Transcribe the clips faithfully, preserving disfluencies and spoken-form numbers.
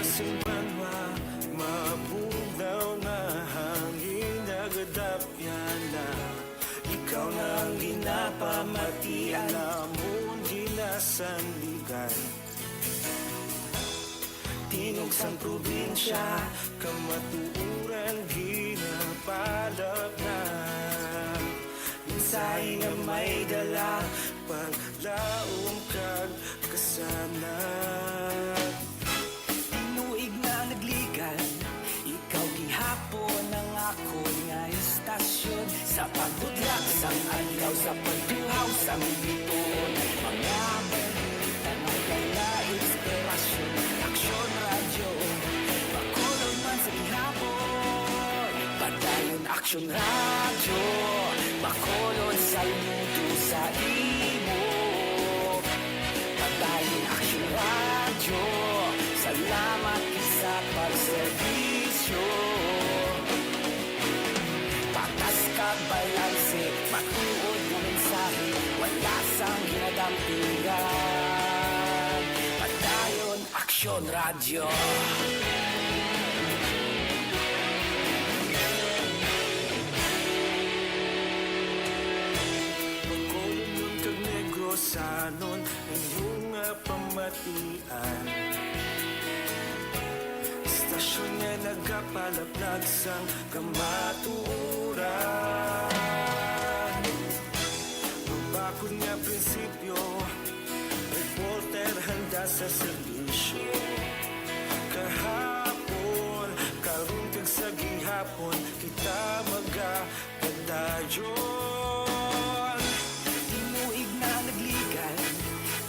Sing banwa, mabugnaw nga hangin, nagadapyan na. Ikaw na ang ginapamatian namon, ginasandigan. Tingog sang probinsya, kamatuoran ginapalapnag. Mensahe nga may dala, paglaom kag kasanag. Tinuig na nagligan, ikaw gihapon ang akon nga istasyon. Sa pagbutlak sang adlaw, sa pagtuhaw sang bituon, mga balita nga may inspirasyon. Aksyon Radyo, Bacolod man sa gihapon. Padayon Aksyon Radyo, Bacolod, saludo sa imo. Padayon Aksyon Radyo, salamat sa pagserbisyo. Patas kag balanse, matuod nga mensahe, wala sang ginadampigan. Padayon Aksyon Radyo. Bacolodnon kag Negrosanon, inyo nga pamatian. Istasyon nga nagapalaplag sang kamatuoran. Mabakod nga prinsipyo, reporter handa sa serbisyo. Kahapon, karon kag sa gihapon, kita magapadayon. Tinuig na nagligan,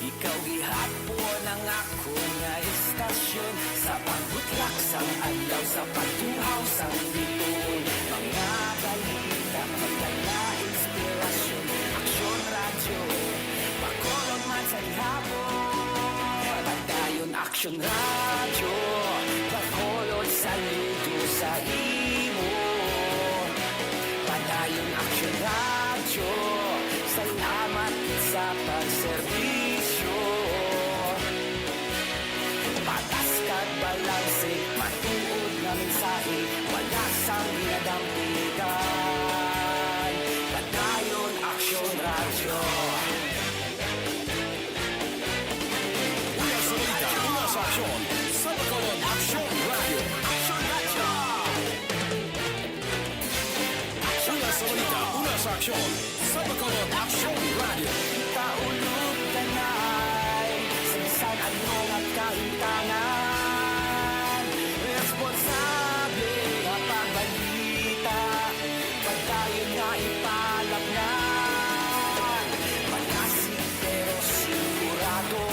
ikaw gihapon ang akon nga istasyon. Sa pagbutlak sang adlaw, sa pagtuhaw sang bituon, mga balita, magdala inspirasyon. Aksyon Radyo, Bacolod man sa gihapon. Padayon Aksyon Radyo, Bacolod, saludo sa imo. Padayon Aksyon Radyo, salamat sa pagserbisyo. Patas kag balanse, matuod nga mensahe, wala sang ginadampigan. Padayon Aksyon Radyo. Una sa balita, una sa aksyon, sa Bacolod, Aksyon Radyo. Aksyon Radyo. Una sa balita, una sa aksyon, sa Bacolod, Aksyon Radyo. Taulog tanay, sa bisan ano nga kahimtangan, responsable nga pagbalita, padayon nga ipalapngan. Malasig pero sigurado,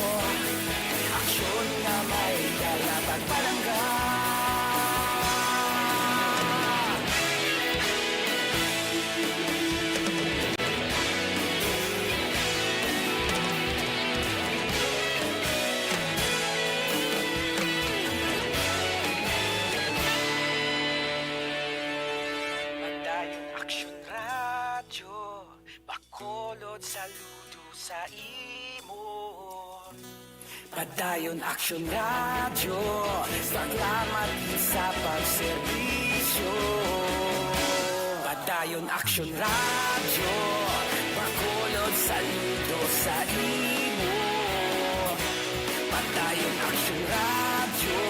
aksyon nga may dala pagpalangga. Padayon Aksyon Radyo, Bacolod, saludo sa imo. Padayon Aksyon Radyo, salamat sa pagserbisyo. Padayon Aksyon Radyo, Bacolod, saludo sa imo. Padayon Aksyon Radyo,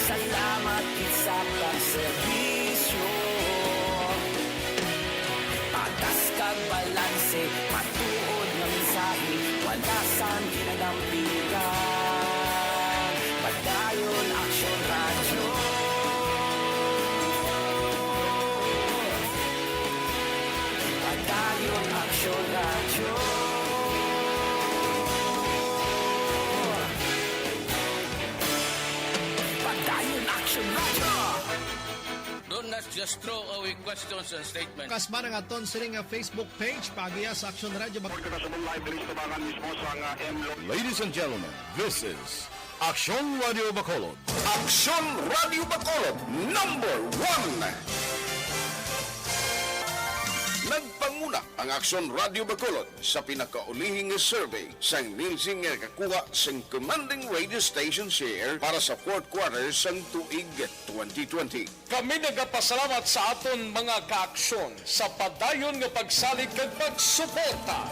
salamat sa pagserbisyo. Patas kag balanse, matuod nga mensahe, wala sang ginadampigan. Padayon Aksyon Radyo. Padayon Aksyon Radyo. Padayon Aksyon Radyo. Do not just throw away questions and statements. Kasba na nga ton sini nga Facebook page, paagiha sa Aksyon Radyo Bac- Report ka sa live diri sa tabangan mismo sa nga M Lo- Ladies and gentlemen, this is Aksyon Radyo Bacolod. Aksyon Radyo Bacolod, number one. Nagpanguna Ang Aksyon Radio Bacolod sa pinakaulihi nga survey sang Nielsen nga nakakuha sang commanding radio station share para sa fourth quarter sang tuig twenty twenty. Kami nagapasalamat sa aton mga kaaksyon sa padayon nga pagsalig kag pagsuporta.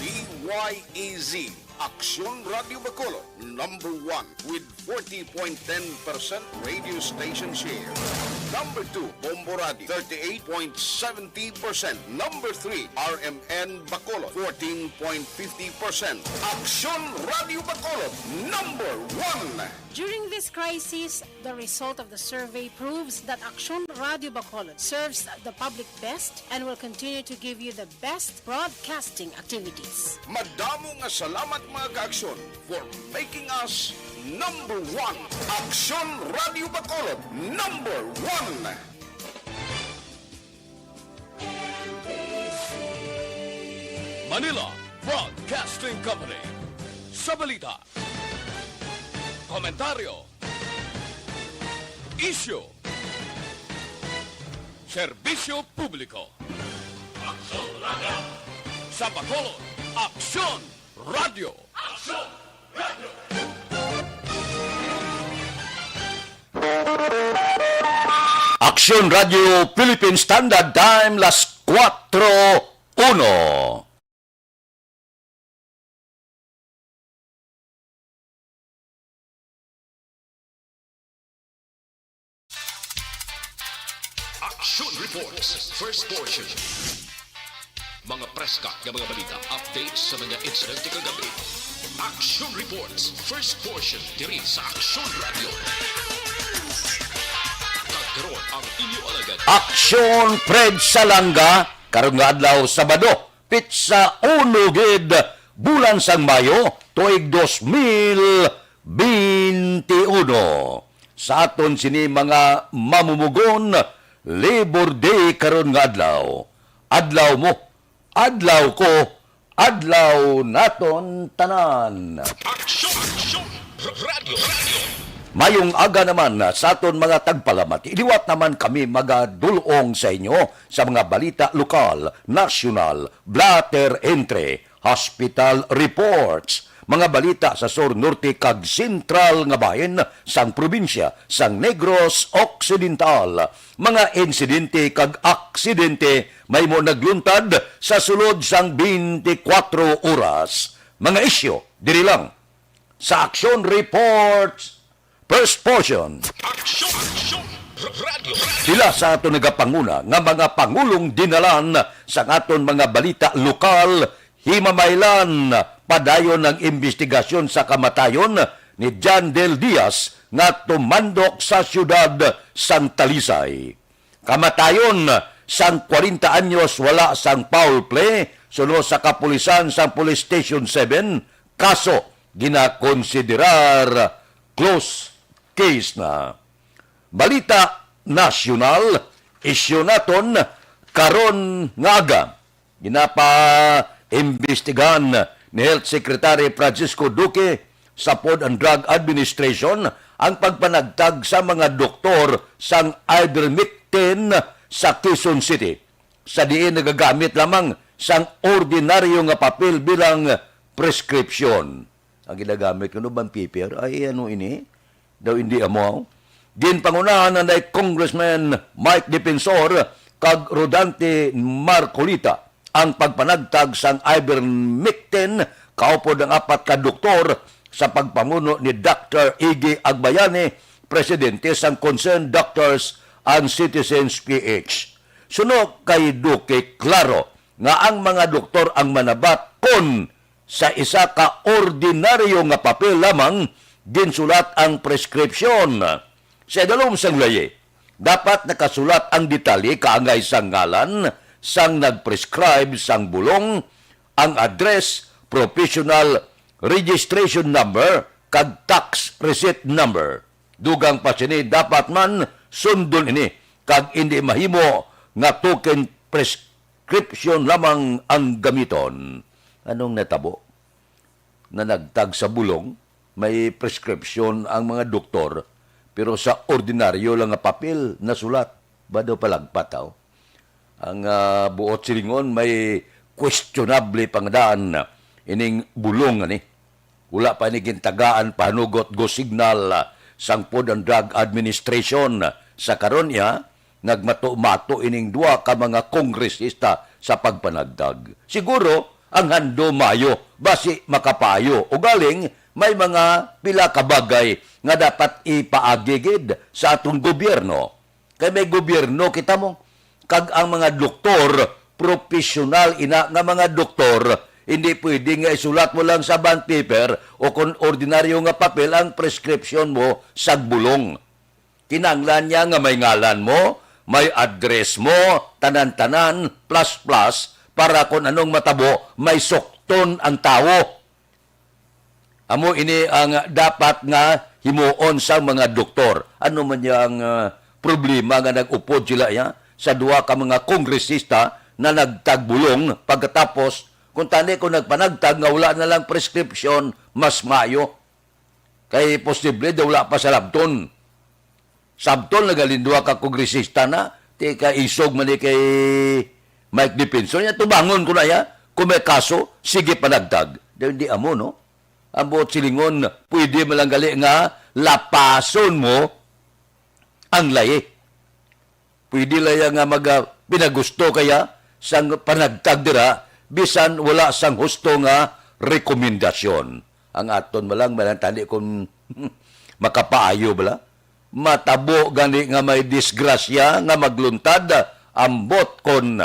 D Y A Z, Aksyon Radio Bacolod, number one with forty point ten percent radio station share. Number two, Bombo Radio, thirty-eight point seventy percent. Number three, R M N Bacolod, fourteen point fifty percent. Aksyon Radio Bacolod, number one. During this crisis, the result of the survey proves that Aksyon Radio Bacolod serves the public best and will continue to give you the best broadcasting activities. Madamo nga salamat, mga kaaksyon, for making us number one. Aksyon Radio Bacolod, number one. Manila Broadcasting Company. Sa balita, komentaryo, isyu, serbisyo publiko. Aksyon Radio. Sa Bacolod, Aksyon Radio. Aksyon Radio. Aksyon Radio Philippine Standard Time, las kuwatro uno. Action Reports, first portion. Mga preska nga mga balita, updates sa mga insidente kagabi. Action Reports, first portion, diri sa Action Radio. Kag karon ang inyo alagad. Action Fred Salanga, karon nga adlaw, Sabado, pitsa uno gid, bulan sang Mayo, tuig dos mil bente uno. Sa aton sini mga mamumugon, Labor Day karon nga adlaw. Adlaw mo, adlaw ko, adlaw naton tanan. Aksyon! Aksyon! R-, radyo! Radyo! Mayong aga naman sa aton mga tagpalamati. Liwat naman kami magadul-ong sa inyo sa mga balita lokal, nasyonal, blotter entry, hospital reports, mga balita sa sur, norte, kag sentral nga bahin sang probinsya sang Negros Occidental, mga insidente kag aksidente mahimo nagluntad sa sulod sang twenty-four oras. Mga isyu diri lang sa Action Reports. First portion. Aksyon! Aksyon! R-, radyo! Radyo! Pila sa aton nagapanguna nga mga pangulong dinalan sang aton mga balita lokal, himamaylan padayon ang imbestigasyon sa kamatayon ni John Del Diaz nga tumandok sa siyudad sang Talisay. Kamatayon sang kwarenta anyos wala sang foul play, suno sa kapulisan sang Police Station seven, kaso ginakonsiderar close case na. Balita nasyonal, isyu naton karon nga aga. Ginapaimbestigahan ni Health Secretary Francisco Duque sa Food and Drug Administration ang pagpanagtag sa mga doktor sang ivermectin sa Quezon City, sa diin nagagamit lamang sang ordinaryo nga papel bilang prescription. Ang ginagamit kuno bang paper? Ay, ano ini? Daw hindi amo. Ginpangunahan na ni Congressman Mike Defensor kag Rodante Marcoleta ang pagpanagtag sang ivermectin kaupod ang apat ka doktor sa pagpamuno ni Doctor Iggy Agbayani, presidente sang Concerned Doctors and Citizens P H. Suno kay Duque, klaro nga ang mga doktor ang manabat kon sa isa ka ordinaryo nga papel lamang ginsulat ang prescription. Sa idalom sang layi, dapat nakasulat ang detalye kaangay sa ngalan sang nag-prescribe sang bulong, ang address, professional registration number, kag tax receipt number. Dugang pa sini, dapat man sundon ini kag indi mahimo nga token prescription lamang ang gamiton. Anong natabo? Nanagtag sa bulong, may prescription ang mga doktor, pero sa ordinaryo lang nga papel nasulat, ba daw palagpat, aw? Ang, ah, buot silingon, may questionable pangadaan ining bulong ani. Wala pa ni gintagaan pahanugot go signal, ah, sang Food and Drug Administration. Sa karon iya, nagmato-mato ining duha ka mga kongresista sa pagpanagtag. Siguro, ang handom maayo, basi makapaayo. Ugaling, may mga pila ka bagay nga dapat ipaagi gid sa aton gobyerno. Kay may gobyerno kita mo, kag ang mga doktor, professional ina nga mga doktor, hindi pwede nga isulat mo lang sa bond paper o kon ordinaryo nga papel ang prescription mo sa bulong. Kinahanglan niya nga may ngalan mo, may address mo, tanan-tanan, plus-plus, para kon anong matabo, may sukton ang tawo. Amo ini ang dapat nga himuon sang mga doktor. Ano man yang, ah, problema nga nag-upod sila, ya, sa duha ka mga kongresista na nagtagbulong pagkatapos, kung tani kung nagpanagtag nga wala na lang prescription, mas maayo. Kay posible daw wala pa sa labton. Sabton na gali duha ka kongresista na, ti ka isog man ni kay Mike Defensor. Nya tubangon ko na ya, kung may kaso, sige panagtag. Di, di amo, no? Ang buot silingon, pwede man lang gali nga lapason mo ang layi. Pwede lang ya nga mag, ah, pinagusto kaya sang panagtag dira, bisan wala sang husto nga rekomendasyon. Ang aton man lang, man lang tani kung makapaayo bala. Matabo gani nga may disgrasya nga magluntad, ambot kon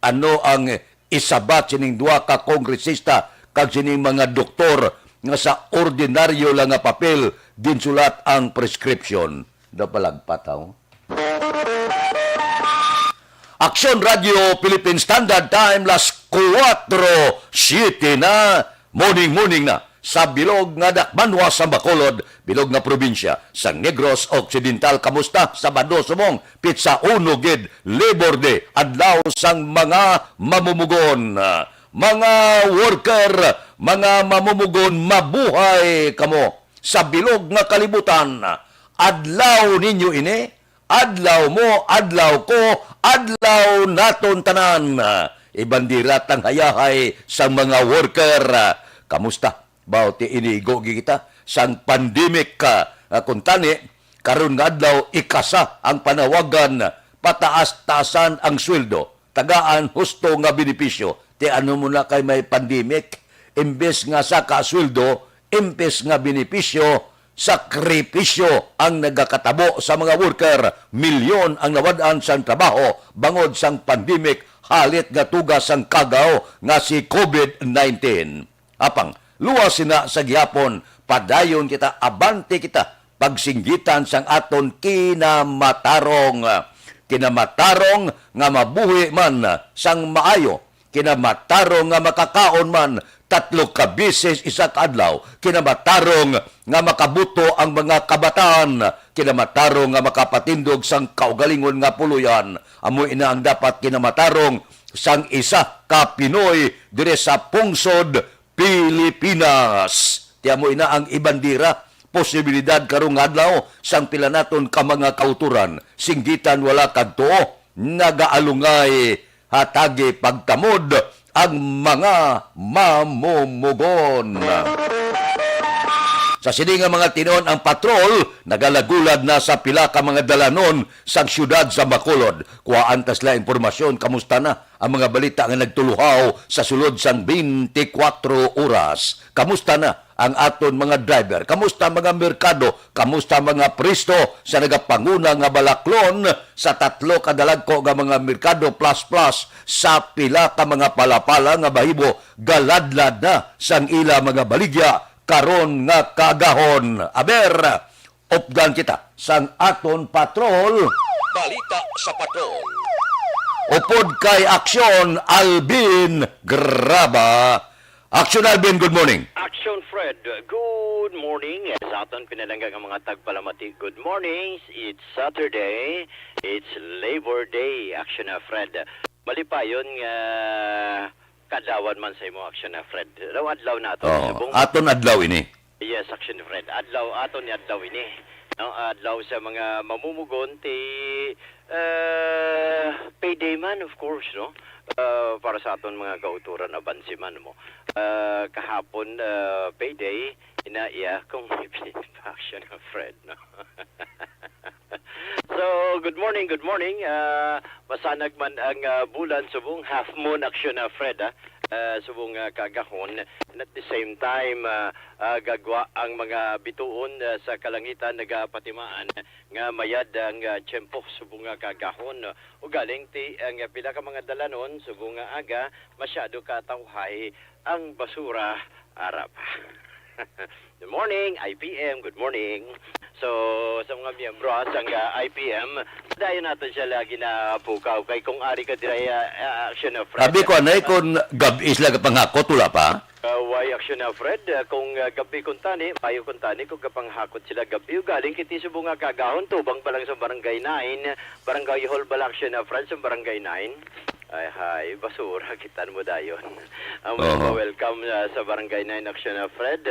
ano ang isabat sining duha ka kongresista kag sining mga doktor nga sa ordinaryo lang nga papel ginsulat ang prescription. Napalagpat, haw? Aksyon Radio Philippine Standard Time, las kuwatro siete na. Morning, morning na sa bilog nga dakbanwa sa Bacolod, bilog nga probinsya sa Negros Occidental. Kamusta? Sabado subong, pitsa uno gid, Labor Day, adlaw sang mga mamumugon. Mga worker, mga mamumugon, mabuhay kamo sa bilog nga kalibutan. Adlaw ninyo ini, adlaw mo, adlaw ko, adlaw naton tanan. Ibandira tang hayahay sang mga worker. Kamusta? Baw ti inigo gid kita sang pandemic, ah, ah, kuntani, karon nga adlaw ikasa ang panawagan, pataas-taasan ang sweldo, tagaan husto nga benepisyo. Ti ano mo na kay may pandemic, imbes nga sa kasweldo, imbes nga benepisyo, sakripisyo ang nagakatabo sa mga worker. Milyon ang nawad-an sang trabaho bangod sang pandemic, halit nga tuga sang kagaw nga si covid nineteen. Apang, luwas sina sa gihapon, padayon kita, abante kita, pagsinggitan sang aton kinamatarong. Kinamatarong nga mabuhi man sang maayo, kinamatarong nga makakaon man tatlo ka beses isa ka adlaw, kinamatarong nga makabuto ang mga kabataan, kinamatarong nga makapatindog sang kaugalingon nga puloy-an. Amo ina ang dapat kinamatarong sang isa ka Pinoy diri sa pungsod Pilipinas. Ti amo ina ang ibandira, posibilidad karong adlaw sang pila naton ka mga kautoran, singgitan wala kag tuo, nagaalungay, hatagi pagtamod ang mga mamumugon. Sa sini nga mga tinuon, ang patrol nagalagulad na sa pila ka mga dalanon sang siyudad sa Bacolod. Kuhaan ta sila impormasyon, kamusta na ang mga balita nga nagtuluhaw sa sulod sang twenty-four oras? Kamusta na ang aton mga driver? Kamusta mga merkado? Kamusta mga pwesto sa nagapanguna nga balaklon sa tatlo ka dalagko nga mga merkado plus plus sa pila ka mga palapala nga bahibo galadlad na sang ila mga baligya karon nga kaagahon? Aber, updan kita sang aton patrol. Balita sa patrol. Upod kay Aksyon, Alvin Graba. Aksyon, Alvin, good morning. Action Fred, good morning. Sa aton pinalangga nga mga tagpalamati, good morning. It's Saturday. It's Labor Day. Action na, Fred. Malipayon nga kaadlawan man sa imo, Action na, Fred. Daw adlaw na ato. Oo, subong aton adlaw ini. Yes, Action Fred. Adlaw aton ni adlaw ini. No, adlaw sa mga mamumugon ti, eh, payday man, of course, no? Eh, para sa aton mga kautoran, abansi man mo. Eh, kahapon, eh, payday, ina iya kung may action ang Fred, no? So, good morning, good morning. Ah, masanag man ang, ah, bulan, subong half moon action na, Fred, ah. Ah, subong, ah, kaagahon. And at the same time, ah, ah, gagwa ang mga bituon, ah, sa kalangitan nagapatimaan nga mayad ang, ah, tiyempo subong nga kaagahon. Ugaling ti ang, ah, pila ka mga dalanon subong nga aga, masyado ka tawhay ang basura ara pa. Good morning, I P M. Good morning. So, sa mga miyembro, ah, sang, ah, I P M, dayon nato siya lagi na pukaw. Kay kung ari ka dira, ah, ah, action na, Fred. Abi ko, anay, kung gab-i sila gapanghakot, wala pa? Ah, why action na, Fred? Ah, kung, ah, gab-i kung tani, mayo kung tani, kung gapanghakot sila gab-i, ugaling kiti subong nga kaagahon, tubang pa lang sa Barangay nine, Barangay Hall bala action na, Fred, sa Barangay nine. Ay, hay, basura, kitan mo dayon. Ang Oho. Welcome, ah, sa Barangay nine Action, ah, Fred.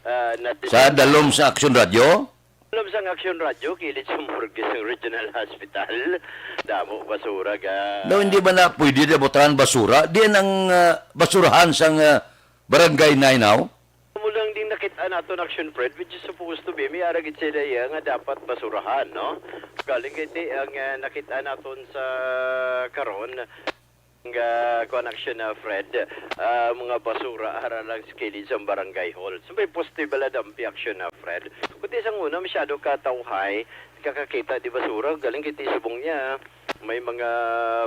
Ah, nat- Sa dalom sa Action Radio? Dalom sang Action Radio, kilid sa morgue sang Regional Hospital. Damo basura ga No, hindi ba na pwede na botahan basura? Diyan ang, ah, basurahan sang, ah, Barangay nine, aw? Amo lang ding nakit-an naton Action Fred, which is supposed to be, may ara gid sila iya nga dapat basurahan, no? Galing kay ti ang, ah, nakit-an naton sa karon, nga kuan action na, Fred, ah, mga basura ara lang sa kilid sang barangay hall. So, may poste bala dampi action na, Fred. Kundi sang una, masyado ka tawhay, kakakita di basura, galing kay ti subong niya. May mga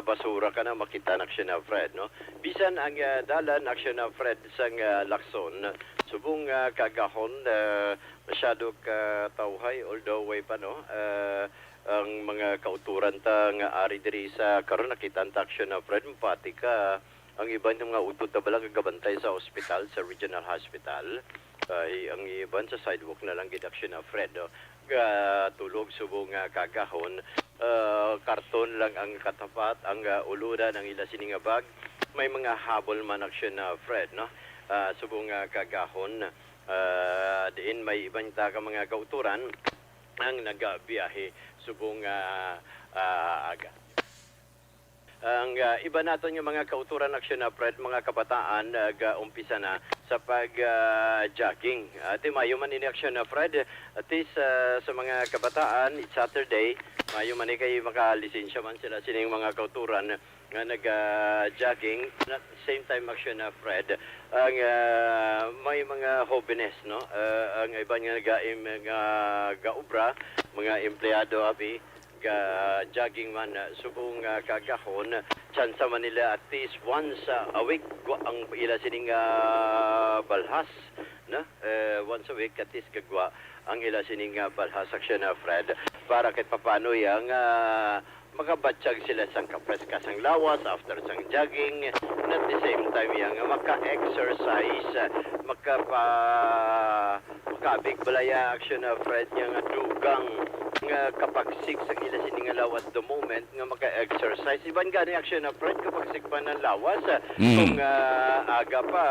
basura ka na makita na action na, Fred, no? Bisan ang, ah, dalan action na, Fred, sang, ah, Lacson, subong, ah, kagahon, ah, masyado ka tawhay, although way pa, no? Ah, ang mga kauturan ta nga ari diri sa karon, nakita ang taksyon na, Fred, mapati ka. Ang iban nga mga utod ta bala nga gabantay sa ospital, sa Regional Hospital. Ay, ang iban sa sidewalk na lang gid aksyon na, Fred, no? Gatulog subong nga kagahon, ah, karton lang ang katapat, ang, ah, ulunan ang ila sini nga bag. May mga habol man aksyon na, Fred, no? Ah, subong nga kagahon, ah, diin may iban ta ka mga kauturan ang nagabiyahe subong, ah, ah, aga. Ang, ah, iba naton nga mga kauturan aksyon na, Fred, mga kabataan, ah, ga-umpisa na sa pag, ah, jogging. Ati, mayo man ini aksyon na, Fred. At least, ah, sa mga kabataan, it's Saturday, mayo man ni kay makalisensya man sila sining mga kauturan nga nag, ah, jogging. At the same time, aksyon na, Fred, ang, ah, may mga hobenes, no? Ah, ang iban nga nagaim nga gaobra, mga empleyado, abi, ga-jogging man, ah, subong, ah, kagahon, tsansa man nila at least once, ah, a week, gwa ang ila sining, ah, balhas, no? Eh, once a week, at least gagwa ang ila sining, ah, balhas aksyon na, Fred, para kahit papano yang, ah, makabatyag sila sang kapreska sang lawas after sang jogging, and at the same time yang maka-exercise, ah, makapa-, makabig balaya aksyon na, Fred, nga nga dugang nga kapagsik sang ila sini nga lawas the moment nga maka-exercise. Iban gani aksyon na, Fred, kapagsik pa ng lawas, ah, Mm. kung, ah, aga pa,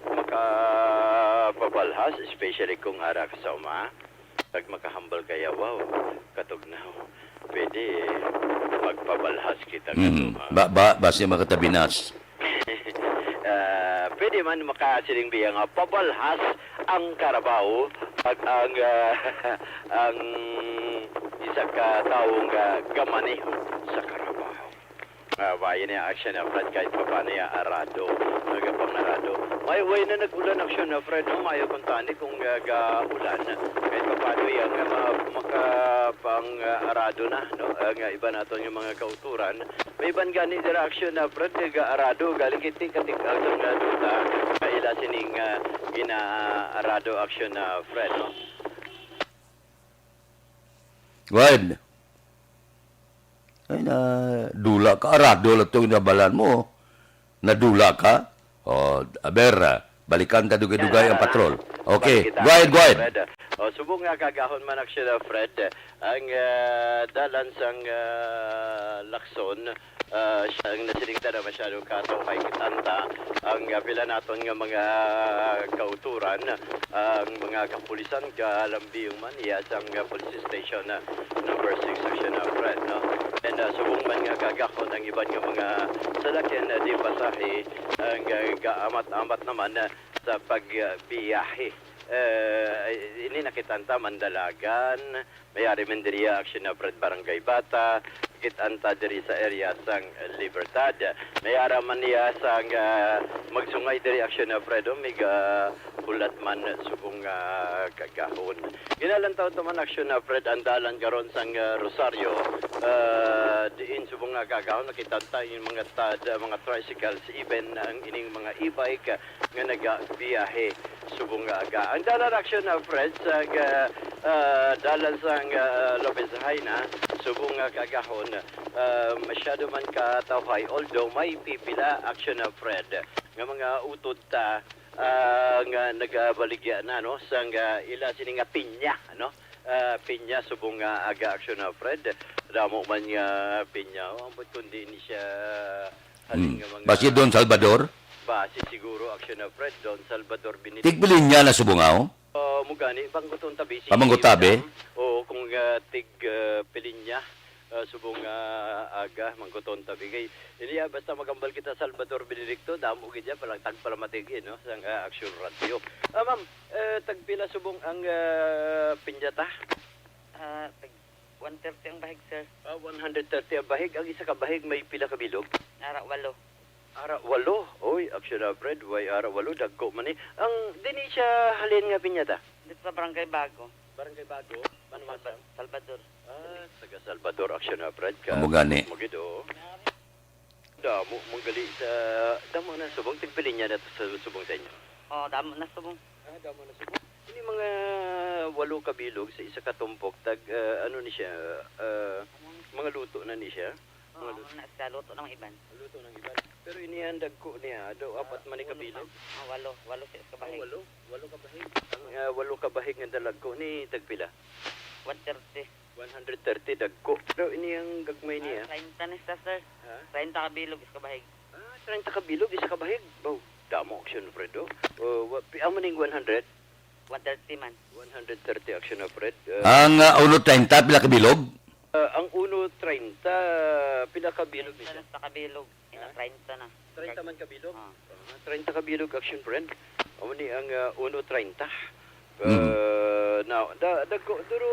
makapabalhas, especially kung ara ka sa uma. Pag makahambal kaya, wow, katugnaw. Pwede magpabalhas kita Mm. Katugnaw. Ba, ba, basi makatabinas. Ah, pwede man makasiling biya nga pabalhas ang karabaw pag ang, ah, ang isa ka tawo nga gamaneho sa karabaw. Ah, bayan niya action na, Fred, kahit pa paano niya arado. Nagapangarado. May way na nag-ulan action na, Fred, no? Mayo kung tani kung, ah, ga-ulan. Kahit pa paano yan nga ma-, makapang, ah, arado na, no? Ang, ah, iba nato nga mga kauturan, may iban gani dira action na, Fred, kay gaarado, galing kiti katik-, ang nga duta, kaila sining, ah, ginaarado action na, Fred, no? Wen. Ay, na, dula ka. Arado lang itong nabalan mo. Nadula ka. O, aber, ah, Balikan ta dugay-dugay ang patrol. Okay, go ahead, go ahead. Fred. O, subong nga kaagahon man, actually, Fred, ang, ah, dalan sang, ah, Lacson, ah, siya ang nasiling ta na masyado ka tawhay, kit-an ta ang, ah, pila naton nga mga kauturan, ang mga kapulisan, kalambiyong man iya sang, ah, police station, ah, number six, actually, Fred, no? And, ah, subong man nga kaagahon ang iban nga mga salakyan, ah, di pasahe, ang, ah, gaamat-amat naman, ah, sa pagbiyahe. Eh, ini nakit-an ta, Mandalagan, may ari man diri, actually, Fred, Barangay Bata, kit-an ta diri sa area sang Libertad. May ara man niya sang, ah, magsungay diri, actually, Fred, o, may ga-, hulat man subong, ah, kaagahon. Ginalantaw to man, actually, Fred, ang dalan karon sang, ah, Rosario, ah, diin subong nga kaagahon, nakit-an ta yung mga tad-, mga tricycles, even ang ining mga e-bike, nga nagabiyahe subong nga aga. Ang dalan, actually, Fred, sa ga-, ah, dalan sang, ah, Lopez Jaena, subong nga kaagahon, ah, masyado man ka tawhay, although may pipila, actually, Fred, nga mga utod ta, ah, nga nagabaligya na, no, sang, ah, ila sini nga pinya, no? Ah, pinya subong nga aga, actually, Fred. Damo man nga pinya, o, ambot kundi ni siya halin nga mga basi Don Salvador? Basi siguro, actually, Fred, Don Salvador Benedicto. Tigpilinya na subong, aw? Ah, mo gani, bangguton tabi si Madam. Ah, bangguton tabi? Oo, kung, ah, tig, ah, pilinya, ah, subong, ah, aga, mangguton tabi. Kay, iniya, basta magambal kita Salvador Benedicto, damo gid ya, palang tagpalamatig, eh, no? Sang, ah, Action Radio. Ah, ma'am, eh, tagpila subong ang, ah, pinyata? Ah, tag one thirty ang bahig, sir. Ah, one hundred thirty ang bahig. Ang isa ka bahig may pila ka bilog? Ara, walo. Ara, walo. Oy, actually, Fred, way ara, walo. Dagko man ni. Ang, dini siya halin nga pinyata? Dito sa Barangay Bago. Barangay Bago? Manumasan? Salva-, Salvador. Ah, taga Salvador, actually, Fred. Ka-, amo gani. Mo gid, oo. Damo, manggali sa, damo na subong, tigpilinya na to sa subong sa inyo? Oh, damo na subong. Ah, damo na subong. Ini mga walo ka bilog sa isa ka tumpok, tag, ah, ano ni siya, ah, mga luto na ni siya? Mga luto. Oo, na sa luto ng iban. Luto ng iban. Pero ini ang dagko niya, do, ah, apat man ni ka bilog? Ah, walo, walo sa isa ka bahig. Ah, walo, walo ka bahig. Ang, ah, walo ka bahig nga dalagko ni tagpila? One thirty. One hundred thirty, dagko. Pero ini ang gagmay niya. Ah, treinta na siya, sir. Ha? Treinta ka bilog, isa ka bahig. Ah, treinta ka bilog, isa ka bahig. Baw, damo, action, Fred, oh. Oh, wa-, pi-, amo ning one hundred? One thirty man. One hundred thirty, action, Fred. Ah, ang, ah, uno treinta, pila ka bilog? Ah, ang uno treinta, pila ka bilog ni siya? Treinta ka bilog. Ina, ha? Treinta na. Treinta man ka bilog? Ah. Ah, treinta ka bilog, action, friend. Amo ni ang, ah, uno treinta. Mm. Ah, na, da-, dagko, duro,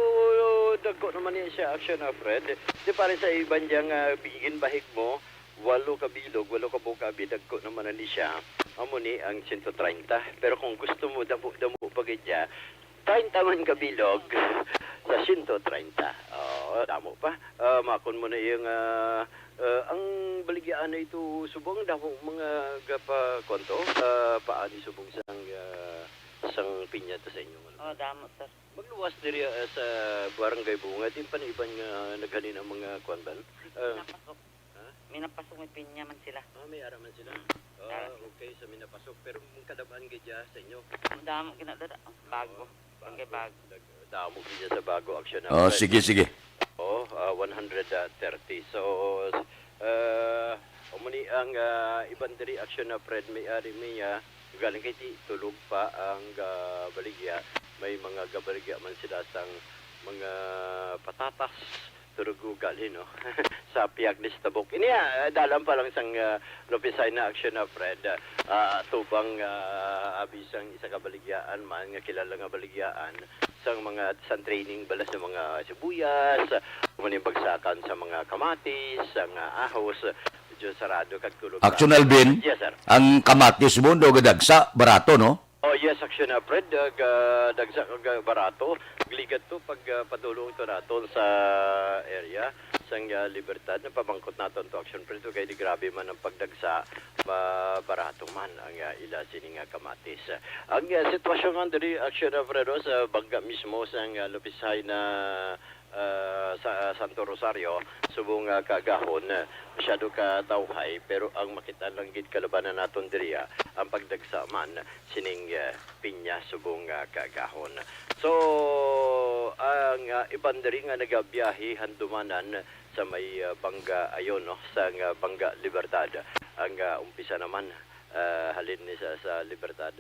dagko naman niya siya, action, ah, friend. Di pare sa iban diyang, ah, bigin bahig mo, walo ka bilog, walo ka buok abi, dagko naman na ni siya. Amo ni ang sento treinta. Pero kung gusto mo, damo-damo pa gid niya, treinta man ka bilog sa sento treinta. Oo, damo pa. Ah, makon mo na yung, ah, ah, ang baligyaanay to subong damo mga gapa, kuwan to, ah, paani subong sang, ah, sang pinya to sa inyo, ano? Oh, damo, sir. Magluwas diri, ah, sa Barangay Bunga, din pa na iban nga naghalin ang mga kuwan ba? Ah, Pinapasok. Ha? Minapasok, may pinya man sila. Ah, may ara man sila. Mm. Ah, ara sila. Okay, sa Minapasok. Pero ang kadab-an gid dya sa inyo? Madamo gina-, dada. Bago. Oo, Barangay Bago. Bago. Dag-, damo gid dya sa Bago, action na, Oh, friend. Sige, sige. Oh, ah, one hundred thirty. So, ah, amo ni ang, ah, iban diri, action na, friend, may ari may, ah, galing kay ti-, tulog pa ang, ah, baligya. May mga gabaligya man sila sang mga patatas. Turog ugali, no? Sa pihak ni sa tabok. Ini, ah, dalan pa lang sang, ah, Lopez Jaena action na, Fred. Ah, tubang, ah, abi sang isa ka baligyaan man, nga kilala nga baligyaan, sang mga, sang training bala sa mga sibuyas, kung ano yung bagsakan sa mga kamatis, sa mga ahos, medyo sarado kag tulog. Action, Alvin? Yes, sir. Ang kamatis mo, do gadagsa, barato, no? Oh, yes, action na, Fred. Ah, ga-, dagsa kag barato. Gligat to pag, ah, padulong to naton sa area sang, ah, Libertad. Napamangkot naton to, action, Fred. To kay di grabe man ang pagdagsa, ba-, barato man ang, ah, ila sini nga kamatis. Ang, ah, sitwasyon nga diri, action na, Fred, oh, sa bangga mismo sang, ah, Lopez Jaena, ah, sa, Santo Rosario, subong nga kaagahon, masyado ka tawhay, pero ang makita lang gid kalabanan naton diriya ang pagdagsa man sining, eh, pinya subong nga kaagahon. So, ang, ah, iban diri nga nagabiyahe handumanan sa may, ah, Bangga ayon, no, sa nga Bangga Libertad, ang, ah, umpisa naman, ah, halin ni sa, sa Libertad.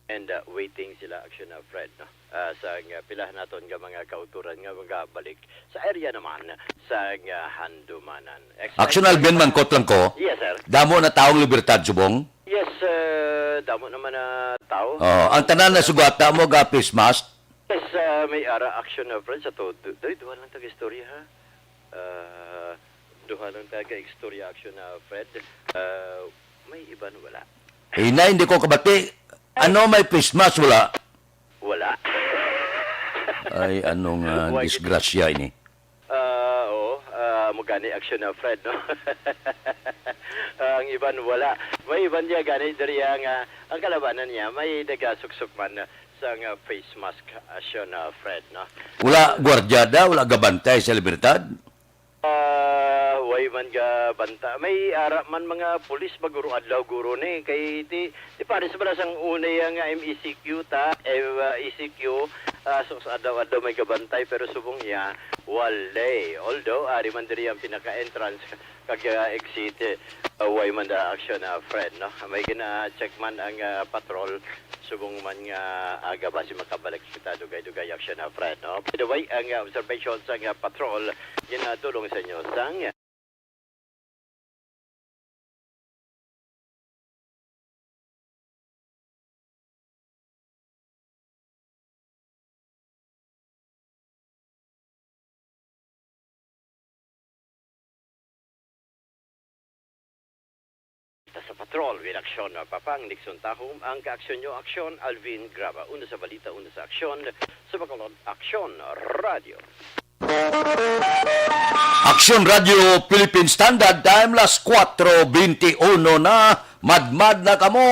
And, uh, waiting sila, Action, uh, Fred, no? Uh, sa nga pila naton nga mga kauturan nga magabalik sa area naman sa nga handumanan. Excited Action Alvin, pa. Mangkot lang ko. Yes, sir. Damo na taong libertad subong? Yes, uh, damo naman na tao. Oh, ang tanan na sugata mo ga face mask? Yes, uh, may ara, Action, uh, Fred, sa todo. Doy, duha lang tag istorya, ha? Uh, duha lang taga istorya, Action, uh, Fred. Uh, may iban wala. Ina, hindi ko kabati. Ano may face mask? Wala. Wala. Ay, ano nga Wag- disgrasya ini? Ah, oo. Ah, mo gani, Action, ah, Fred, no? Ang iban wala. May iban niya gani diri nga ang kalabanan niya may nagasuksok man sa nga face mask, Action, ah, Fred, no? Wala gwardyada, wala gabantay sa Libertad? Ah, way man ga banta. May ara man mga pulis ba guro adlaw guro ni kay ti ti pares bala sang unay nga M E C Q ta, eh, ah, E C Q, ah, so sa adlaw-adlaw may gabantay pero subong iya walay. Although ari man diri ang pinaka entrance kag, ah, exit, eh, ah, way man da action, ah, friend, no? May gina-check man ang, ah, patrol. Subong man nga aga basi makabalik kita, dugay-dugay action na, friend, no? By the way, ang, uh, observation sa nga patrol, ginadulong sa inyo sang Ta sa patrol, with action, uh, Papang Nixon Tahom, ang kaaksyon nyo, aksyon, Alvin Graba. Una sa balita, una sa aksyon, sa Bacolod, Aksyon Radio. Aksyon Radio Philippine Standard Time, las kuwatro bente uno na. Madmad na kamo,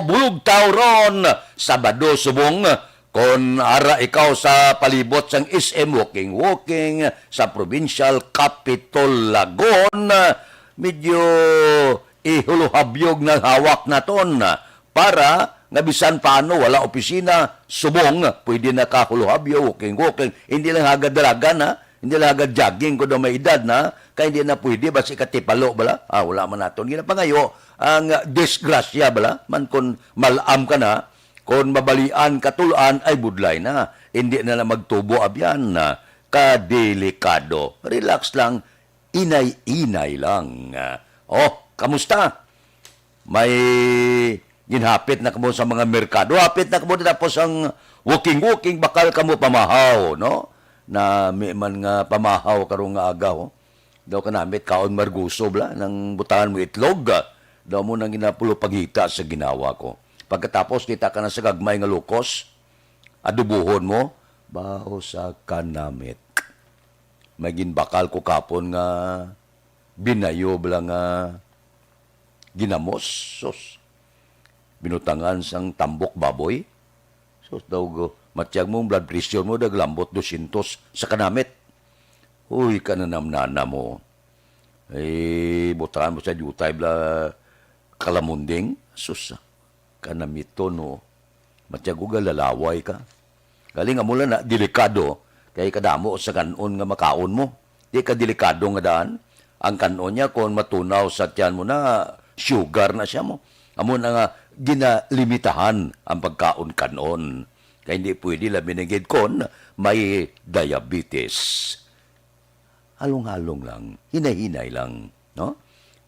bulog tawron, Sabado subong. Kon ara ikaw sa palibot sang S M, walking-walking, sa Provincial Capitol Lagon, medyo ihuluhabyog na hawak naton para nga bisan paano wala opisina, subong, pwede na ka huluhabyo, walking-walking, hindi lang hagad dalagan, ha? Hindi lang hagad jogging kung daw may edad na, kay hindi na pwede, basi katipalo bala. Ah, wala man naton ginapangayo ang disgrasya bala, man kon malam ka na, kon mabalian, katulan, ay budlay na. Hindi na na magtubo abyan na kadelikado. Relax lang, inay-inay lang. Oh, kamusta? May ginhapit na kamo sa mga merkado. Hapit na kamo tapos ang walking-walking, bakal kamo pamahaw, no? Na may man nga pamahaw karong nga aga, oh. Daw kanamit kaon marguso bala, nang butangan mo itlog. Daw mo nang ginapulo pagita sa ginawa ko. Pagkatapos, kita ka na sa gagmay nga lukos, adubuhon mo, bao sa kanamit. May ginbakal ko kapon nga binayo bala nga ginamos, sus. Binutangan sang tambok baboy. Sus, daw go, matyag mo, blood pressure mo, daglambot dosyentos sa kanamit. Uy, kananam-nanam mo. Eh, butangan mo sa diutay bala kalamunding. Sus, kanamiton, no. Matyago ga lalaway ka. Galing amo lang na, delikado, kay kadamo sa kan-on nga makaon mo. Di ka delikado nga daan. Ang kan-on niya, kung matunaw sa tiyan mo na, sugar na siya mo. Amo na nga, ginalimitahan ang pagkaon kan-on. Kay hindi pwede labi na gid kon may diabetes. Halong-halong lang, hinay-hinay lang, no?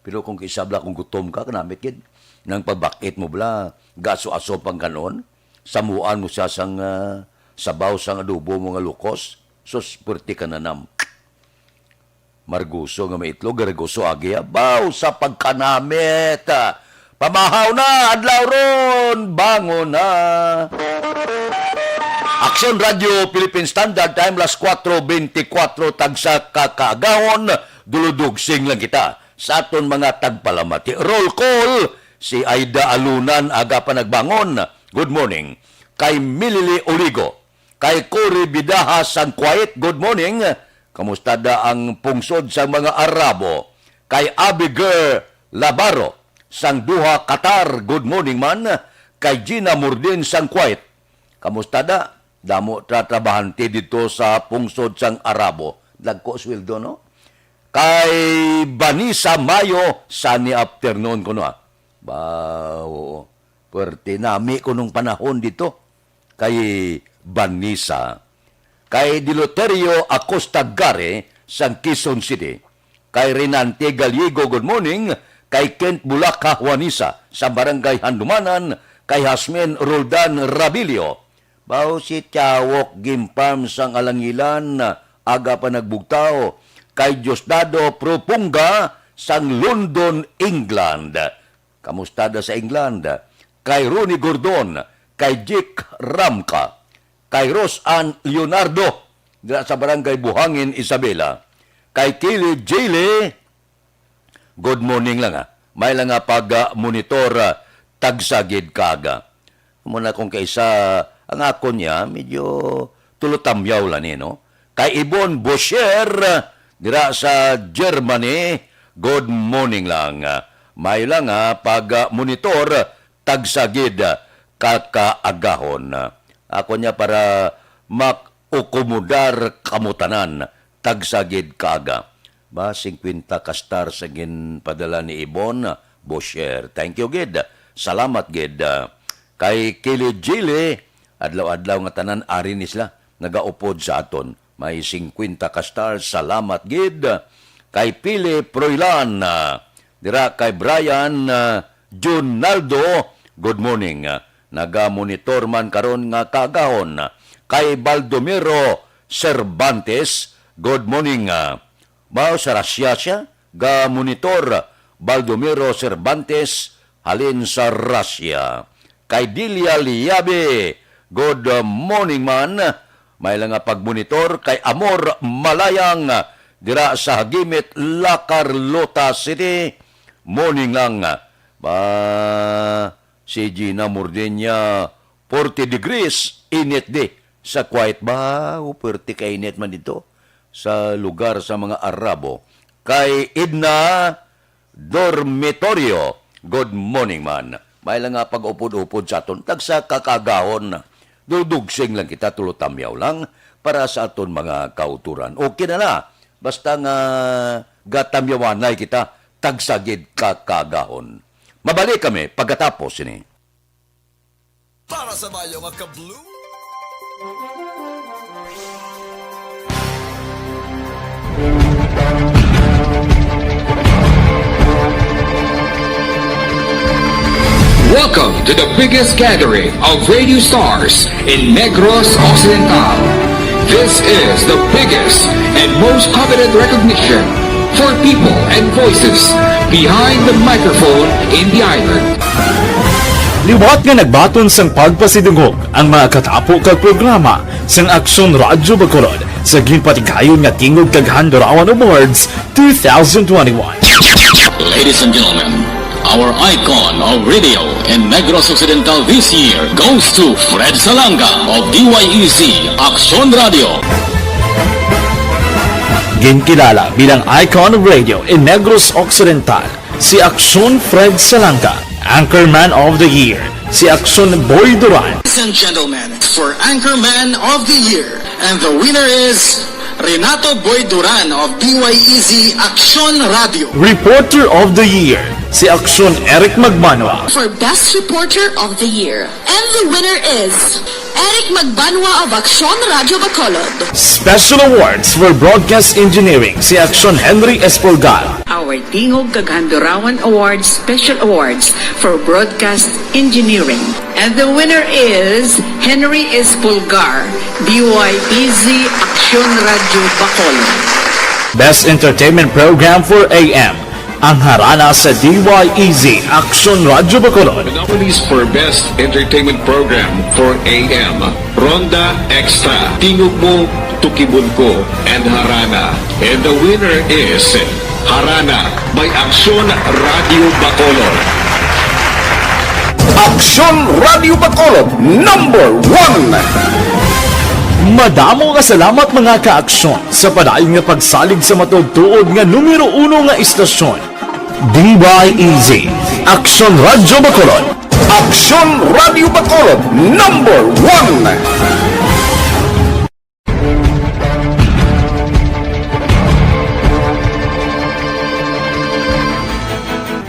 Pero kung kaisab lang, kung gutom ka, kanamit gid. Nang pagbakit mo bala, gaso-aso pang kanon, samuan mo siya sang, ah, sabaw sang adobo mo nga lukos, sus, pwerte ka nanam. Marguso nga may itlog, garaguso agi, ah. Baw sa pagkanamit, ah. Pamahaw na, adlaw ron, bangon na. Aksyon Radio Philippine Standard Time, las kuwatro bente kuwatro, tagsa ka kaagahon, duludugsing lang kita sa aton mga tagpalamati. Roll call, si Aida Alunan, aga pa nagbangon. Good morning. Kay Milili Oligo, kay Cory Bidaha sang Kuwait, good morning. Kamusta da ang pungsod sang mga Arabo? Kay Abigail Labaro sang Doha, Qatar, good morning man. Kay Gina Murdin sang Kuwait, kamusta da? Damo tra trabahante didto sa pungsod sang Arabo. Dagko sweldo, no? Kay Vanessa Mayo, sunny afternoon kuno, ah. Ba, oo. Puwerte nami kunong panahon didto. Kay Vanessa. Kay Deloterio Acosta Gare sang Quezon City. Kay Renante Gallego, good morning. Kay Kent Bulaca Juanisa sa Barangay Handumanan. Kay Hasmin Roldan Rabilio. Bao si Tiawok Gimpam sang Alangilan, aga pa nagbugtaw. Kay Diosdado Propunga sang London, England. Kamusta da sa England? Kay Ronnie Gordon, kay Jake Ramka, kay Rose Ann Leonardo, dira sa Barangay Buhangin, Isabela, kay Kili Jaylee, good morning lang, ha. May lang nga pag-monitor, ah, tagsa gid kaaga. Amo na kung kaisa ang akon niya, medyo tulotamyaw lang ni, no? Kay Ibon Bosher, dira sa Germany, good morning lang. May lang, ha, pag-monitor, tagsa gid ka kaagahon. Ako niya para mak-, ukomodar kamo tanan, tagsa gid kaaga. Ba, singkwenta ka stars ang ginpadala ni Ibon Bosher. Thank you gid. Salamat gid. Kay Kili Jili, adlaw-adlaw nga tanan ari ni sila nagaupod sa aton. May singkwenta ka stars. Salamat gid. Kay Philip Roylan, dira kay Brian, ah, Junaldo, good morning. Ah, naga-monitor man karon nga kaagahon. Kay Baldomero Cervantes, good morning. Ah, mao sa Russia siya, ga-monitor. Baldomero Cervantes, halin sa Russia. Kay Delia Liabe, good morning man. May lang nga pagmonitor kay Amor Malayang, dira sa Hagimit, La Carlota City. Morning lang. Ba, si Gina Mordenia, forty degrees, init di. Sa Kuwait ba, o, pwerte ka init man dito sa lugar sa mga Arabo. Kay Edna Dormitorio, good morning man. May lang nga pag-upod-upod sa aton. Tagsa ka kaagahon. Dudugsing lang kita, tulo tamyaw lang para sa aton mga kauturan. Okay na na. Basta nga gatamyawanay kita, tagsa gid ka kaagahon. Mabalik kami pagkatapos sini. Para sa mayo nga ka-blue. Welcome to the biggest gathering of radio stars in Negros Occidental. This is the biggest and most coveted recognition for people and voices behind the microphone in the island. Liwat nga nagbaton sang pagpasidungog ang mga katapo kag programa sang Aksyon Radyo Bacolod sa ginpatigayon nga Tingog kag Handurawan Awards two thousand twenty-one. Ladies and gentlemen, our icon of radio in Negros Occidental this year goes to Fred Salanga of D Y E Z Aksyon Radio. Ginkilala bilang icon of radio in Negros Occidental si Aksyon Fred Salanga, Anchorman of the Year si Aksyon Boy Duran. Ladies and gentlemen, for Anchorman of the Year, and the winner is Renato Boy Duran of D Y E Z Aksyon Radio. Reporter of the Year si Aksyon Eric Magbanwa. For Best Reporter of the Year, and the winner is Eric Magbanwa of Aksyon Radyo Bacolod. Special Awards for Broadcast Engineering si Aksyon Henry Espolgar. Our Tingog kag Handurawan Awards Special Awards for Broadcast Engineering. And the winner is Henry Espolgar, D Y E Z Aksyon Radyo Bacolod. Best Entertainment Program for A M, ang harana sa D Y E Z Aksyon Radyo Bacolod. Nominees for Best Entertainment Program for A M, Ronda Extra, Tingog Mo, Tukibon Ko, and Harana. And the winner is Harana by Aksyon Radyo Bacolod. Aksyon Radyo Bacolod, number one. Madamo nga salamat, mga ka-aksyon, sa padayon nga pagsalig sa matuod-tuod nga numero uno nga istasyon. D Y E Z, Aksyon Radyo Bacolod. Aksyon Radyo Bacolod, number one.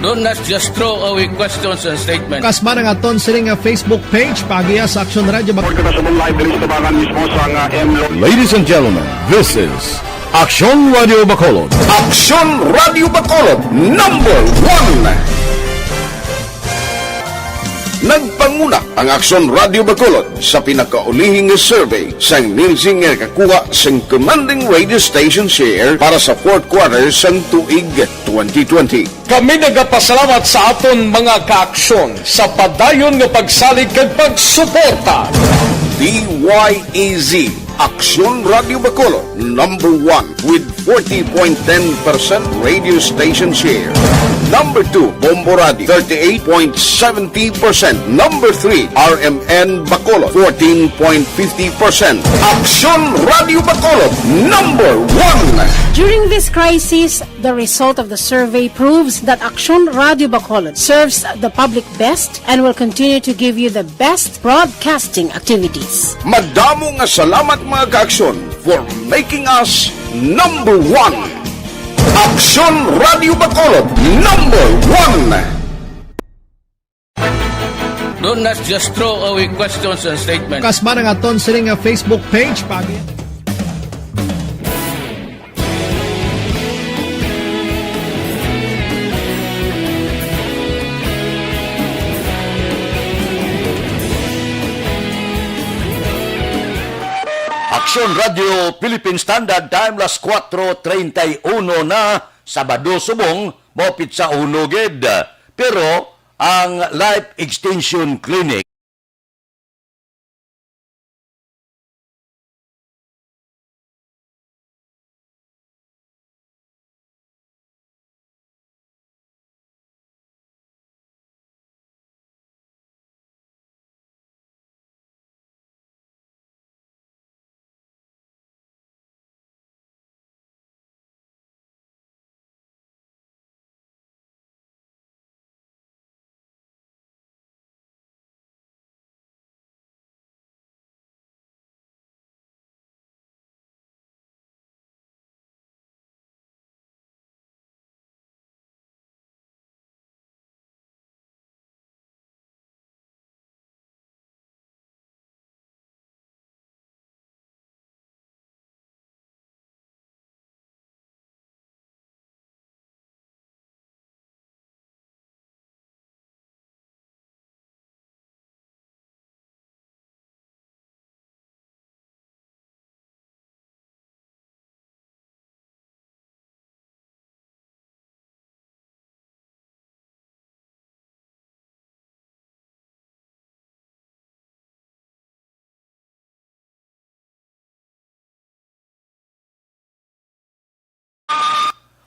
Don't, let's just throw away questions and statements. Kasman ang aton sini nga Facebook page, paagiha sa Aksyon Radyo Bacolod. Report kita sa Mumbai, Bilis Tabangan mismo sa nga M Lo- Ladies and gentlemen, this is Aksyon Radyo Bacolod. Aksyon Radyo Bacolod, number one. Nagpanguna ang Aksyon Radyo Bacolod sa pinakaulihi nga survey sang Nielsen nga nakakuha sang commanding radio station share para sa fourth quarter sang tuig twenty twenty. Kami nagapasalamat sa aton mga kaaksyon sa padayon nga pagsalig kag pagsuporta. D Y E Z, Aksyon Radio Bacolod, number one with forty point ten percent radio station share. Number two, Bombo Radio, thirty-eight point seventy percent. Number three, R M N Bacolod, fourteen point fifty percent. Aksyon Radio Bacolod, number one. During this crisis, the result of the survey proves that Aksyon Radio Bacolod serves the public best and will continue to give you the best broadcasting activities. Madamo nga salamat, mga kaaksyon, for making us number one. Aksyon Radio Bacolod, number one. Don't, let's just throw away questions and statements. Kasman ang aton sini nga Facebook page, pagi. Aksyon Radio Philippine Standard Time, las kuwatro treinta y uno na, Sabado subong, mao pitsa uno gid. Pero ang Life Extension Clinic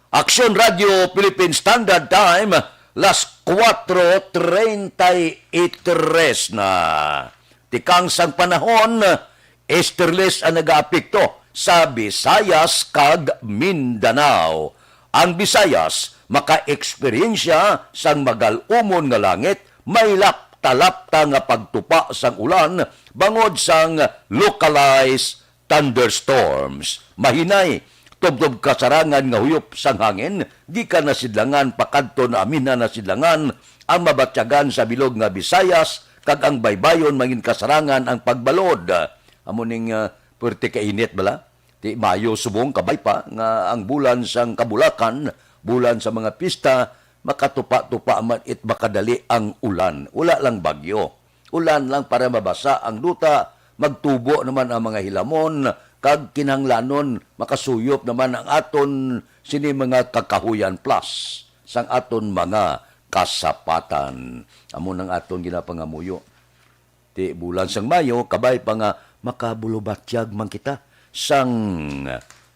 Aksyon Radio Philippine Standard Time, las kuwatro treinta y tres na. Tikang sang panahon, esterles ang nagaapekto sa Visayas kag Mindanao. Ang Visayas makaeksperyensya sang magal-umon nga langit, may lapta-lapta nga pagtupa sang ulan bangod sang localized thunderstorms. Mahinay, tubtob kasarangan nga huyop sang hangin gikan nasidlangan pakadto na aminhan nasidlangan ang mabatyagan sa bilog nga Visayas, kag ang baybayon mangin kasarangan ang pagbalod. Amo ning, ah, puwerte ka init bala. Ti maayo subong kabay pa nga ang bulan sang kabulakan, bulan sa mga pista, makatupa-tupa man it makadali ang ulan. Wala lang bagyo. Ulan lang para mabasa ang duta, magtubo naman ang mga hilamon, kag kinahanglanon makasuyop naman ang aton sini mga kakahuyan plus sang aton mga kasapatan. Amo nang aton ginapangamuyo. Ti bulan sang Mayo, kabay pa nga makabulubatyag man kita sang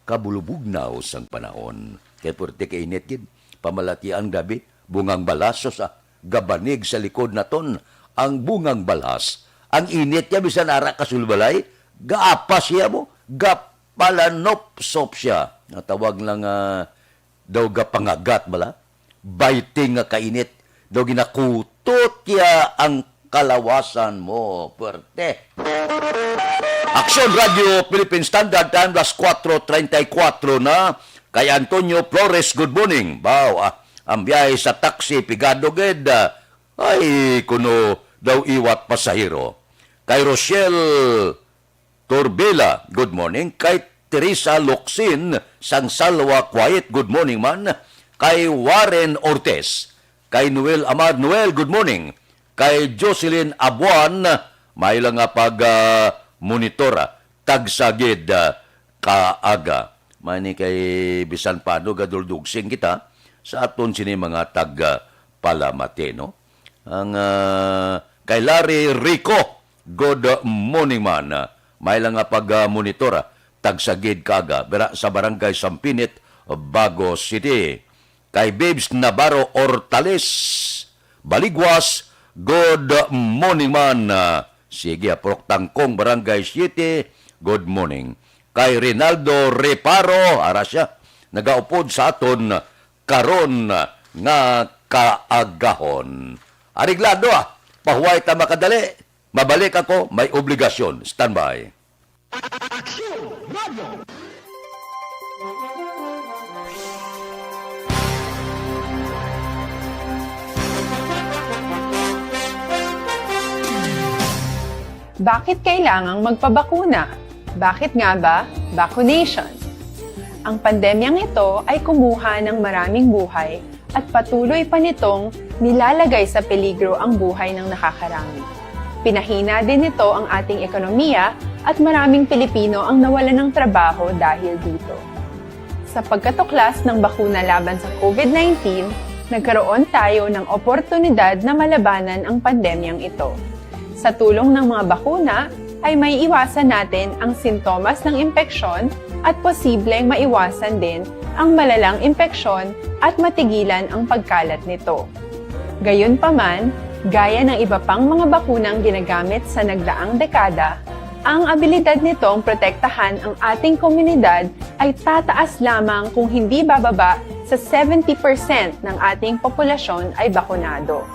kabulubugnaw sang panahon. Kay puwerte ka init gid. Pamalatian gabi, bungang balhasos, ah, gabanig sa likod naton ang bungang balhas. Ang init niya, bisan ara ka sulbalay, Gaapas siya mo, gapalanopsop siya. Natawag lang, ah, daw gapangagat bala. Biting nga kainit, daw ginakutot niya ang kalawasan mo. Puwerte. Aksyon Radio Philippine Standard Time, las kuwatro treinta y cuatro na. Kay Antonio Flores, good morning. Baw, ah, ang biyahe sa taxi, pigado gid. Ah, ay, kuno daw iwat pasahero. Kay Rochelle Torbela, good morning. Kay Teresa Locsin sang Salwa Quiet, good morning man. Kay Warren Ortiz, kay Noel Amar, Noel, good morning. Kay Jocelyn Abuan, may lang nga pag, ah, monitor, ah, tagsa gid, ah, kaaga. Mani kay bisan paano gaduldugsing kita sa aton sini mga tag, ah, palamati, no? Ang, ah, kay Larry Rico, good morning man. May lang nga pag, ah, monitor, ah, tagsa gid kaaga, bira sa Barangay Sampinit, Bago City. Kay Babes Navarro Hortales, Baligwas, good morning man. Ah, sige, ah, Purok Tangkong, Barangay Siete, good morning. Kay Rinaldo Reparo, ara siya, nagaupod sa aton karon nga kaagahon. Areglado, ah, pahuway ta makadali. Mabalik ako, may obligasyon. Standby. Aksyon Radio. Bakit kailangang magpabakuna? Bakit nga ba vaccination? Ang pandemyang ito ay kumuha ng maraming buhay at patuloy pa nitong nilalagay sa peligro ang buhay ng nakakarami. Pinahina din nito ang ating ekonomiya at maraming Pilipino ang nawalan ng trabaho dahil dito. Sa pagkatuklas ng bakuna laban sa COVID nineteen, nagkaroon tayo ng oportunidad na malabanan ang pandemyang ito. Sa tulong ng mga bakuna, ay maiiwasan natin ang sintomas ng impeksyon at posibleng maiwasan din ang malalang impeksyon at matigilan ang pagkalat nito. Gayunpaman, gaya ng iba pang mga bakunang ginagamit sa nagdaang dekada, ang abilidad nitong protektahan ang ating komunidad ay tataas lamang kung hindi bababa sa seventy percent ng ating populasyon ay bakunado.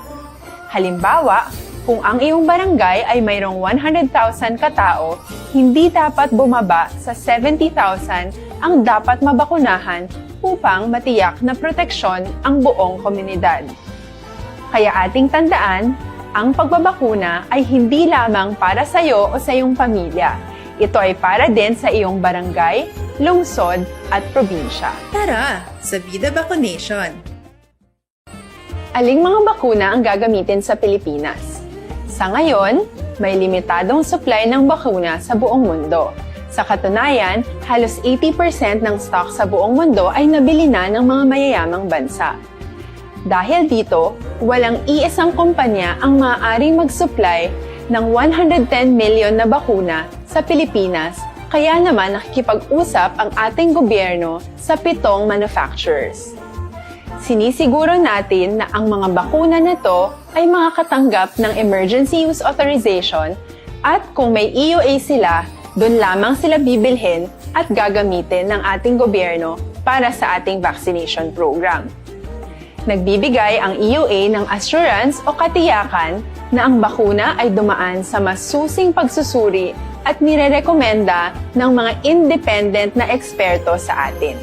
Halimbawa, kung ang iyong barangay ay mayroong one hundred thousand ka tao, hindi dapat bumaba sa seventy thousand ang dapat mabakunahan upang matiyak na proteksyon ang buong komunidad. Kaya ating tandaan, ang pagbabakuna ay hindi lamang para sa iyo o sa iyong pamilya. Ito ay para din sa iyong barangay, lungsod, at probinsya. Tara, sa Vida Vaccination! Aling mga bakuna ang gagamitin sa Pilipinas? Sa ngayon, may limitadong supply ng bakuna sa buong mundo. Sa katunayan, halos eighty percent ng stock sa buong mundo ay nabili na ng mga mayayamang bansa. Dahil dito, walang iisang kumpanya ang maaaring mag-supply ng one hundred ten million na bakuna sa Pilipinas, kaya naman nakikipag-usap ang ating gobyerno sa pitong manufacturers. Sinisiguro natin na ang mga bakuna na to ay makakatanggap ng emergency use authorization at kung may E U A sila, doon lamang sila bibilhin at gagamitin ng ating gobyerno para sa ating vaccination program. Nagbibigay ang E U A ng assurance o katiyakan na ang bakuna ay dumaan sa masusing pagsusuri at nirerekomenda ng mga independent na eksperto sa atin.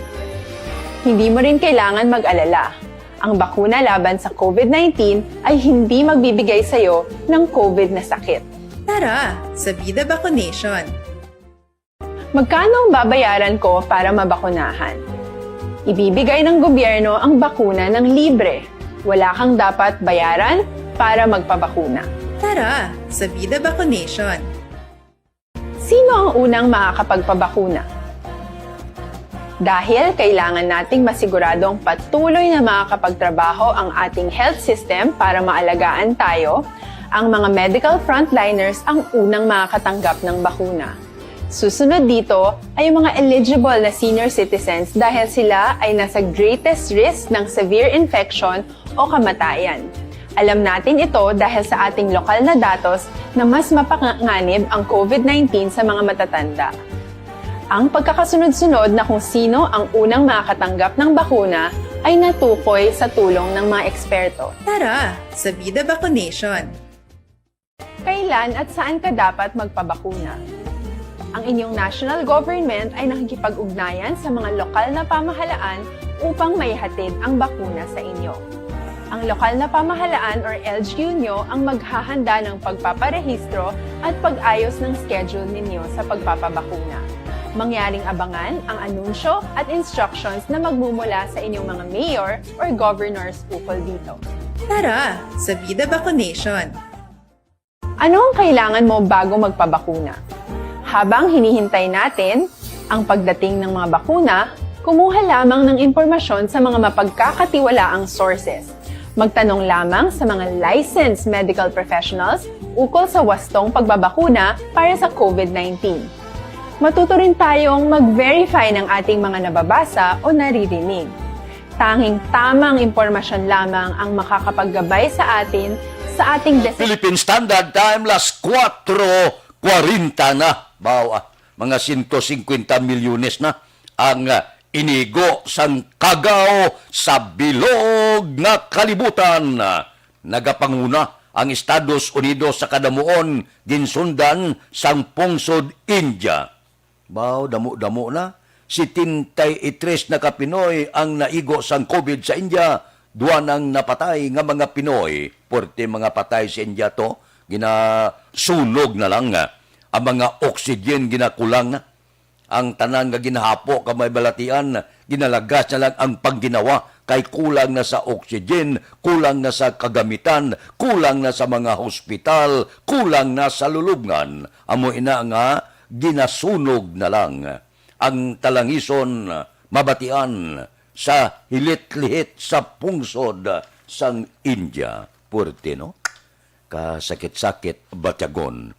Hindi mo rin kailangan mag-alala. Ang bakuna laban sa COVID nineteen ay hindi magbibigay sa iyo ng COVID na sakit. Tara, sa Vida Vaccination! Magkano ang babayaran ko para mabakunahan? Ibibigay ng gobyerno ang bakuna ng libre. Wala kang dapat bayaran para magpabakuna. Tara, sa Vida Vaccination! Sino ang unang makakapagpabakuna? Dahil kailangan nating masiguradong patuloy na makakapagtrabaho ang ating health system para maalagaan tayo, ang mga medical frontliners ang unang makakatanggap ng bakuna. Susunod dito ay ang mga eligible na senior citizens dahil sila ay nasa greatest risk ng severe infection o kamatayan. Alam natin ito dahil sa ating lokal na datos na mas mapanganib ang COVID nineteen sa mga matatanda. Ang pagkakasunod-sunod na kung sino ang unang makakatanggap ng bakuna ay natukoy sa tulong ng mga eksperto. Tara, sa Vida Vaccination! Kailan at saan ka dapat magpabakuna? Ang inyong national government ay nakikipag-ugnayan sa mga lokal na pamahalaan upang maihatid ang bakuna sa inyo. Ang lokal na pamahalaan or L G U nyo ang maghahanda ng pagpaparehistro at pag-ayos ng schedule ninyo sa pagpapabakuna. Mangyaring abangan ang anunsyo at instructions na magmumula sa inyong mga mayor or governors ukol dito. Tara, sa Vida Vaccination! Ano ang kailangan mo bago magpabakuna? Habang hinihintay natin ang pagdating ng mga bakuna, kumuha lamang ng impormasyon sa mga mapagkakatiwalaang sources. Magtanong lamang sa mga licensed medical professionals ukol sa wastong pagbabakuna para sa COVID nineteen. Matuto rin tayong mag-verify ng ating mga nababasa o naririnig. Tanging tamang impormasyon lamang ang makakapaggabay sa atin sa ating desisyon. Philippine Standard Time, las kuwatro kwarenta na. Baw, ah, mga sento singkwenta milyones na ang, ah, inigo sang kagaw sa bilog nga kalibutan. Nagapanguna ang Estados Unidos sa kadamuon ginsundan sang pungsod India. Baw, damo-damo na. Setenta y tres na ka Pinoy ang naigo sang COVID sa India. Duha nang napatay nga mga Pinoy. Pwerte mga patay sa India to. Ginasunog na lang. Ang mga oxygen ginakulang na. Ang tanan nga ginahapo ka may balatian, ginalagas na lang ang pangginawa kay kulang na sa oxygen, kulang na sa kagamitan, kulang na sa mga hospital, kulang na sa lulubngan. Amo ina nga ginasunog na lang ang talangison mabatian sa hilit-lihit sa pungsod sang India. Pwerte, no? Kasakit-sakit batyagon.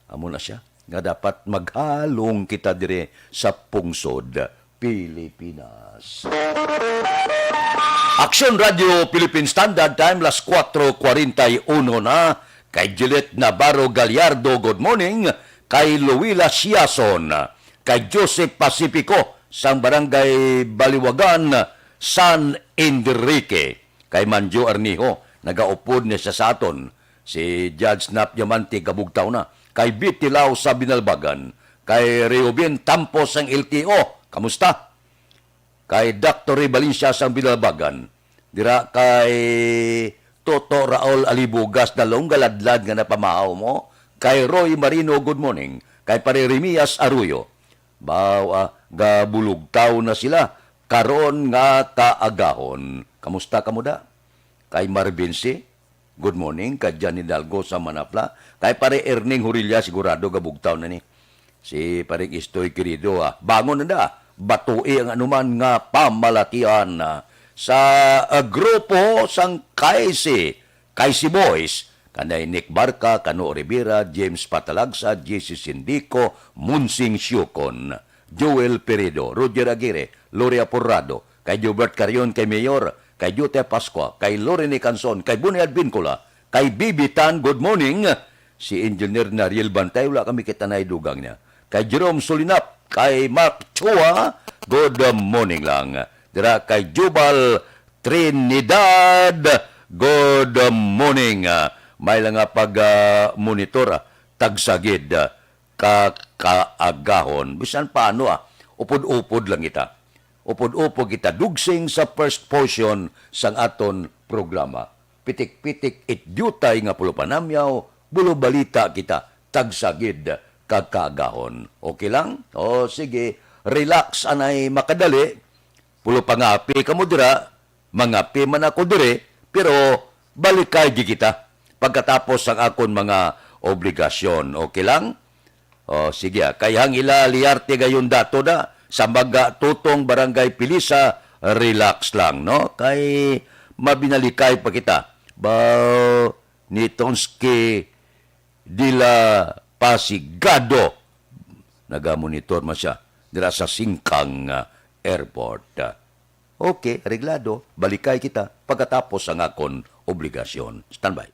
Amo na siya nga dapat maghalong kita diri sa pungsod Pilipinas. Aksyon Radio Philippine Standard Time, las kuwatro kwarenta y uno na. Kay Juliet Navarro Gallardo, good morning. Kay Luila Siason, kay Joseph Pacifico sang Barangay Baliwagan, San Enrique. Kay Manjo Arnijo, nagaupod ni siya sa aton. Si Judge Nap Diamante, kabugtaw na. Kay Betty Lau sa Binalbagan. Kay Reubin Tampos sang L T O, kamusta? Kay Doctor Ray Valencia sang Binalbagan. Dira kay Toto Raul Alibugas, dalong galadlad nga napamahaw mo. Kay Roy Marino, good morning. Kay Pare Remias Arroyo. Baw, ah, gabulugtaw na sila karon nga kaagahon. Kamusta kamo da? Kay Marvin C, good morning. Kay Jan Hidalgo sa Manapla. Kay Pare Erning Hurilla, sigurado gabugtaw na ni. Si Paring Istoy Querido, ah, bangon na da. Batui ang anuman nga pamalatian, ah, sa, ah, grupo sang K C. Kay si Boys, kanay Nick Barca, Cano Rivera, James Patalagsa, J C Sindico, Munsing Siukon, Joel Peredo, Roger Aguirre, Gloria Porrado, kay Jobert Carion, kay Mayor, kay Jute Pascua, kay Lorene Canson, kay Bunny Advincula, kay Bibi Tan, good morning. Si Engineer Nariel Bantay, wala kami kita na dugang niya. Kay Jerome Solinap, kay Mark Chua, good morning lang. Dira kay Jubal Trinidad, good morning. Ah, may lang nga pag, ah, monitor, ah, tagsagid, ah, ka kaagahon. Bisan paano, ah, upod-upod lang kita. Upod-upod kita dugsing sa first portion sang aton programa. Pitik-pitik it diutay nga pulo panamyaw, bulo balita kita, tagsagid kag kaagahon. Okay lang? O, sige, relax anay makadali. Pulo pangapi kamo dira, mangapi man ako diri, pero balikay gyud kita pagkatapos sang akon mga obligasyon. Okay lang? O, sige, ah. Kay hang ila Liarte gayon dato na sa Maga Tutong, Barangay Pilisa, relax lang, no? Kay mabinalikay pa kita. Ba, ni Tonsky de la Pasigado, nagamonitor man siya dira sa Singkang, ah, Airport. Okay, areglado. Balikay kita pagkatapos ang akon obligasyon. Standby.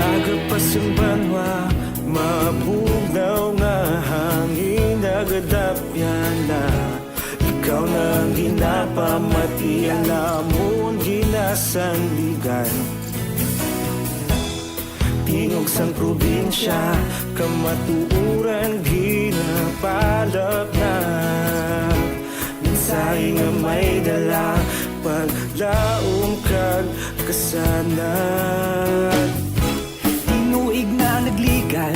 Aga pa sang banwa, mabugnaw nga hangin nagadapyan na. Ikaw na ang ginapamati, ang amon ginasandigan. Tingog sang probinsya, kamatuoran ginapalapnag. Mensahe nga may dala, paglaom kag kasanag. Tinuig na nagligan,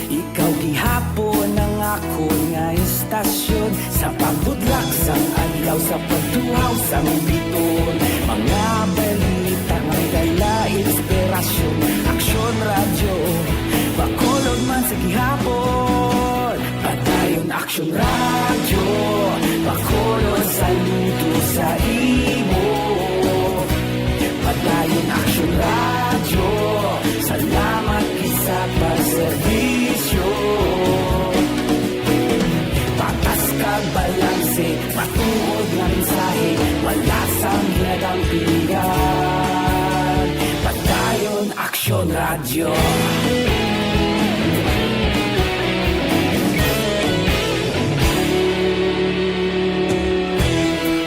ikaw gihapon ang akon nga istasyon. Sa pagbudlak sang adlaw, sa pagtuhaw sang biton, mga balita nga may dala inspirasyon. Aksyon Radyo, Bacolod man sa gihapon. Padayon Aksyon Radyo, Bacolod, saludo sa imo. Padayon Aksyon Radyo, salamat gid sa pagserbisyo. Patas kag balanse, matuod nga mensahe, wala sang ginadampigan. Padayon Aksyon Radyo.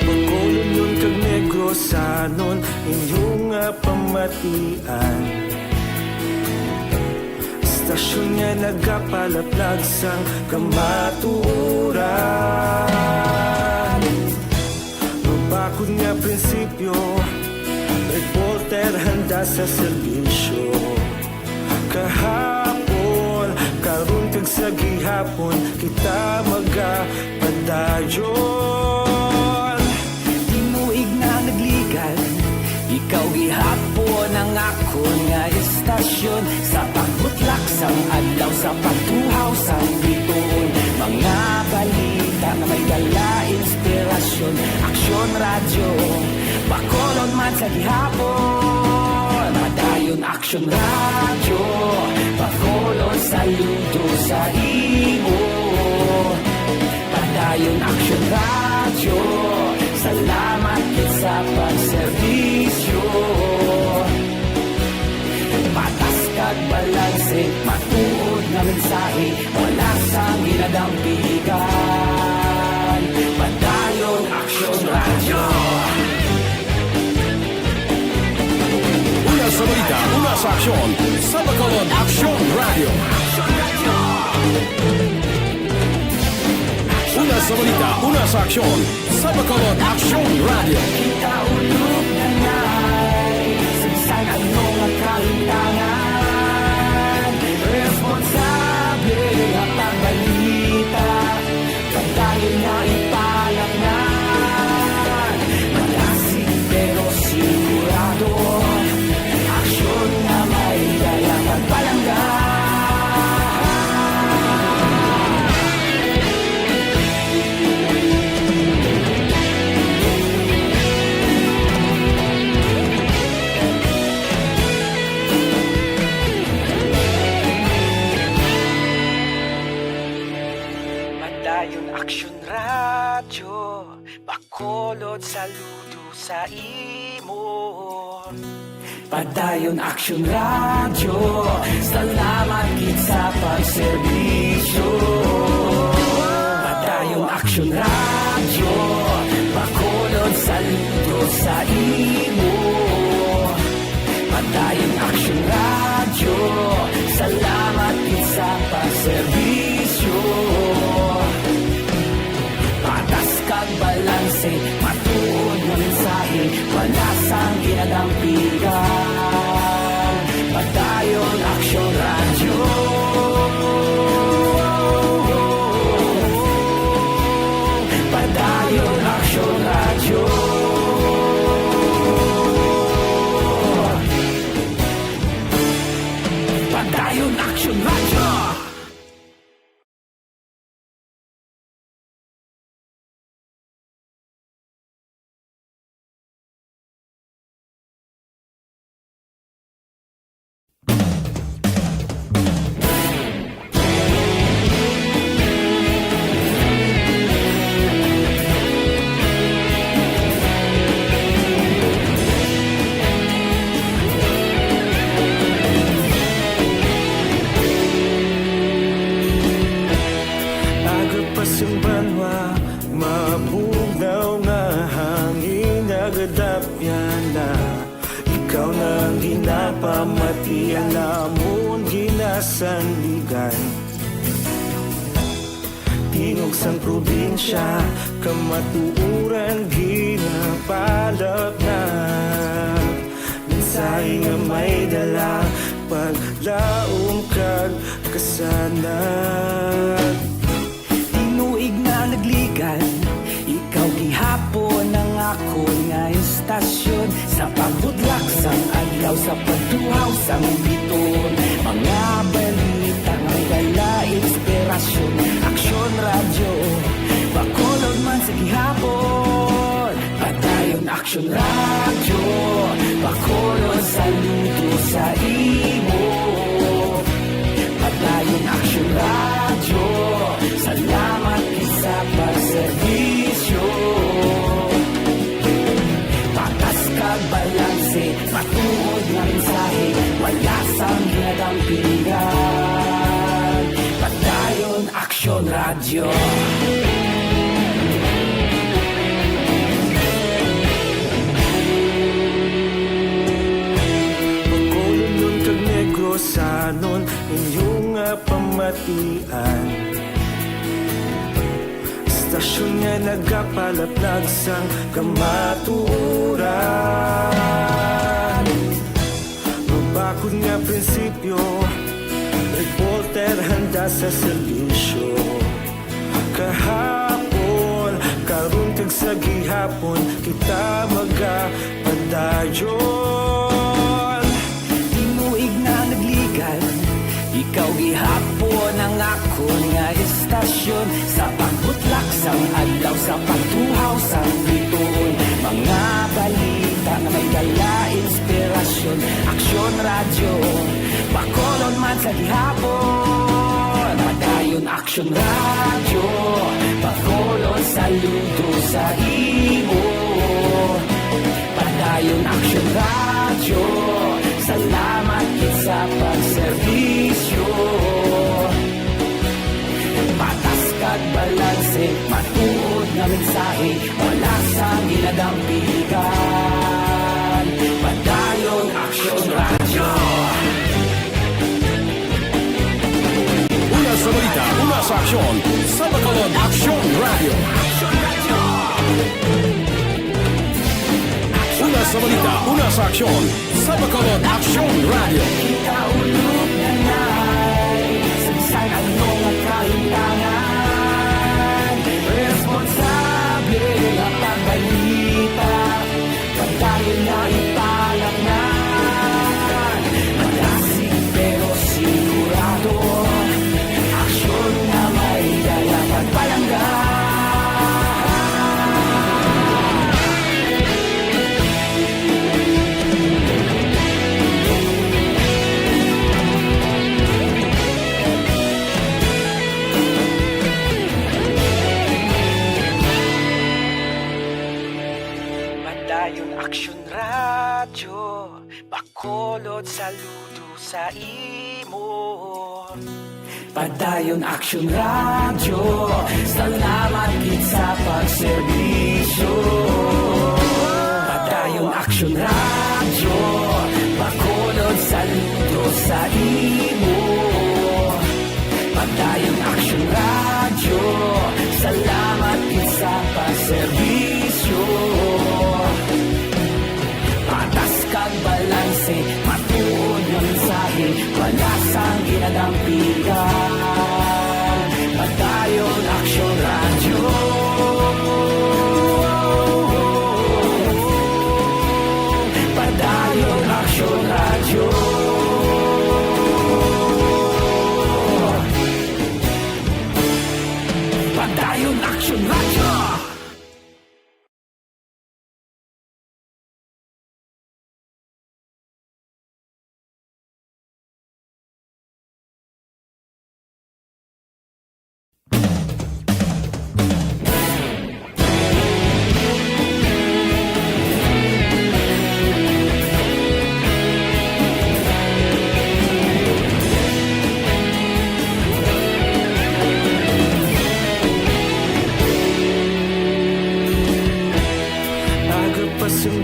Bacolodnon kag Negrosanon, inyo nga pamatian. Istasyon nga nagapalaplag sang kamatuoran. Mabakod nga prinsipyo, reporter handa sa serbisyo. Kahapon, karon kag sa gihapon, kita magapadayon. Tinuig na nagligan, ikaw gihapon ang akon nga istasyon. Sa pagbutlak sang adlaw, sa pagtuhaw sang bituon, mga balita nga may dala inspirasyon. Aksyon Radyo, Bacolod man sa gihapon. Padayon Aksyon Radyo, Bacolod, saludo sa imo. Padayon Aksyon Radyo, salamat gid sa pagserbisyo. Patas kag balanse, matuod nga mensahe, wala sang ginadampigan. Padayon Aksyon Radyo. Una sa balita, una sa aksyon, sa Bacolod Aksyon Radyo. Una sa balita, una sa aksyon, sa Bacolod Aksyon Radyo. Kita ulog na nai, sa bisan ano nga kahintangan, responsable nga pagbalita, padayon nga ipalangan. Malasig pero sigurado, aksyon nga may dala pagpalangga. Padayon Aksyon Radyo, Bacolod, saludo sa imo. Padayon Aksyon Radyo, salamat gid sa pagserbisyo. Padayon Aksyon Radyo, Bacolod, saludo sa imo. Padayon Aksyon Radyo, salamat gid sa pagserbisyo. Patas kag balanse, matuod nga mensahe, wala sang ginadampigan. Tapyana, ikaw na ang ginapamatian namon ginasandigan. Tingog sang probinsya, kamatuoran ginapalapnag. Mensahe nga may dala, paglaom kag kasanag. Tinuig na nagligan, ikaw gihapon ang akon nga istasyon. Sa pagbudlak sang adlaw, sa pagtuhaw sang biton, mga balita nga may dala inspirasyon. Aksyon Radyo, Bacolod man sa gihapon. Padayon Aksyon Radyo, Bacolod, saludo sa imo. Padayon Aksyon Radyo, salamat gid sa pagserbisyo. Patas kag balanse, matuod nga mensahe, wala sang ginadampigan. Padayon Aksyon Radyo. Bacolodnon kag Negrosanon, inyo nga pamatian. Istasyon nga nagapalaplag sang kamatuoran. Mabakod nga prinsipyo, reporter handa sa serbisyo. Kahapon, karon kag sa gihapon, kita magapadayon. Tinuig na nagligan, ikaw gihapon ang akon nga istasyon. Sa pagbutlak sang adlaw, sa pagtuhaw sang bituon, mga balita nga may dala inspirasyon. Aksyon Radyo, Bacolod man sa gihapon. Padayon Aksyon Radyo, Bacolod, saludo sa imo. Padayon Aksyon Radyo, salamat gid sa pagserbisyo. Patas kag balanse, matuod nga mensahe, wala sang ginadampigan. Padayon Aksyon Radyo. Una sa balita, una sa aksyon, sa Bacolod Aksyon Radyo. Una sa balita, una sa aksyon, sa Bacolod Aksyon Radyo. Kaulog na na'y sa bisan ano nga kahimtangan, responsable nga pagbalita. Padayon na ipalaknag, madasig pero sigurado. Aksyon nga may dala pagpalangga. Padayon Aksyon Radyo, Bacolod, saludo sa imo. Padayon Aksyon Radyo, salamat gid sa pagserbisyo. Padayon Aksyon Radyo, Bacolod, saludo sa imo. Padayon Aksyon Radyo, salamat gid sa pagserbisyo. Patas kag balanse, matuod nga mensahe, wala sang ginadampigan. Padayon Aksyon Radyo. Padayon Aksyon Radyo. Padayon Aksyon Radyo.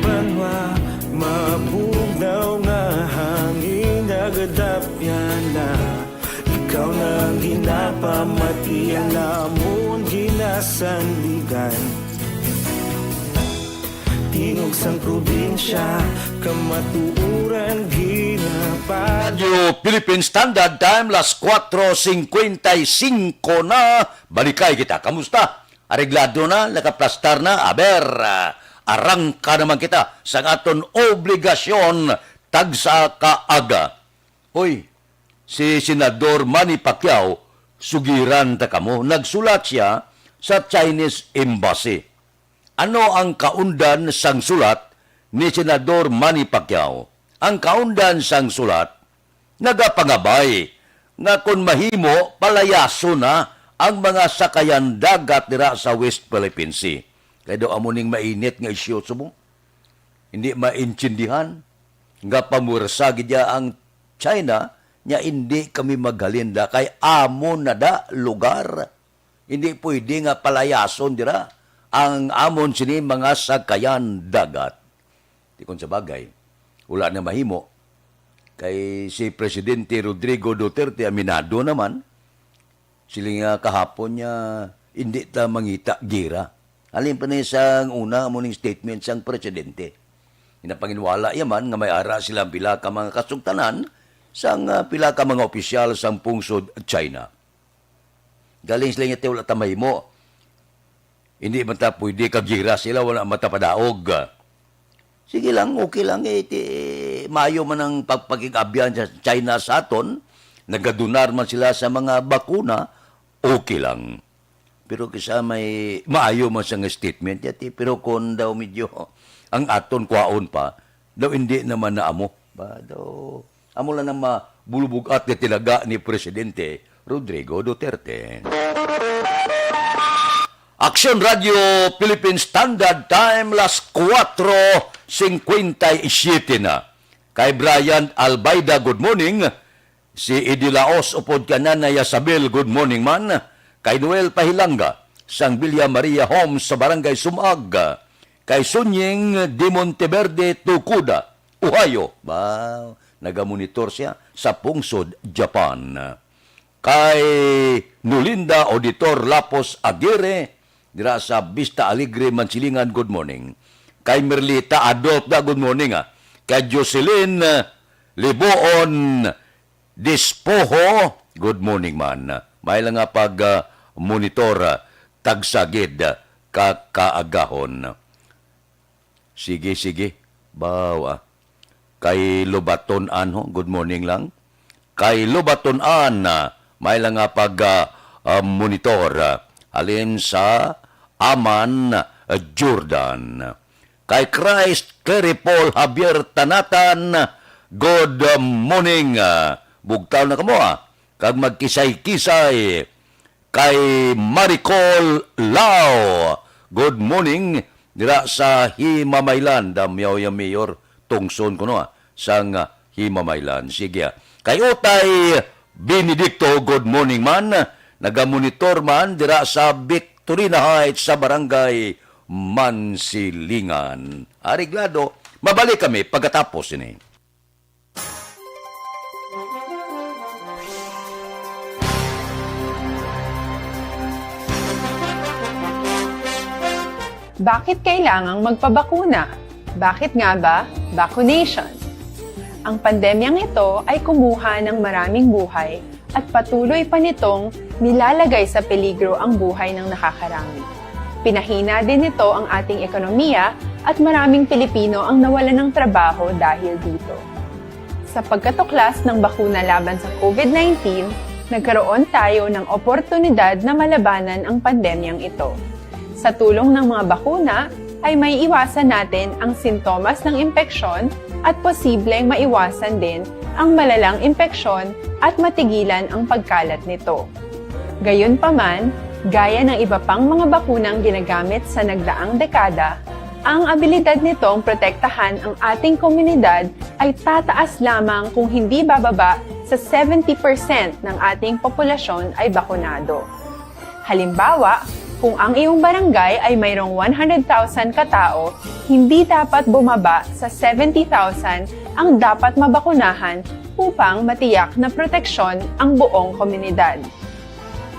Banwa, mabugnaw nga hangin nagadapyan na. Ikaw na ang ginapamati, ang amon ginasandigan. Tingog sang probinsya, kamatuoran ginapa- Radyo Philippine Standard Time, las kuatro singkwenta y singko na. Balikay kita. Kamusta? Areglado na? Nakaplastar na? Aber, ah, arangka naman kita sa aton obligasyon tagsa ka aga. Hoy, si Senador Manny Pacquiao, sugiran ta kamo. Nagsulat siya sa Chinese Embassy. Ano ang kaundan sang sulat ni Senador Manny Pacquiao? Ang kaundan sang sulat, nagapangabay nga kon mahimo, palayason na ang mga sakayan dagat dira sa West Philippine Sea. Kay daw amo ning mainit nga isyu, subong hindi maintindihan nga pamuwersa gid ya ang China, nya hindi kami maghalin da kay amon na da lugar. Hindi pwede nga palayason dira ang amon sini mga sakayan dagat. Di kon sa bagay, wala na mahimo. Kay si Presidente Rodrigo Duterte aminado naman, sila nga kahapon niya, hindi ta mangita gira. Halin pa ni sang una mo ning statement sang presidente. Inapanginwala yaman nga may ara silang pila ka mga kasugtanan sang, ah, pila ka mga opisyal sang pungsod China. Galing sila nga, "Wala ta mahimo. Hindi man ta pwede kagira sila, wala man ta padaog." Sige lang, okay lang. Eh, ti-, maayo man ang pagpakig-abyan sa China sa aton. Nagadonar man sila sa mga bakuna, okay lang. Pero kisa may maayo man sa nga statement, yati, pero kung daw medyo ang aton kwaon pa, daw hindi naman na amo. Ba, daw, amo lang ang mabulubog-at nga tinaga ni Presidente Rodrigo Duterte. Aksyon Radio Philippine Standard Time, las kuatro singkwenta y siyete na. Kay Brian Albaida, good morning. Si Eddie Laos upod kay Nanay Yasabel, good morning man. Kay Noel Pahilanga, sang Villa Maria Homes sa Barangay Sumag. Kay Sunying de Monteverde Tukuda, Ohio. Ba, nagamonitor siya sa pungsod Japan. Kay Nulinda Auditor Lapos Aguirre, dira sa Vista Alegre, Mansilingan, good morning. Kay Merlita Adolf da, good morning, ah. Kay Jocelyn, ah, Liboon Dispoho, good morning man. May lang nga pag, ah, monitor, ah, tagsagid, ah, kakaagahon. Sige, sige. Baw, ah. Kay Lobaton An, ho, good morning lang. Kay Lobaton An, ah, may lang nga pag, ah, ah, monitor, ah, halin sa Amman, ah, Jordan. Kay Christ, Clary Paul Javier Tanatan, good, ah, morning, ah, bugtaw na kamo, ah, kag magkisay-kisay. Kay Maricol Lao, good morning, dira sa Himamaylan. Damyaw ya, Mayor, tungson ko, no, ah, sang, ah, Himamaylan. Sige, ah. Kay Utay Benedicto, good morning man. Nagamonitor man dira sa Victorina Heights sa Barangay Mansilingan. Areglado, mabalik kami pagkatapos ini. Bakit kailangang magpabakuna? Bakit nga ba vaccination? Ang pandemyang ito ay kumuha ng maraming buhay at patuloy pa nitong nilalagay sa peligro ang buhay ng nakakarami. Pinahina din nito ang ating ekonomiya at maraming Pilipino ang nawalan ng trabaho dahil dito. Sa pagkatuklas ng bakuna laban sa COVID nineteen, nagkaroon tayo ng oportunidad na malabanan ang pandemyang ito. Sa tulong ng mga bakuna, ay maiiwasan natin ang sintomas ng impeksyon at posibleng maiwasan din ang malalang impeksyon at matigilan ang pagkalat nito. Gayunpaman, gaya ng iba pang mga bakunang ginagamit sa nagdaang dekada, ang abilidad nitong protektahan ang ating komunidad ay tataas lamang kung hindi bababa sa seventy percent ng ating populasyon ay bakunado. Halimbawa, Kung ang iyong barangay ay mayroong one hundred thousand ka tawo, hindi dapat bumaba sa seventy thousand ang dapat mabakunahan upang matiyak na proteksyon ang buong komunidad.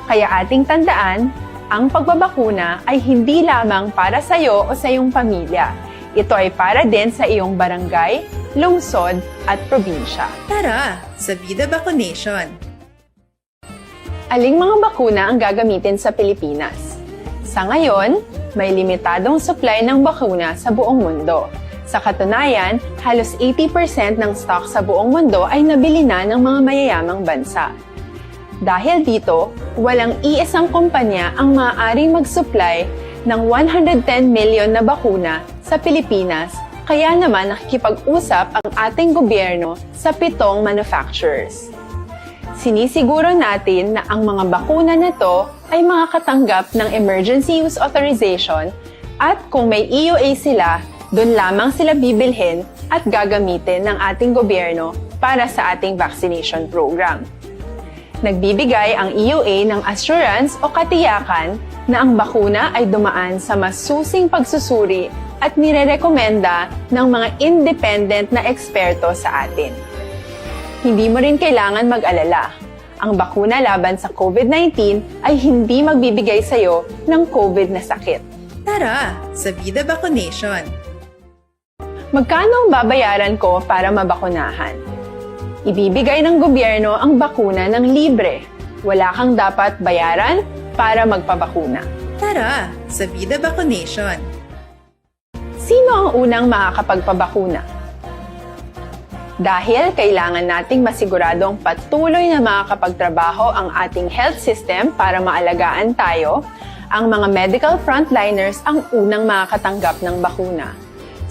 Kaya ating tandaan, ang pagbabakuna ay hindi lamang para sa iyo o sa iyong pamilya. Ito ay para din sa iyong barangay, lungsod, at probinsya. Tara, sa Vida Vaccination! Aling mga bakuna ang gagamitin sa Pilipinas? Sa ngayon, may limitadong supply ng bakuna sa buong mundo. Sa katunayan, halos eighty percent ng stock sa buong mundo ay nabili na ng mga mayayamang bansa. Dahil dito, walang iisang kumpanya ang maaaring mag-supply ng one hundred ten million na bakuna sa Pilipinas, kaya naman nakikipag-usap ang ating gobyerno sa pitong manufacturers. Sinisiguro natin na ang mga bakuna na to ay makakatanggap ng emergency use authorization, at kung may E U A sila, doon lamang sila bibilhin at gagamitin ng ating gobyerno para sa ating vaccination program. Nagbibigay ang E U A ng assurance o katiyakan na ang bakuna ay dumaan sa masusing pagsusuri at nirerekomenda ng mga independent na eksperto sa atin. Hindi mo rin kailangan mag-alala. Ang bakuna laban sa COVID nineteen ay hindi magbibigay sa iyo ng COVID na sakit. Tara, sa Vida Vaccination! Magkano ang babayaran ko para mabakunahan? Ibibigay ng gobyerno ang bakuna ng libre. Wala kang dapat bayaran para magpabakuna. Tara, sa Vida Vaccination! Sino ang unang makakapagpabakuna? Dahil kailangan nating masiguradong patuloy na makakapagtrabaho ang ating health system para maalagaan tayo, ang mga medical frontliners ang unang makakatanggap ng bakuna.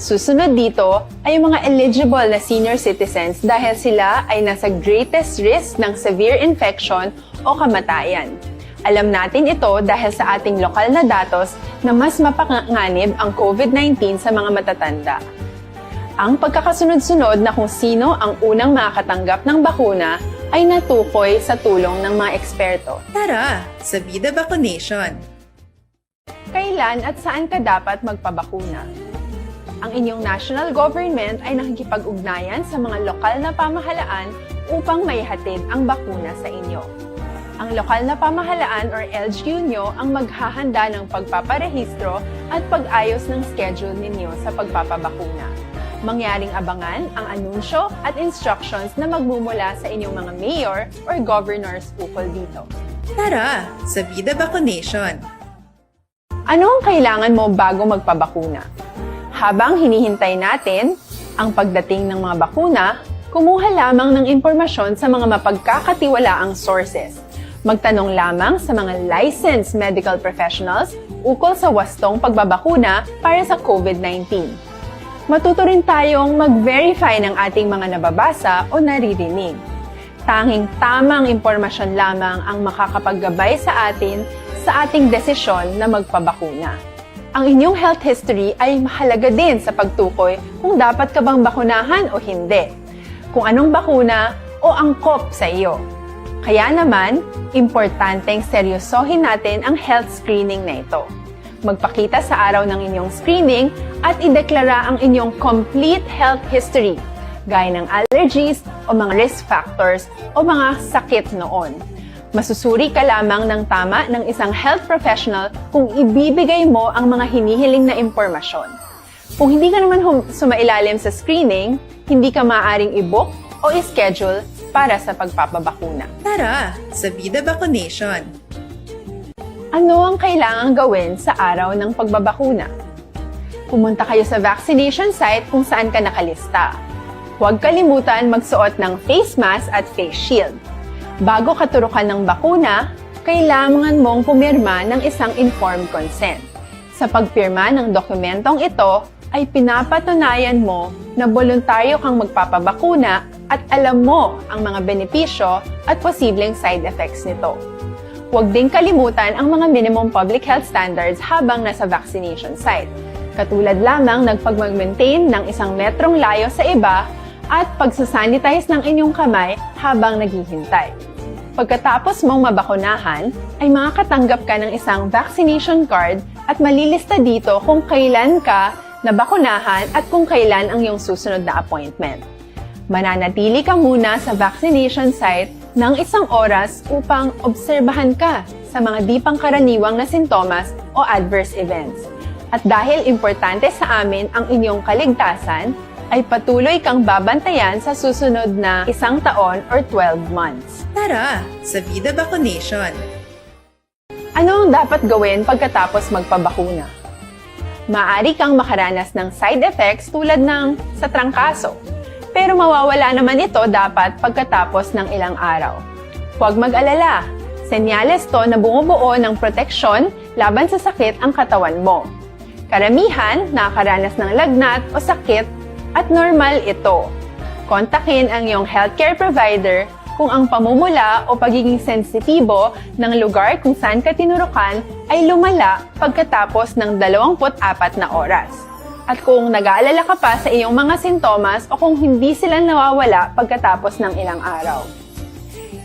Susunod dito ay ang mga eligible na senior citizens dahil sila ay nasa greatest risk ng severe infection o kamatayan. Alam natin ito dahil sa ating lokal na datos na mas mapanganib ang COVID nineteen sa mga matatanda. Ang pagkakasunod-sunod na kung sino ang unang makakatanggap ng bakuna ay natukoy sa tulong ng mga eksperto. Tara, sa Vida Vaccination! Kailan at saan ka dapat magpabakuna? Ang inyong national government ay nakikipag-ugnayan sa mga lokal na pamahalaan upang maihatid ang bakuna sa inyo. Ang lokal na pamahalaan or L G U nyo ang maghahanda ng pagpaparehistro at pag-ayos ng schedule ninyo sa pagpapabakuna. Mangyaring abangan ang anunsyo at instructions na magmumula sa inyong mga mayor or governors ukol dito. Tara, sa Vida Vaccination! Ano ang kailangan mo bago magpabakuna? Habang hinihintay natin ang pagdating ng mga bakuna, kumuha lamang ng impormasyon sa mga mapagkakatiwalaang sources. Magtanong lamang sa mga licensed medical professionals ukol sa wastong pagbabakuna para sa COVID nineteen. Matuto rin tayong mag-verify ng ating mga nababasa o naririnig. Tanging tamang impormasyon lamang ang makakapaggabay sa atin sa ating desisyon na magpabakuna. Ang inyong health history ay mahalaga din sa pagtukoy kung dapat ka bang bakunahan o hindi, kung anong bakuna o angkop sa iyo. Kaya naman, importanteng seryosohin natin ang health screening na ito. Magpakita sa araw ng inyong screening at ideklara ang inyong complete health history, gaya ng allergies o mga risk factors o mga sakit noon. Masusuri ka lamang ng tama ng isang health professional kung ibibigay mo ang mga hinihiling na impormasyon. Kung hindi ka naman hum- sumailalim sa screening, hindi ka maaaring i-book o i-schedule para sa pagpapabakuna. Tara, sa Vida Vaccination! Ano ang kailangang gawin sa araw ng pagbabakuna? Pumunta kayo sa vaccination site kung saan ka nakalista. Huwag kalimutan magsuot ng face mask at face shield. Bago ka turukan ng bakuna, kailangan mong pumirma ng isang informed consent. Sa pagpirma ng dokumentong ito, ay pinapatunayan mo na boluntaryo kang magpapabakuna at alam mo ang mga benepisyo at posibleng side effects nito. Huwag ding kalimutan ang mga minimum public health standards habang nasa vaccination site, katulad lamang ng pagmag-maintain ng isang metrong layo sa iba at pagsasanitize ng inyong kamay habang naghihintay. Pagkatapos mong mabakunahan, ay makakatanggap ka ng isang vaccination card at malilista dito kung kailan ka nabakunahan at kung kailan ang iyong susunod na appointment. Mananatili ka muna sa vaccination site ng isang oras upang obserbahan ka sa mga di pangkaraniwang na sintomas o adverse events. At dahil importante sa amin ang inyong kaligtasan, ay patuloy kang babantayan sa susunod na isang taon or twelve months. Tara sa Vida Vaccination! Ano ang dapat gawin pagkatapos magpabakuna? Maaari kang makaranas ng side effects tulad ng sa trangkaso, pero mawawala naman ito dapat pagkatapos ng ilang araw. Huwag mag-alala, senyales to na bumubuo ng proteksyon laban sa sakit ang katawan mo. Karamihan nakakaranas ng lagnat o sakit at normal ito. Kontakin ang iyong healthcare provider kung ang pamumula o pagiging sensitibo ng lugar kung saan ka tinurukan ay lumala pagkatapos ng dalawampu't apat na oras. At kung nag-aalala ka pa sa iyong mga sintomas o kung hindi sila nawawala pagkatapos ng ilang araw.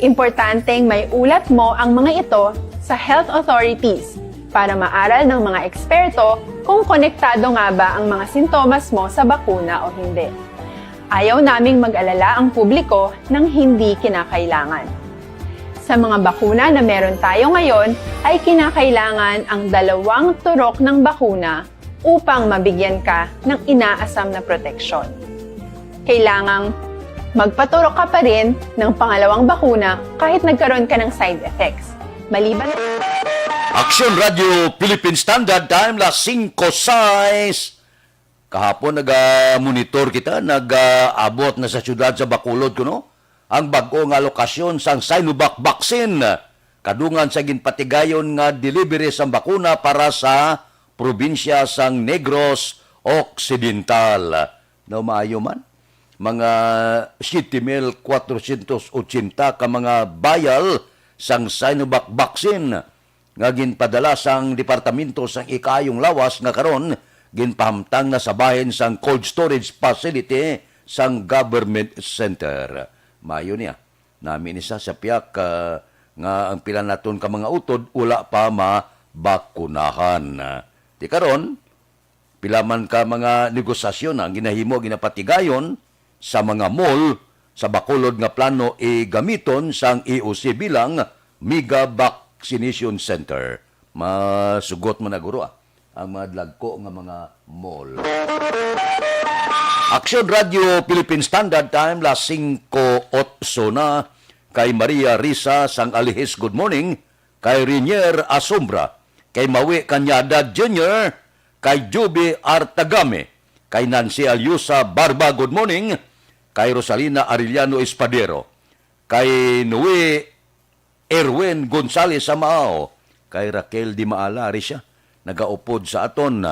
Importanteng may ulat mo ang mga ito sa health authorities para maaral ng mga eksperto kung konektado nga ba ang mga sintomas mo sa bakuna o hindi. Ayaw naming mag-alala ang publiko ng hindi kinakailangan. Sa mga bakuna na meron tayo ngayon, ay kinakailangan ang dalawang turok ng bakuna upang mabigyan ka ng inaasam na proteksyon. Kailangang magpaturok ka pa rin ng pangalawang bakuna kahit nagkaroon ka ng side effects. Maliban Aksyon Radio Philippine Standard Time, las singko sais. Kahapon naga-monitor kita, nag-abot na sa siyudad sa Bacolod kuno ang bag-o nga alokasyon sang Sinovac vaccine, kadungan sa ginpatigayon nga delivery sang bakuna para sa probinsya sang Negros Occidental. Daw maayo man, mga siyete mil kwatrocientos ochenta ka mga vial sang Sinovac vaccine nga ginpadala sang Departamento sang Ikaayong Lawas nga karon ginpahamtang na sa bahin sang cold storage facility sang government center. Maayo niya. Nami ni sa, sa piyak, ah, nga ang pila naton ka mga utod wala pa mabakunahan. Ti karon, pila man ka mga negosasyon ang ginahimo, ginapatigayon sa mga mall sa Bacolod nga plano igamiton sang E O C bilang mega vaccination center. Masugot man na, guro, ah, ang mga dagko nga mga mall. Aksyon Radio Philippine Standard Time, las singko otso na, kay Maria Risa sang Alihis, good morning. Kay Rinier Asombra, kay Mawi Cañada Junior, kay Juby Artagame, kay Nancy Alyusa Barba, good morning, kay Rosalina Arellano Espadero, kay Noe Erwin Gonzalez Samao, kay Raquel Di Maala, ari siya, nagaupod sa aton,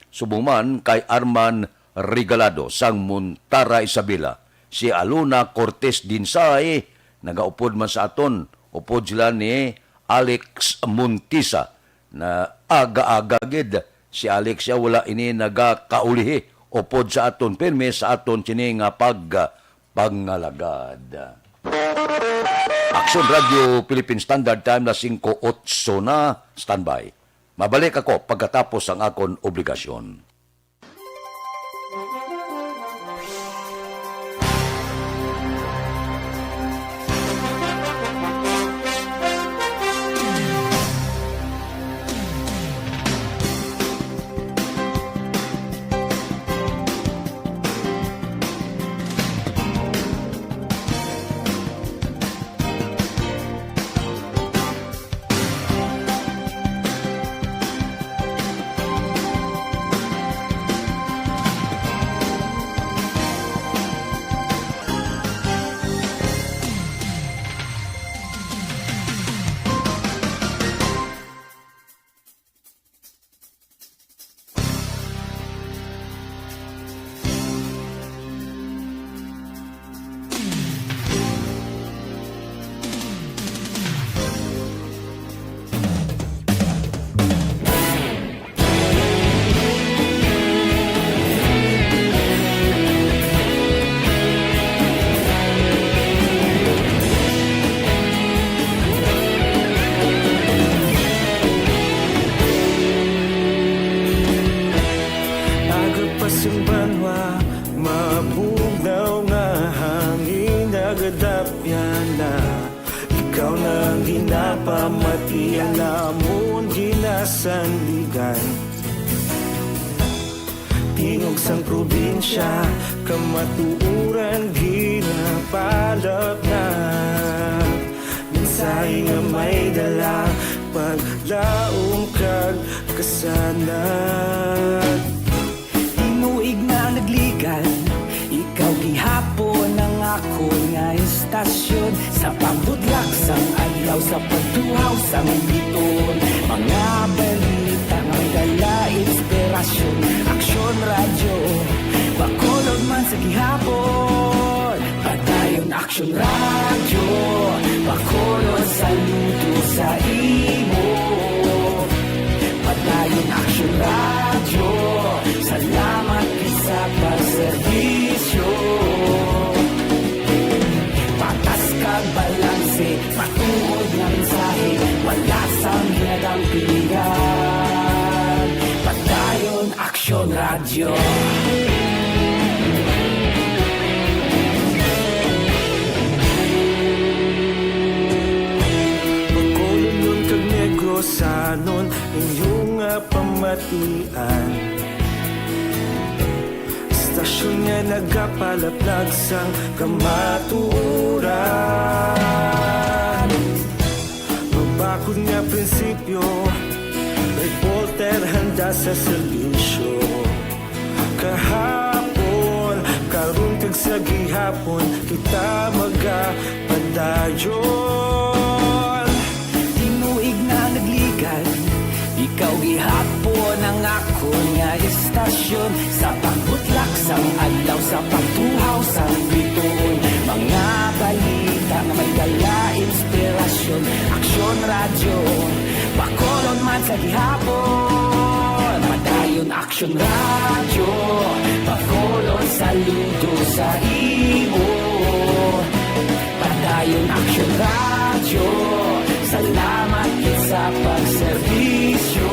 subong man kay Arman Regalado sang Montara, Isabela, si Alona Cortez Dinsay, nagaupod man sa aton, upod sila ni Alex Montisa, na aga-aga gid si Alex, siya wala ini nagakaulihi, upod sa aton, pirmi sa aton sini nga pag-, pangalagad. Aksyon Radio Philippine Standard Time, las singko otso na, standby. Mabalik ako pagkatapos ang akon obligasyon. na, ikaw na ang ginapamatian namon ginasandigan. Tingog sang probinsya, kamatuoran ginapalapnag. Mensahe nga may dala, paglaom kag kasanag. Tinuig na nagligan, ikaw gihapon ang akon nga istasyon. Sa pagbutlak sang adlaw, sa pagtuhaw sang bituon, mga balita nga may dala inspirasyon. Aksyon Radyo, Bacolod man sa gihapon. Padayon Aksyon Radyo, Bacolod, saludo sa imo. Padayon Aksyon Radyo, salamat gid sa pagserbisyo. Patas kag balanse, matuod nga mensahe, wala sang ginadampigan. Padayon Aksyon Radyo. Bacolodnon kag Negrosanon, inyo nga pamatian. Istasyon nga nagapalaplag sang kamatuoran. Mabakod nga prinsipyo, reporter handa sa serbisyo. Kahapon, karon kag sa gihapon, kita magapadayon. Tinuig na nagligan, ikaw gihapon ang akon nga istasyon. Sa pagbutlak sang adlaw, sa pagtuhaw sang bituon, mga balita nga may dala inspirasyon. Aksyon Radyo, Bacolod man sa gihapon. Padayon Aksyon Radyo, Bacolod, saludo sa imo. Padayon Aksyon Radyo, salamat gid sa pagserbisyo.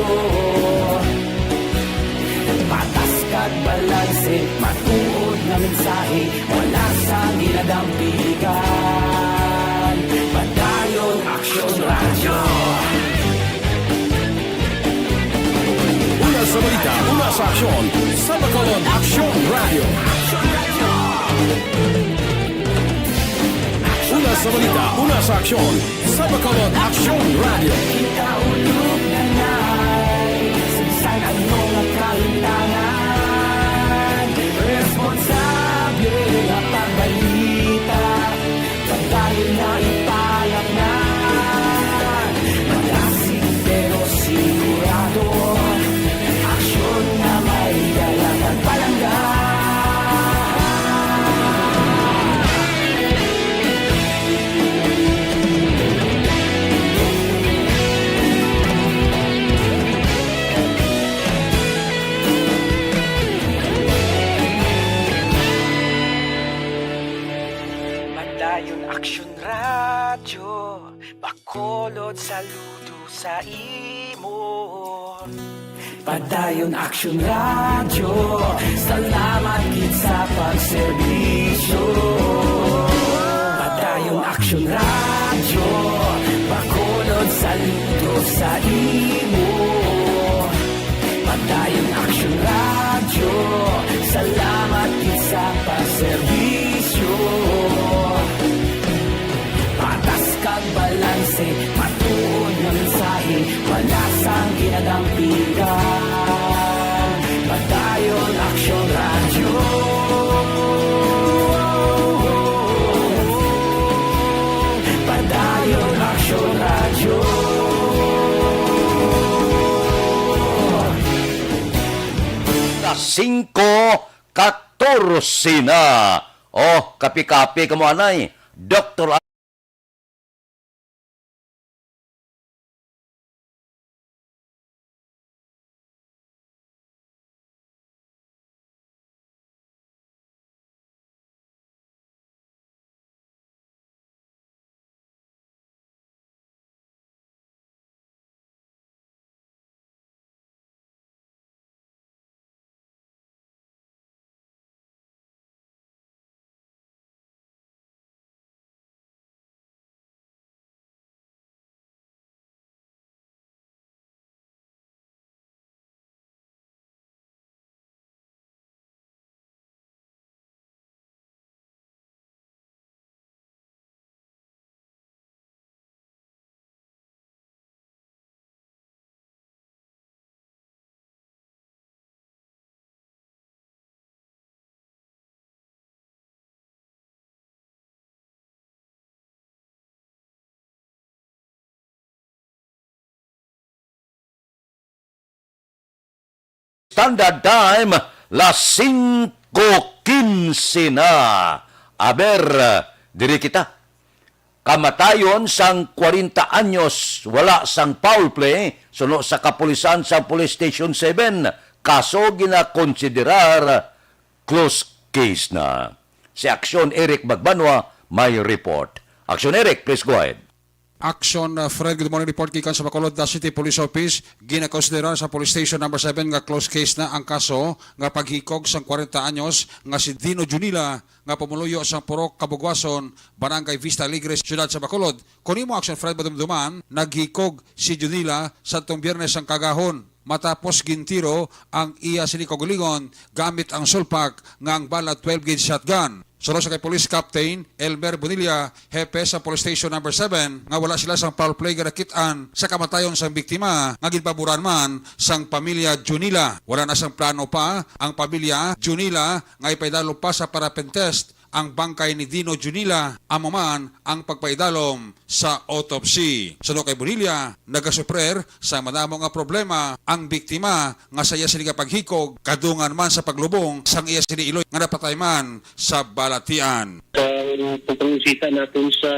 Patas kag balanse, matuod nga mensahe, wala sang ginadampigan. Padayon Aksyon Radyo. Una sa balita, una sa aksyon, sa Bacolod Aksyon Radyo. Una sa balita, una sa aksyon, sa Bacolod Aksyon Radyo. Kita ulog na nai, sa bisan ano nga kahintangan, responsable nga pagbalita. Padayon na ipalapngan, malasig pero sigurado. Aksyon nga may dala kag palangga. Padayon Aksyon Radyo, Bacolod, saludo sa imo. Padayon Aksyon Radyo, salamat gid sa pagserbisyo. Padayon Aksyon Radyo, Bacolod, saludo sa imo. Padayon Aksyon Radyo, salamat gid sa pagserbisyo. Patas kag balanse, matuod nga mensahe, wala sang ginadampigan. Padayon Aksyon Radyo. Padayon Aksyon Radyo. Alas singko katorse na. Oh, kape-kape kamo, anay. Doktor Standard Time, las singko quince na. Aber, diri kita. Kamatayon sang kwarenta anyos, wala sang foul play, suno sa kapulisan sa Police Station seven, kaso ginakonsiderar close case na. Si Aksyon Eric Magbanwa may report. Aksyon Eric, please go ahead. Action, uh, Fred, good morning. Report gikan sa Bacolod, the City Police Office. Ginakonsiderar sa Police Station Number seven nga close case na ang kaso nga paghikog sang kwarenta anyos nga si Dino Junila nga pumuluyo sang Purok Kabugwason, Barangay Vista Alegre, Siyudad sa Bacolod. Kon imo, Action Fred, madumduman, naghikog si Junila sadtong Biyernes sang kaagahon matapos gintiro ang iya sini kaugalingon gamit ang sulpak nga ang bala twelve gauge shotgun. Suno sa kay Police Captain Elmer Bonilla, hepe sa Police Station Number seven, nga wala sila sang foul play nga nakit-an sa kamatayon sang biktima nga ginpaboran man sang pamilya Junila. Wala na sang plano pa ang pamilya Junila nga ipaidalom pa sa paraffin test ang bangkay ni Dino Junila, amo man ang pagpaidalom sa autopsy. Suno kay Bonilla, nagasuprer sa madamo nga problema ang biktima nga sa iya sini nga paghikog, kadungan man sa paglubong sang iya sini iloy nga napatay man sa balatian. Sa pagpangusita natin sa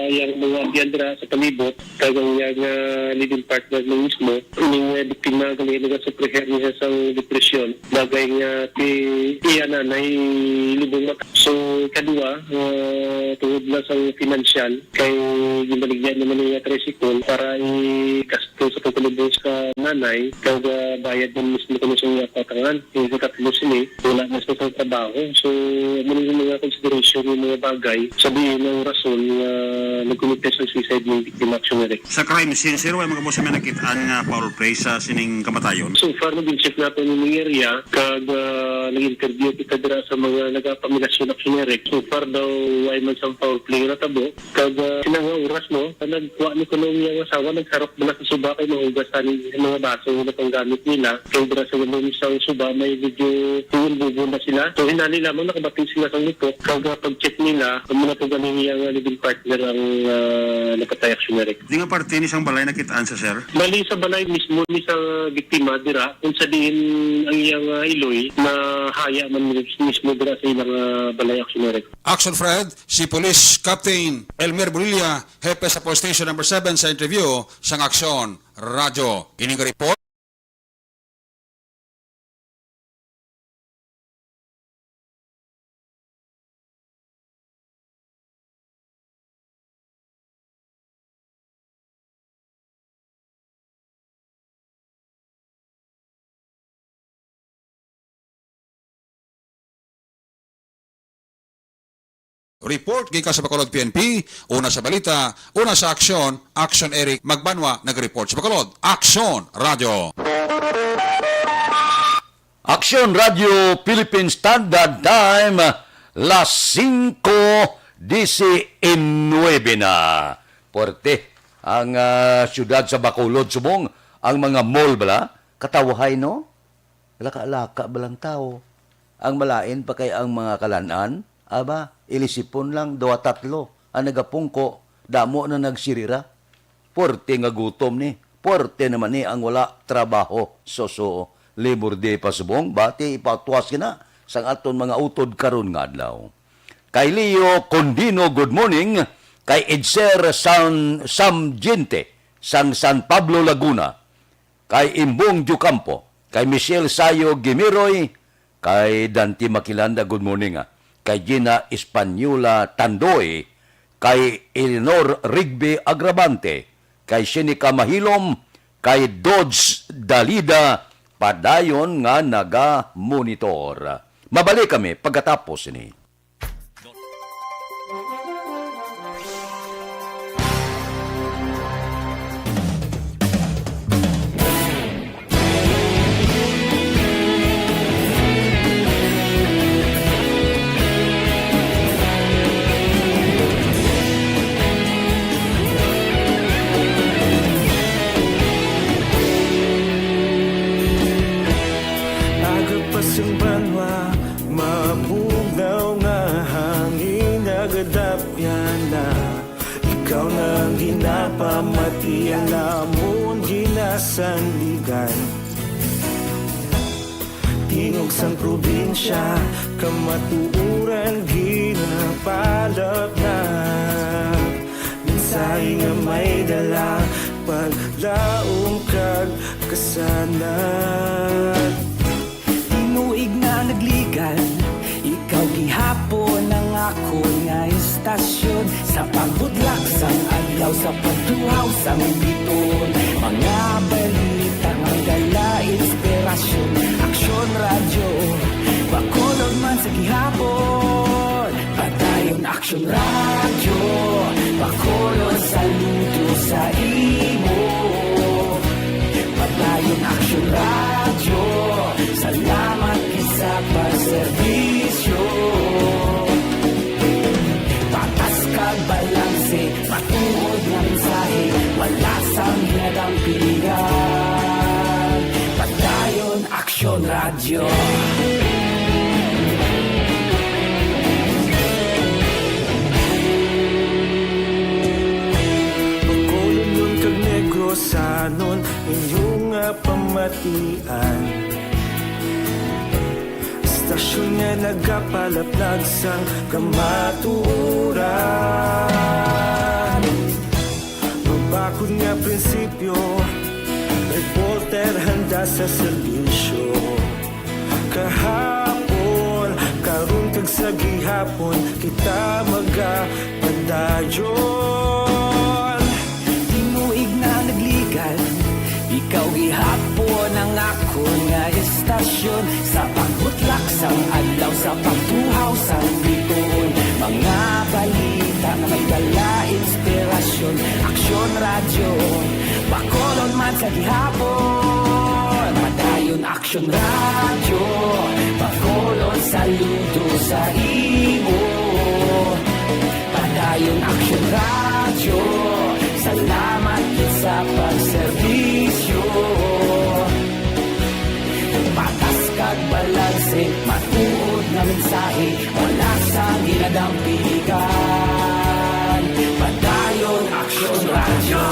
iyang mga abyan dira sa palibot, kag ang iyang, ah, living partner na mismo, ining, ah, biktima gali nagasufriher niya sang depresyon. Bagay nga si iya nanay lubong mata. So, kadua, ah, tungod na sa financial, kay ginbaligyan naman niya tricycle para i-gasto sa pagkalubong sa nanay, kag, ah, bayad man mismo kuno sa iya patangan. Yung ikatlo sini, wala na sa trabaho. So, muna yung mga consideration, yung mga bagay, sabihin ang rason nga nagkomite sa suicide ng biktima, Action Eric. Sa crime scene, sir, wala mga boss may nakit-an nga foul play sa sining kamatayon? So far, nag-check na po yung area, kag, ah, nag-interview kita dira sa mga nagapamilasyon, Action Eric. So far daw, wala man sang foul play na tabo. Kag, ah, sila nga oras, no, nagkuha ni kuno ang iyang asawa, nagsarok bala sa suba kay mahugas tani ang mga baso nga panggamit nila. Kay dira sa lamom sang suba, may medyo buwon-buwon na sila. So, hinali lamang nakabati sila sang lipok. Kag, ah, pag-check nila, amo na po ganing iyang, ah, living partner ang, ah, napatay, Action Eric. Di nga parte ni sang balay nakit-an sa, sir? Bali sa balay mismo ni sa biktima dira, kung sa diin ang iyang, ah, iloy, nahaya man mis-, mismo dira sa ilang, ah, balay, Action Eric. Action Fred, si Police Captain Elmer Bonilla, hepe sa Police Station Number seven, sa interview sang Aksyon Radyo. Ining report. Report gikan sa Bacolod P N P, una sa balita, una sa aksyon, Action Eric Magbanwa nag-report sa Bacolod. Action Radio. Action Radio Philippine Standard Time, las singko diecinuebe na. Puwerte ang, ah, siyudad sa Bacolod subong ang mga mall bala. Katawhay, no? Laka-laka ba lang tawo? Ang malain pa kay ang mga kalan-an, aba, ilisipon lang, duwa tatlo ang nagapungko, damo na nagsirira. Puwerte nga gutom ni, puwerte naman ni ang wala trabaho. Suso, Labor Day pa subong, bati ipatwas gina sang aton mga utod karon nga adlaw. Kay Leo Condino, good morning. Kay Edser San, Sam Gente, sang San Pablo, Laguna. Kay Imbong Diocampo, kay Michelle Sayo Gimiroy, kay Dante Makilanda, good morning, ah. Kay Gina Española Tandoy, kay Eleanor Rigby Agravante, kay Shenica Mahilom, kay Dodge Dalida, padayon nga naga-monitor. Mabalik kami pagkatapos ni. Aga pa sang banwa, mabugnaw nga hangin, nagadapyan na. Ikaw na ang ginapamati, ang amon ginasandigan. Sang probinsya, kamatuoran ginapalapnap. Mensahe nga may dala, paglaom kag kasanag. Tinuig na nagligan, ikaw gihapon ang akon nga istasyon. Sa pagbutlak sang adlaw, sa pagtuhaw sang biton, mga balita nga dala inspirasyon. Aksyon Radyo, Bacolod man sa gihapon. Padayon Aksyon Radyo, Bacolod, saludo sa imo. Padayon Aksyon Radyo, salamat gid sa pagserbisyo. Patas kag balanse, matuod nga mensahe, wala sang ginadampigan. Padayon Aksyon Radyo. Bacolodnon kag Negrosanon, inyo nga pamatian. Istasyon nga nagapalaplag sang kamatuoran. Mabakod nga prinsipyo, reporter handa sa serbisyo. Kahapon, karon kag sa gihapon, kita magapadayon. Tinuig na nagligan, ikaw gihapon ang akon nga istasyon. Sa pagbutlak sang adlaw, sa pagtuhaw sang biton, mga balita nga may dala inspirasyon. Aksyon Radyo, Bacolod man sa gihapon. Padayon Aksyon Radyo, Bacolod, saludo sa imo. Padayon Aksyon Radyo, salamat gid sa pagserbisyo. Patas kag balanse, matuod nga mensahe, wala sang ginadampigan. Padayon Aksyon Radyo.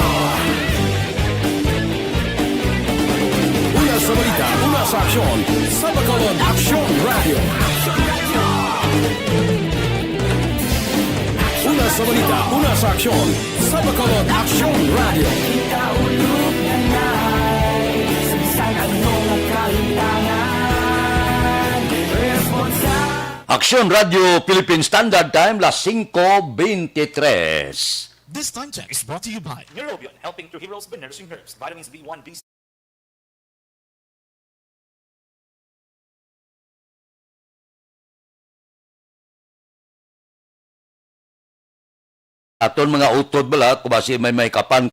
Una sa balita, una sa aksyon, sa Bacolod Aksyon Radyo. Una sa balita, una sa aksyon, sa Bacolod Aksyon Radyo. Aksyon Radyo Philippine Standard Time, las singko beintitrés. This time check is brought to you by Neurobion, helping to heroes with nursing herbs, vitamins B one, B Aton mga utod bala, kung basi may may kapan.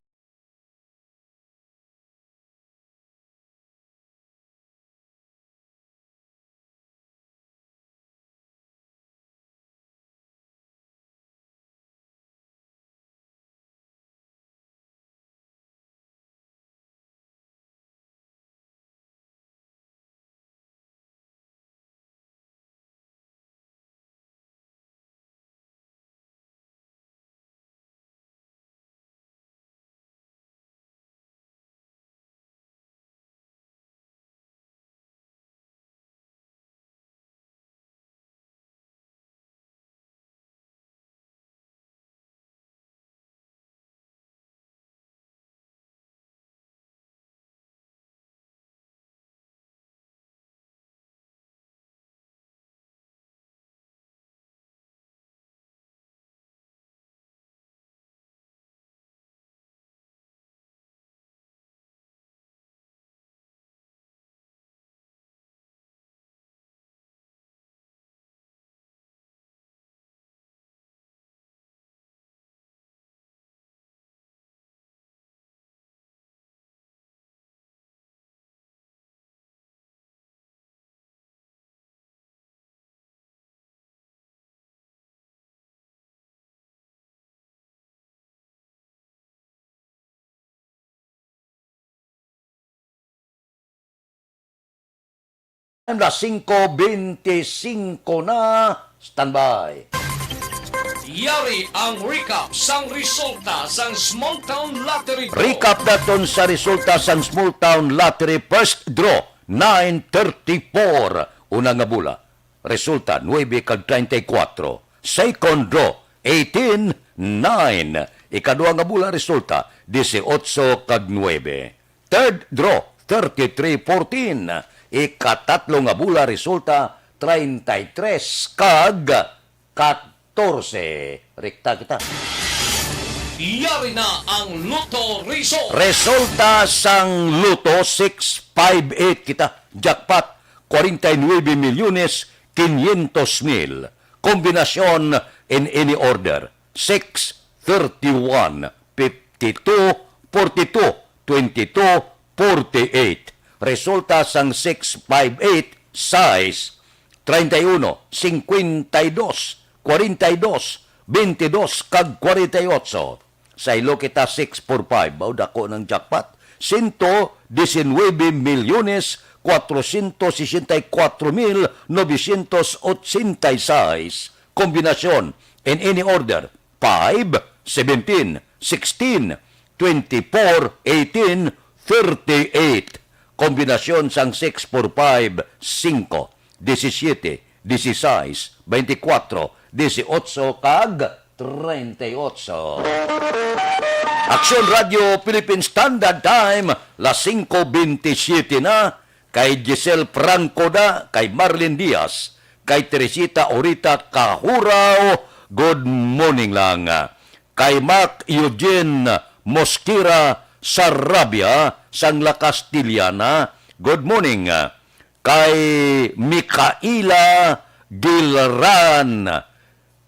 Alas singko beintisinko na. Standby. Yari ang recap sang resulta sang Small Town Lottery Draw. Recap naton sa resulta sang Small Town Lottery First Draw, nine thirty-four. Una nga bola, resulta, nuebe kag treinta y cuatro. Second draw, eighteen nine. Ikadua nga bola, resulta, dieciocho kag nuebe. Third draw, thirty-three fourteen. Ikatatlo nga bola, resulta, treinta y tres kag katorse. Rekta kita. Yari na ang Lotto Result. Resulta sang Lotto, six five eight kita. Jackpot, cuarenta y nueve millones quinientos mil. Kombinasyon in any order, six, thirty-one, fifty-two, forty-two, twenty-two, forty-eight. Resulta sang six five eight, sais, treinta y uno, cincuenta y dos, cuarenta y dos, veintidós, kag cuarenta y ocho. Saylo kita, six four five. Mao, dako ng jackpot. Ciento diecinueve millones cuatrocientos sesenta y cuatro mil novecientos ochenta y seis. Kombinasyon, in any order, five, seventeen, sixteen, twenty-four, eighteen, thirty-eight. Kombinasyon sang six four five, singko, disisiete, disisais, beintikwatro, dieciocho, kag treinta y ocho. Aksyon Radio Philippine Standard Time, las singko bentisiete na. Kay Giselle Franco da, kay Marlene Diaz, kay Teresita Orita Kahuraw, good morning lang. Kay Mac Eugene Mosquera Sarabia sang La Castellana, good morning. Kay Mikaela Gilran,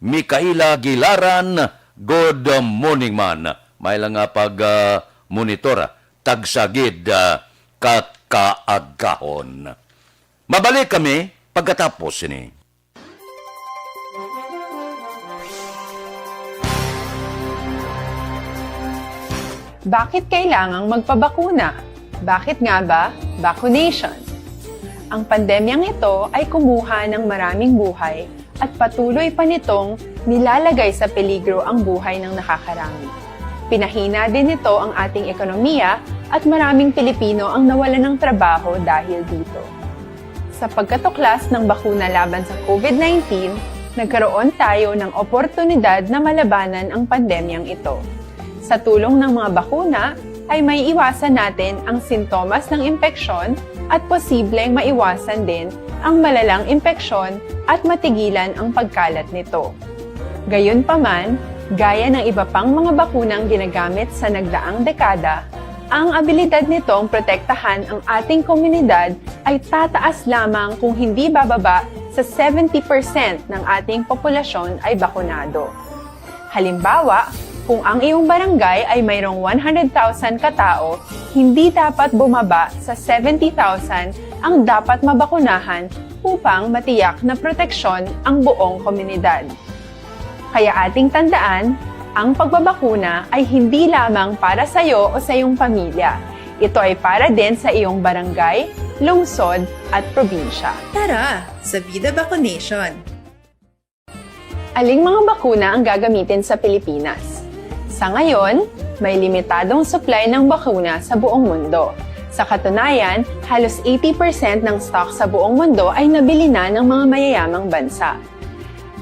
Mikaela Gilaran, good morning man. May lang nga pag, ah, monitor, ah, tagsa gid, ah, ka kaagahon. Mabalik kami pagkatapos sini. Bakit kailangang magpabakuna? Bakit nga ba vaccination? Ang pandemyang ito ay kumuha ng maraming buhay at patuloy pa nitong nilalagay sa peligro ang buhay ng nakakarami. Pinahina din nito ang ating ekonomiya at maraming Pilipino ang nawalan ng trabaho dahil dito. Sa pagkatuklas ng bakuna laban sa COVID nineteen, nagkaroon tayo ng oportunidad na malabanan ang pandemyang ito. Sa tulong ng mga bakuna, ay maiiwasan natin ang sintomas ng impeksyon at posibleng maiwasan din ang malalang impeksyon at matigilan ang pagkalat nito. Gayunpaman, gaya ng iba pang mga bakunang ginagamit sa nagdaang dekada, ang abilidad nitong protektahan ang ating komunidad ay tataas lamang kung hindi bababa sa seventy percent ng ating populasyon ay bakunado. Halimbawa, kung ang iyong barangay ay mayroong one hundred thousand katao, hindi dapat bumaba sa seventy thousand ang dapat mabakunahan upang matiyak na proteksyon ang buong komunidad. Kaya ating tandaan, ang pagbabakuna ay hindi lamang para sa iyo o sa iyong pamilya. Ito ay para din sa iyong barangay, lungsod, at probinsya. Tara, sa Vida Vaccination! Aling mga bakuna ang gagamitin sa Pilipinas? Sa ngayon, may limitadong supply ng bakuna sa buong mundo. Sa katunayan, halos eighty percent ng stock sa buong mundo ay nabili na ng mga mayayamang bansa.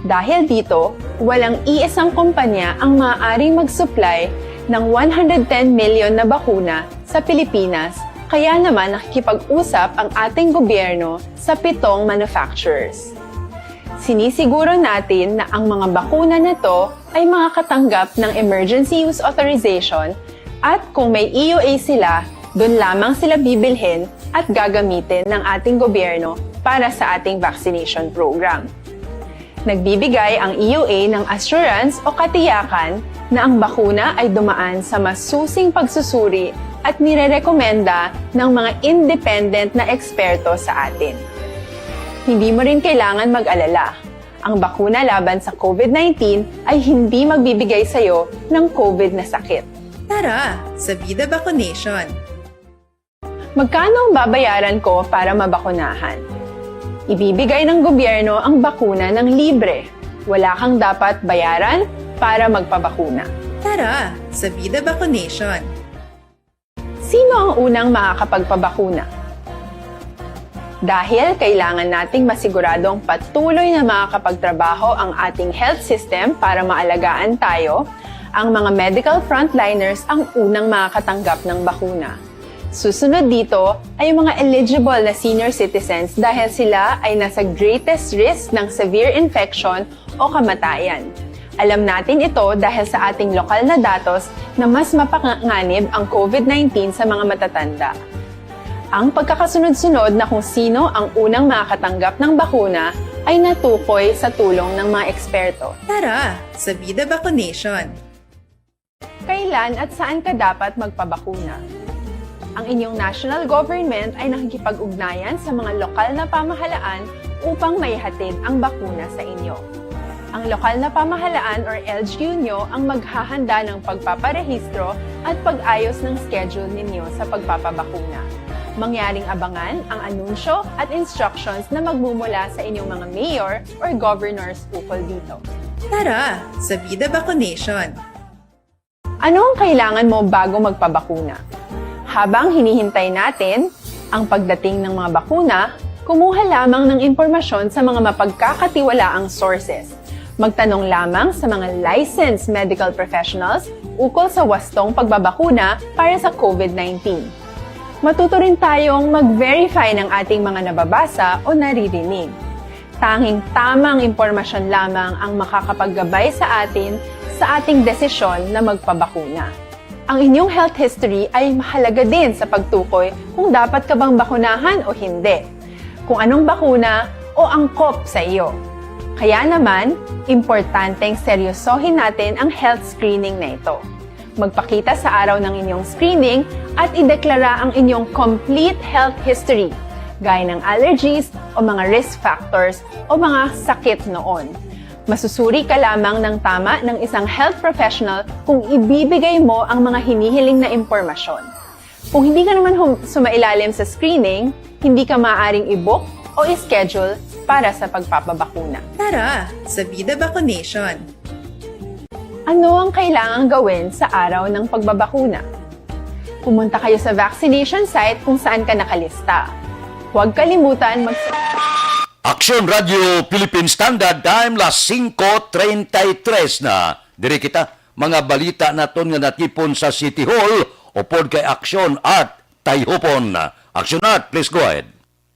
Dahil dito, walang iisang kumpanya ang maaaring mag-supply ng one hundred ten million na bakuna sa Pilipinas, kaya naman nakikipag-usap ang ating gobyerno sa pitong manufacturers. Sinisiguro natin na ang mga bakuna na to ay makakatanggap ng emergency use authorization at kung may E U A sila, doon lamang sila bibilhin at gagamitin ng ating gobyerno para sa ating vaccination program. Nagbibigay ang E U A ng assurance o katiyakan na ang bakuna ay dumaan sa masusing pagsusuri at nirerekomenda ng mga independent na eksperto sa atin. Hindi mo rin kailangan mag-alala. Ang bakuna laban sa COVID nineteen ay hindi magbibigay sa iyo ng COVID na sakit. Tara, sa Vida Vaccination! Magkano ang babayaran ko para mabakunahan? Ibibigay ng gobyerno ang bakuna ng libre. Wala kang dapat bayaran para magpabakuna. Tara, sa Vida Vaccination! Sino ang unang makakapagpabakuna? Dahil kailangan nating masigurado ang patuloy na makakapagtrabaho ang ating health system para maalagaan tayo, ang mga medical frontliners ang unang makakatanggap ng bakuna. Susunod dito ay ang mga eligible na senior citizens dahil sila ay nasa greatest risk ng severe infection o kamatayan. Alam natin ito dahil sa ating lokal na datos na mas mapanganib ang COVID nineteen sa mga matatanda. Ang pagkakasunod-sunod na kung sino ang unang makakatanggap ng bakuna ay natukoy sa tulong ng mga eksperto. Tara sa Vida Vaccination! Kailan at saan ka dapat magpabakuna? Ang inyong national government ay nakikipag-ugnayan sa mga lokal na pamahalaan upang maihatid ang bakuna sa inyo. Ang lokal na pamahalaan or L G U nyo ang maghahanda ng pagpaparehistro at pag-ayos ng schedule ninyo sa pagpapabakuna. Mangyaring abangan ang anunsyo at instructions na magmumula sa inyong mga mayor or governors ukol dito. Tara sa Vida Vaccination! Ano ang kailangan mo bago magpabakuna? Habang hinihintay natin ang pagdating ng mga bakuna, kumuha lamang ng impormasyon sa mga mapagkakatiwalaang sources. Magtanong lamang sa mga licensed medical professionals ukol sa wastong pagbabakuna para sa COVID nineteen. Matuto rin tayong mag-verify ng ating mga nababasa o naririnig. Tanging tamang impormasyon lamang ang makakapaggabay sa atin sa ating desisyon na magpabakuna. Ang inyong health history ay mahalaga din sa pagtukoy kung dapat ka bang bakunahan o hindi, kung anong bakuna o angkop sa iyo. Kaya naman, importanteng seryosohin natin ang health screening na ito. Magpakita sa araw ng inyong screening at ideklara ang inyong complete health history, gaya ng allergies o mga risk factors o mga sakit noon. Masusuri ka lamang ng tama ng isang health professional kung ibibigay mo ang mga hinihiling na impormasyon. Kung hindi ka naman hum- sumailalim sa screening, hindi ka maaaring i-book o i-schedule para sa pagpapabakuna. Tara sa Vida Vaccination! Ano ang kailangang gawin sa araw ng pagbabakuna? Pumunta kayo sa vaccination site kung saan ka nakalista. Huwag kalimutan mag- Aksyon Radio Philippine Standard Time, las singko treinta y tres na. Diri kita, mga balita naton nga natipon sa City Hall, upod kay Aksyon Art Tayhupon. Aksyon Art, please go ahead.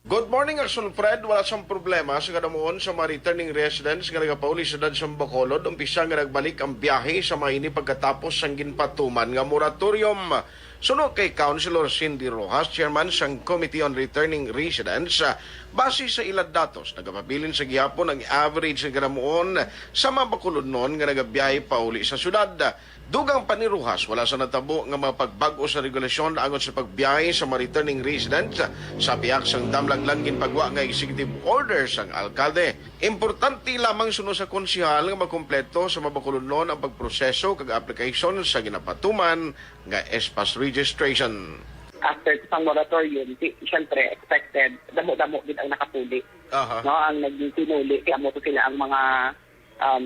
Good morning, Aksyon Fred. Wala sang problema sa kadamuon sa mga returning residents nga nagapauli sa syudad sang Bacolod, umpisa nga nagbalik ang biyahe sa mga ini pagkatapos sang ginpatuman nga moratorium. Suno kay Councilor Cindy Rojas, chairman sang Committee on Returning Residents, ah, base sa ila datos, nagapabilin sa gihapon ang average nga kadamuon sa mga Bacolodnon nga nagabiyahe pauli sa syudad. Dugang pa ni Rojas, wala sa natabo nga mga pagbag-o sa regulasyon angot sa pagbiyahe sa mga returning residents sa pihak sang damlag lang ginpagwa nga executive order sang alkalde. Importante lamang suno sa konsehal nga makumpleto sa mga Bacolodnon ang pagproseso kag application sa ginapatuman nga S pass registration. After sa moratorium, di, syempre, expected, damo-damo gid ang nakapuli. Aha. No, ang naging pinuli, kaya mo to sila ang mga, um,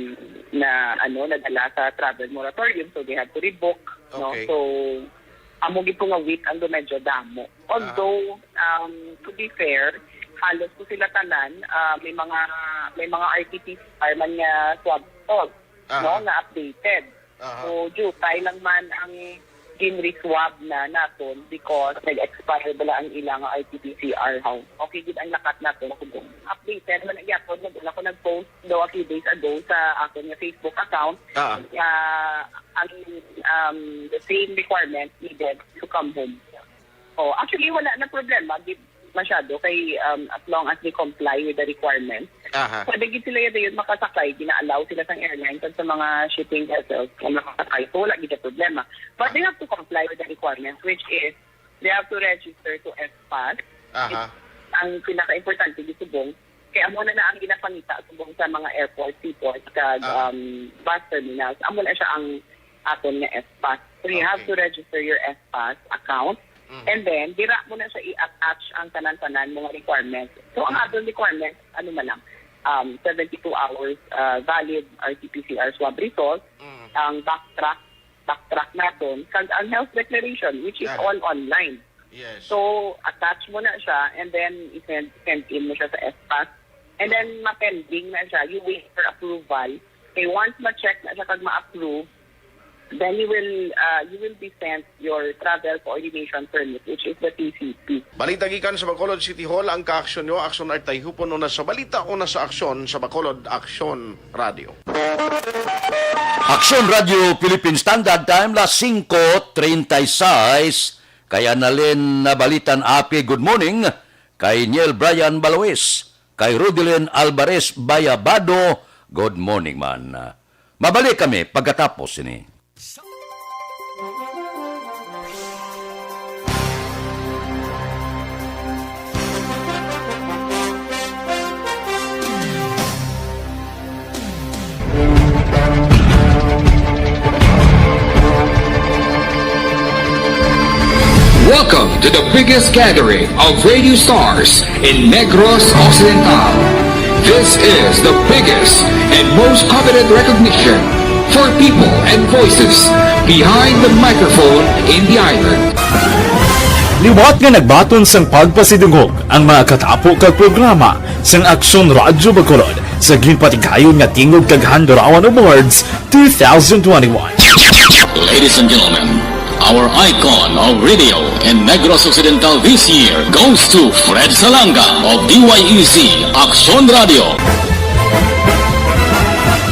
na, ano, nadala sa travel moratorium, so they had to rebook, no? Okay. So, amo gid ko nga week ang medyo damo. Although, um, to be fair, halos ko sila tanan, ah, may mga, may mga R T P C R man nga swab test, Aha. no, nga updated. Aha. So, jutay lang man ang gin-reswab na naton because nag-expire bala ang ilang R T P C R, how. Okay gid ang lakat naton. Updated man gyapon, nag-, ako nag-post daw a few days ago sa akon nga Facebook account Ah. nga ang, um, the same requirement needed to come home. Oh, actually, wala na problema gid masyado kay, um, as long as they comply with the requirements. Aha. Pwede gid sila yun, yun makasakay, gina-allow sila sang airlines at sa mga shipping vessels kung makasakay. So, wala gid na problema. But they have to comply with the requirements, which is they have to register to S pass. Aha. It, ang pinaka-importante gid subong, kay amo na na ang ginapangita subong sa mga airport, seaport, kag, Ah. um, bus terminals. Amo na siya ang aton nga S pass. So, you have Okay. to register your S pass account. Mhm. And then, dira mo na siya i-attach ang tanan-tanan mga requirements. So, ang Mhm. aton requirements, ano man lang, um, seventy-two hours, uh, valid R T P C R swab result, Mhm. ang backtrack, backtrack naton, kag ang health declaration, which is Yeah. all online. Yes. So, attach mo na siya and then i-send, send in mo siya sa S pass. And then, ma-pending na siya. You wait for approval. Okay, once ma-check na siya kag ma-approve, then you will, uh, you will be sent your travel coordination permit, which is the T C P. Balita gikan sa Bacolod City Hall, ang kaaksyon nyo, aksyon, Artay Hupon, una sa balita, una sa aksyon sa Bacolod Aksyon Radio. Aksyon Radio Philippine Standard Time, las singko treinta y seis. Kay Annalyn Nabalitan Api, good morning. Kay Niel Brian Balois, kay Rudelin Alvarez Bayabado, good morning man. Mabalik kami pagkatapos sini. Welcome to the biggest gathering of radio stars in Negros Occidental. This is the biggest and most coveted recognition for people and voices behind the microphone in the island. Liwat nga nagbaton sang pagpasidungog ang mga katapo kag programa sang Aksyon Radyo Bacolod sa ginpatigayon nga Tingog kag Handurawan Awards two thousand twenty-one. Ladies and gentlemen, our icon of radio in Negros Occidental this year goes to Fred Salanga of D Y E Z Aksyon Radio.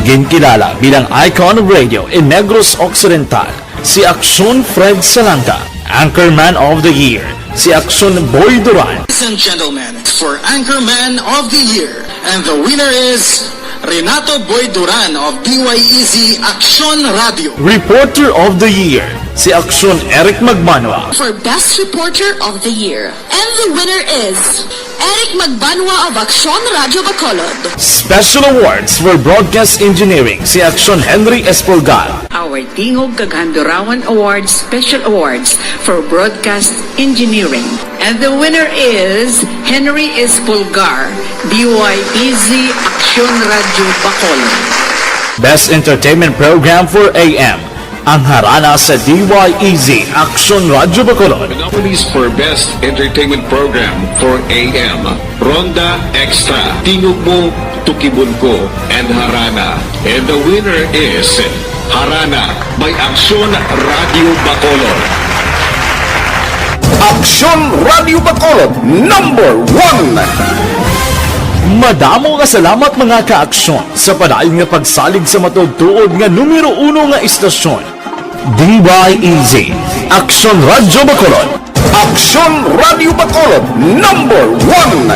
Ginkilala bilang icon of radio in Negros Occidental si Aksyon Fred Salanga. Anchorman of the Year si Aksyon Boy Duran. Ladies and gentlemen, for Anchorman of the Year, and the winner is Renato Boy Duran of D Y E Z Aksyon Radio. Reporter of the Year si Aksyon Eric Magbanwa. For Best Reporter of the Year, and the winner is Eric Magbanwa of Aksyon Radyo Bacolod. Special Awards for Broadcast Engineering si Aksyon Henry Espolgar. Our Tingog kag Handurawan Awards Special Awards for Broadcast Engineering. And the winner is Henry Espolgar, D Y E Z Aksyon Radyo Bacolod. Best Entertainment Program for A M, ang harana sa D Y E Z Aksyon Radyo Bacolod. Nominees for Best Entertainment Program for A M, Ronda Extra, Tingog Mo, Tukibon Ko, and Harana. And the winner is Harana by Aksyon Radio Bacolod. Aksyon Radio Bacolod, number one. Madamo nga salamat, mga kaaksyon, sa padayon nga pagsalig sa matuod-tuod nga numero uno nga istasyon. D Y E Z, Aksyon Radyo Bacolod. Aksyon Radyo Bacolod, number one.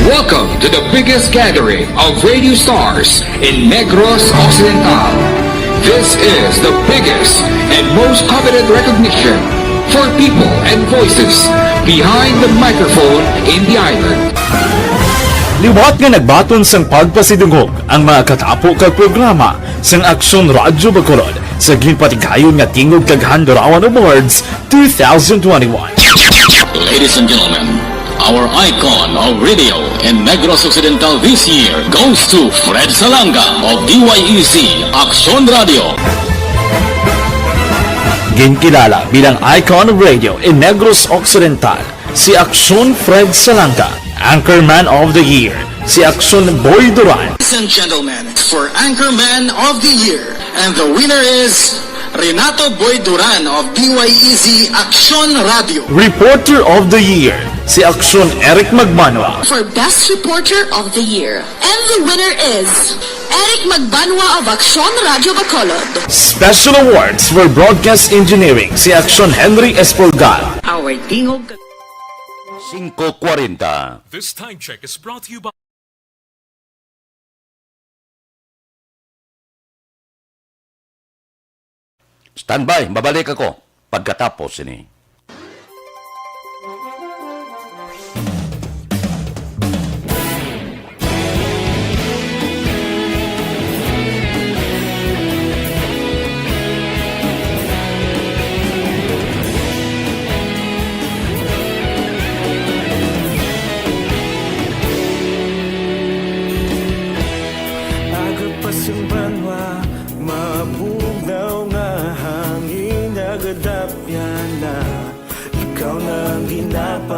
Welcome to the biggest gathering of radio stars in Negros Occidental. This is the biggest and most coveted recognition for people and voices behind the microphone in the island. Liwat nga nagbaton sang pagpasidungog ang mga katapo kag programa sang Aksyon Radyo Bacolod sa ginpatigayon nga Tingog kag Handurawan Awards two thousand twenty-one. Ladies and gentlemen, our icon of radio in Negros Occidental this year goes to Fred Salanga of D Y E Z Aksyon Radio. Ginkilala bilang icon of radio in Negros Occidental si Aksyon Fred Salanga. Anchorman of the Year si Aksyon Boy Duran. Ladies and gentlemen, for Anchorman of the Year, and the winner is Renato Boy Duran of D Y E Z Aksyon Radio. Reporter of the Year si Aksyon Eric Magbanwa. For Best Reporter of the Year, and the winner is Eric Magbanwa of Aksyon Radio Bacolod. Special Awards for Broadcast Engineering si Aksyon Henry Espolgar. Our Tingog. Singko kwarenta. This time check is brought to you by Standby, mabalik ako pagkatapos sini.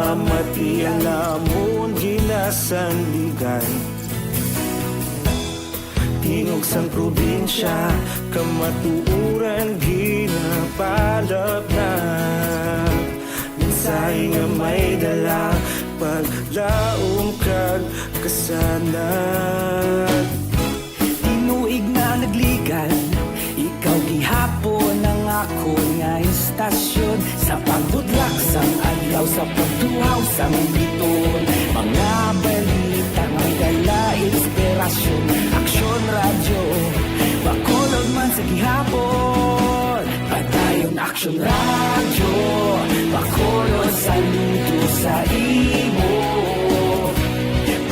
Pamatian namon ginasandigan, tingog sang probinsya, kamatuoran ginapalapnag. Mensahe nga may dala, paglaom kag kasanag. Tinuig na nagligan, ikaw gihapon ang akon nga istasyon. Sa pagbudlak sang adlaw, sa pagtuhaw sang biton, mga balita may dala inspirasyon. Aksyon Radyo, Bacolod man sa gihapon. Padayon Aksyon Radyo, Bacolod, saludo sa imo.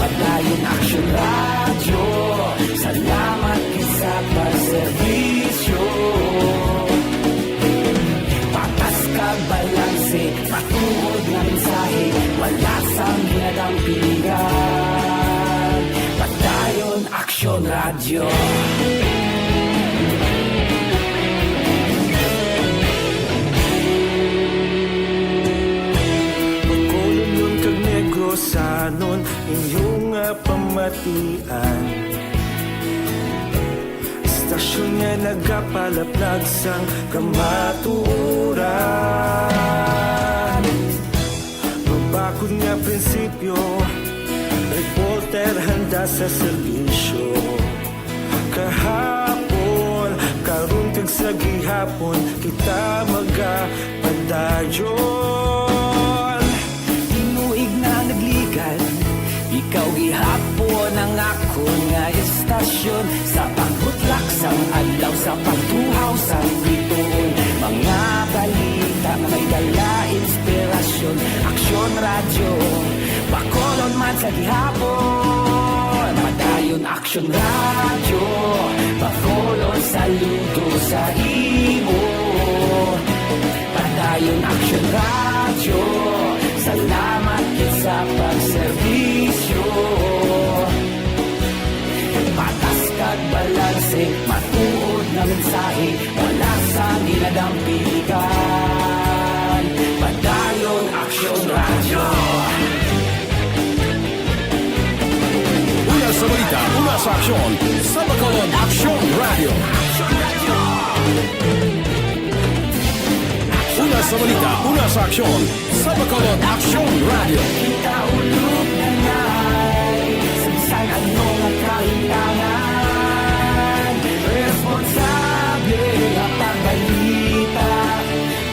Padayon Aksyon Radyo, salamat gid sa pagserbisyo. Patas kag balanse, matuod nga mensahe, wala sang ginadampigan. Padayon Aksyon Radyo. Bacolodnon kag Negrosanon, inyo nga pamatian. Istasyon nga nagapalaplag sang kamatuoran. Mabakod nga prinsipyo, reporter handa sa serbisyo. Kahapon, karon kag sa gihapon, kita magapadayon. Tinuig na nagligan, ikaw gihapon ang akon nga istasyon. Sa pagbutlak sang adlaw, sa pagtuhaw sang bituon, mga balita nga may dala inspirasyon. Aksyon Radyo, Bacolod man sa gihapon. Padayon Aksyon Radyo, Bacolod, saludo sa imo. Padayon Aksyon Radyo, salamat gid sa pagserbisyo. Patas kag balanse, matuod nga mensahe, wala sang ginadampigan. Padayon Aksyon Radyo. Una sa balita, una sa aksyon, sa Bacolod Aksyon Radyo. Una sa balita, una sa aksyon, sa Bacolod Aksyon Radyo. Kita ulog na ngay, sa bisan ano nga kahitangan, responsable nga pagbalita.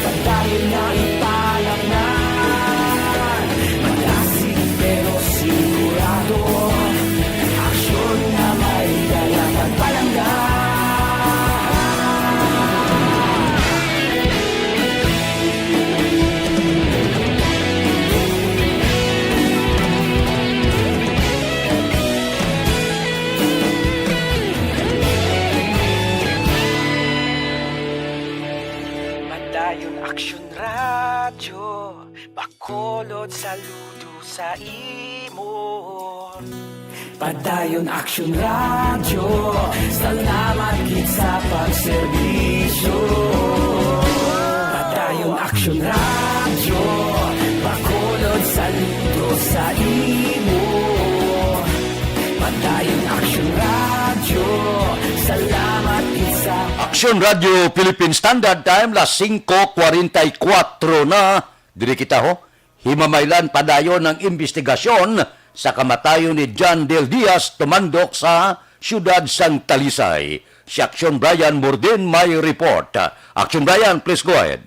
Padayon na ipalapnan, madasig pero sigurado. Aksyon nga may dala kag palangga. Padayon Aksyon Radyo, Bacolod, saludo sa imo. Padayon Aksyon Radyo, salamat gid sa pagserbisyo. Padayon Aksyon Radyo, Bacolod, saludo sa imo. Padayon Aksyon Radyo, salamat gid sa Aksyon Radyo Philippine Standard Time, las singko kwarenta y kuwatro na. Diri kita, ho. Himamaylan padayon ang imbestigasyon sa kamatayon ni John Del Diaz, tumandok sa siyudad sang Talisay. Si Aksyon Brian Mordin may report. Aksyon Brian, please go ahead.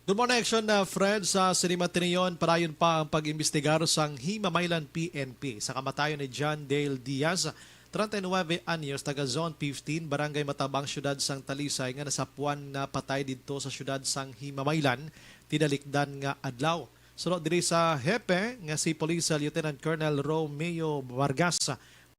Good morning, Aksyon, uh, Fred. Sa sini matinion, padayon pa ang pag-imbestigar sang Himamaylan P N P sa kamatayon ni John Dale Diaz, treinta y nueve anyos, taga Zone fifteen, Barangay Matabang, Siyudad sang Talisay, nga nasapuan na patay didto sa siyudad sang Himamaylan, tinalikdan nga adlaw. Suno diri sa hepe nga si Police Lieutenant Colonel Romeo Vargas,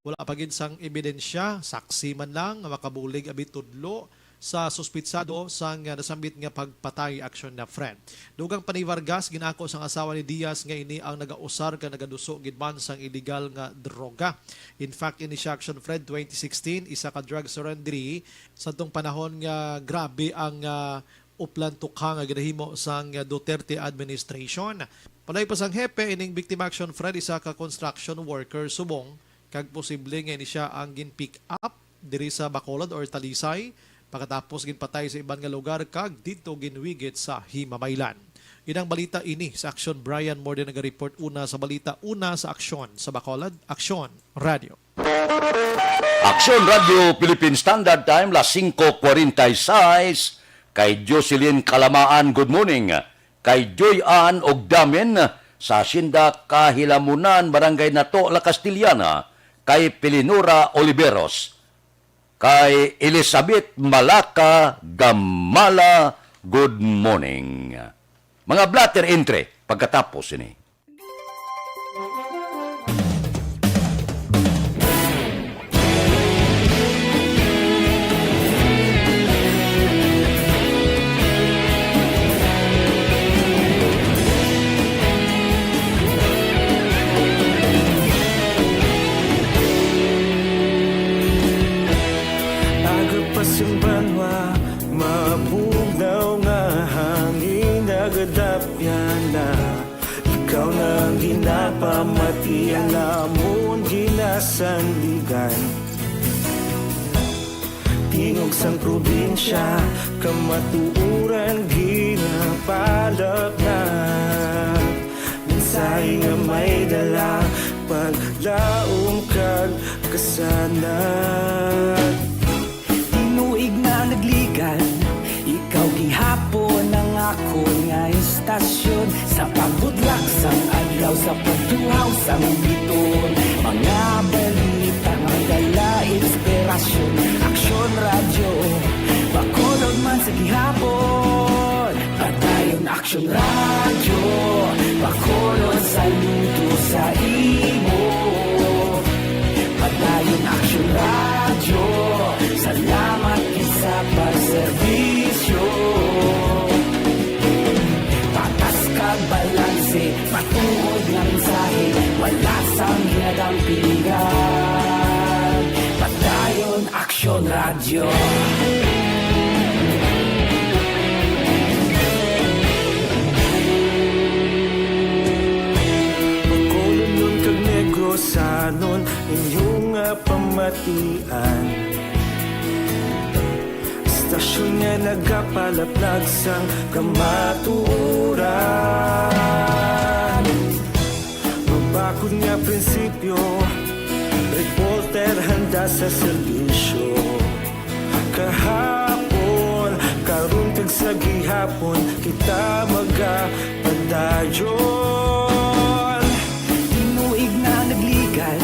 wala pa gid sang ebidensya, saksi man lang, nga makabulig abi tudlo sa suspitsado sang, ah, nasambit nga pagpatay, Aksyon na Fred. Dugang pa ni Vargas, gin-ako sang asawa ni Diaz nga ini ang nagausar kag nagaduso gid man sang iligal nga droga. In fact, ini siya, Aksyon Fred, twenty sixteen, isa ka drug surrenderee, sadtong panahon nga grabe ang, ah, uplan tukha nga ginahimo sang Duterte administration. Walay pa sang hepe ining biktima, Action Fred, isa ka construction worker subong, kag posible nga ini sia ang gin-pick up diri sa Bacolod or Talisay, pagkatapos ginpatay sa iban nga lugar kag didto ginwigit sa Himamaylan. Inang balita ini sa Aksyon. Brian Morden naga-report una sa balita, una sa Aksyon sa Bacolod, Aksyon Radio. Aksyon Radio Philippine Standard Time, las singko kwarenta y seis. Kay Jocelyn Kalamaan, good morning. Kay Joy Ann ug Damin sa Hacienda Kahilamunan, Barangay Nato, La Castellana. Kay Pelinora Oliveros, kay Elizabeth Malaka Gamala, good morning. Mga blotter entry pagkatapos ini. Aga pa sing banwa, mabugnaw nga hangin nagadapyan na. Ikaw na ang ginapamati, ang amon ginasandigan. Tingog sang probinsya, kamatuoran ginapalaknat. Mensahe nga may dala, paglaom kag kasanag. Tinuig na nagligan, ikaw gihapon ang akon nga istasyon. Sa pagbutlak sang adlaw, sa pagtuhaw sang biton, mga balita nga may dala inspirasyon. Aksyon Radyo, Bacolod man sa gihapon. Padayon Aksyon Radyo, Bacolod, saludo sa imo. Padayon Aksyon Radyo, salamat gid sa pagserbisyo. Patas kag balanse, matuod nga mensahe, wala sang ginadampigan. Padayon Aksyon Radyo. Bacolodnon kag Negrosanon, inyo nga pamatian. Istasyon nga nagapalaplag sang kamatuoran. Mabakod nga prinsipyo, reporter handa sa serbisyo. Kahapon, karon kag sa gihapon, kita magapadayon. Tinuig na nagligan,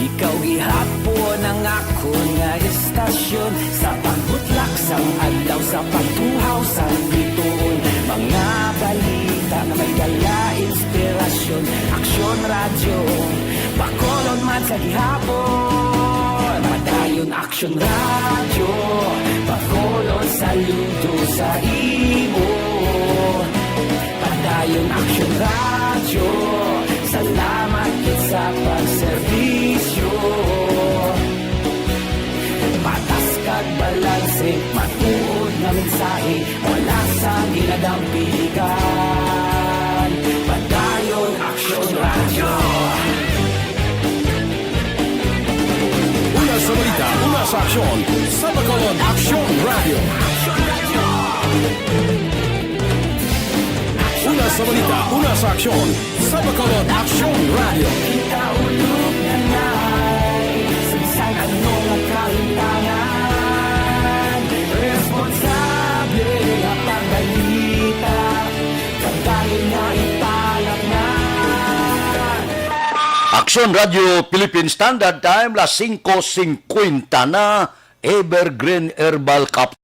ikaw gihapon ang akon nga istasyon. Sa pagbutlak sang adlaw, sa pagtuhaw sang bituon, mga balita nga may dala inspirasyon. Aksyon Radyo, Bacolod man sa gihapon. Padayon Aksyon Radyo, Bacolod, saludo sa imo. Padayon Aksyon Radyo, salamat gid sa pagserbisyo. Patas kag balanse, matuod nga mensahe, wala sang ginadampigan. Padayon Aksyon Radyo. Una sa balita, una sa aksyon, sa Bacolod Aksyon Radyo. Una sa balita, una sa aksyon, sa Bacolod Aksyon Radyo. Ikaulog na ngay, sa bisan ano nga kahimtangan, responsable nga pagbalita, pagdali nga ipalaknat. Aksyon Radyo Philippine Standard Time, las singko singkwenta na, Evergreen Herbal Capsule.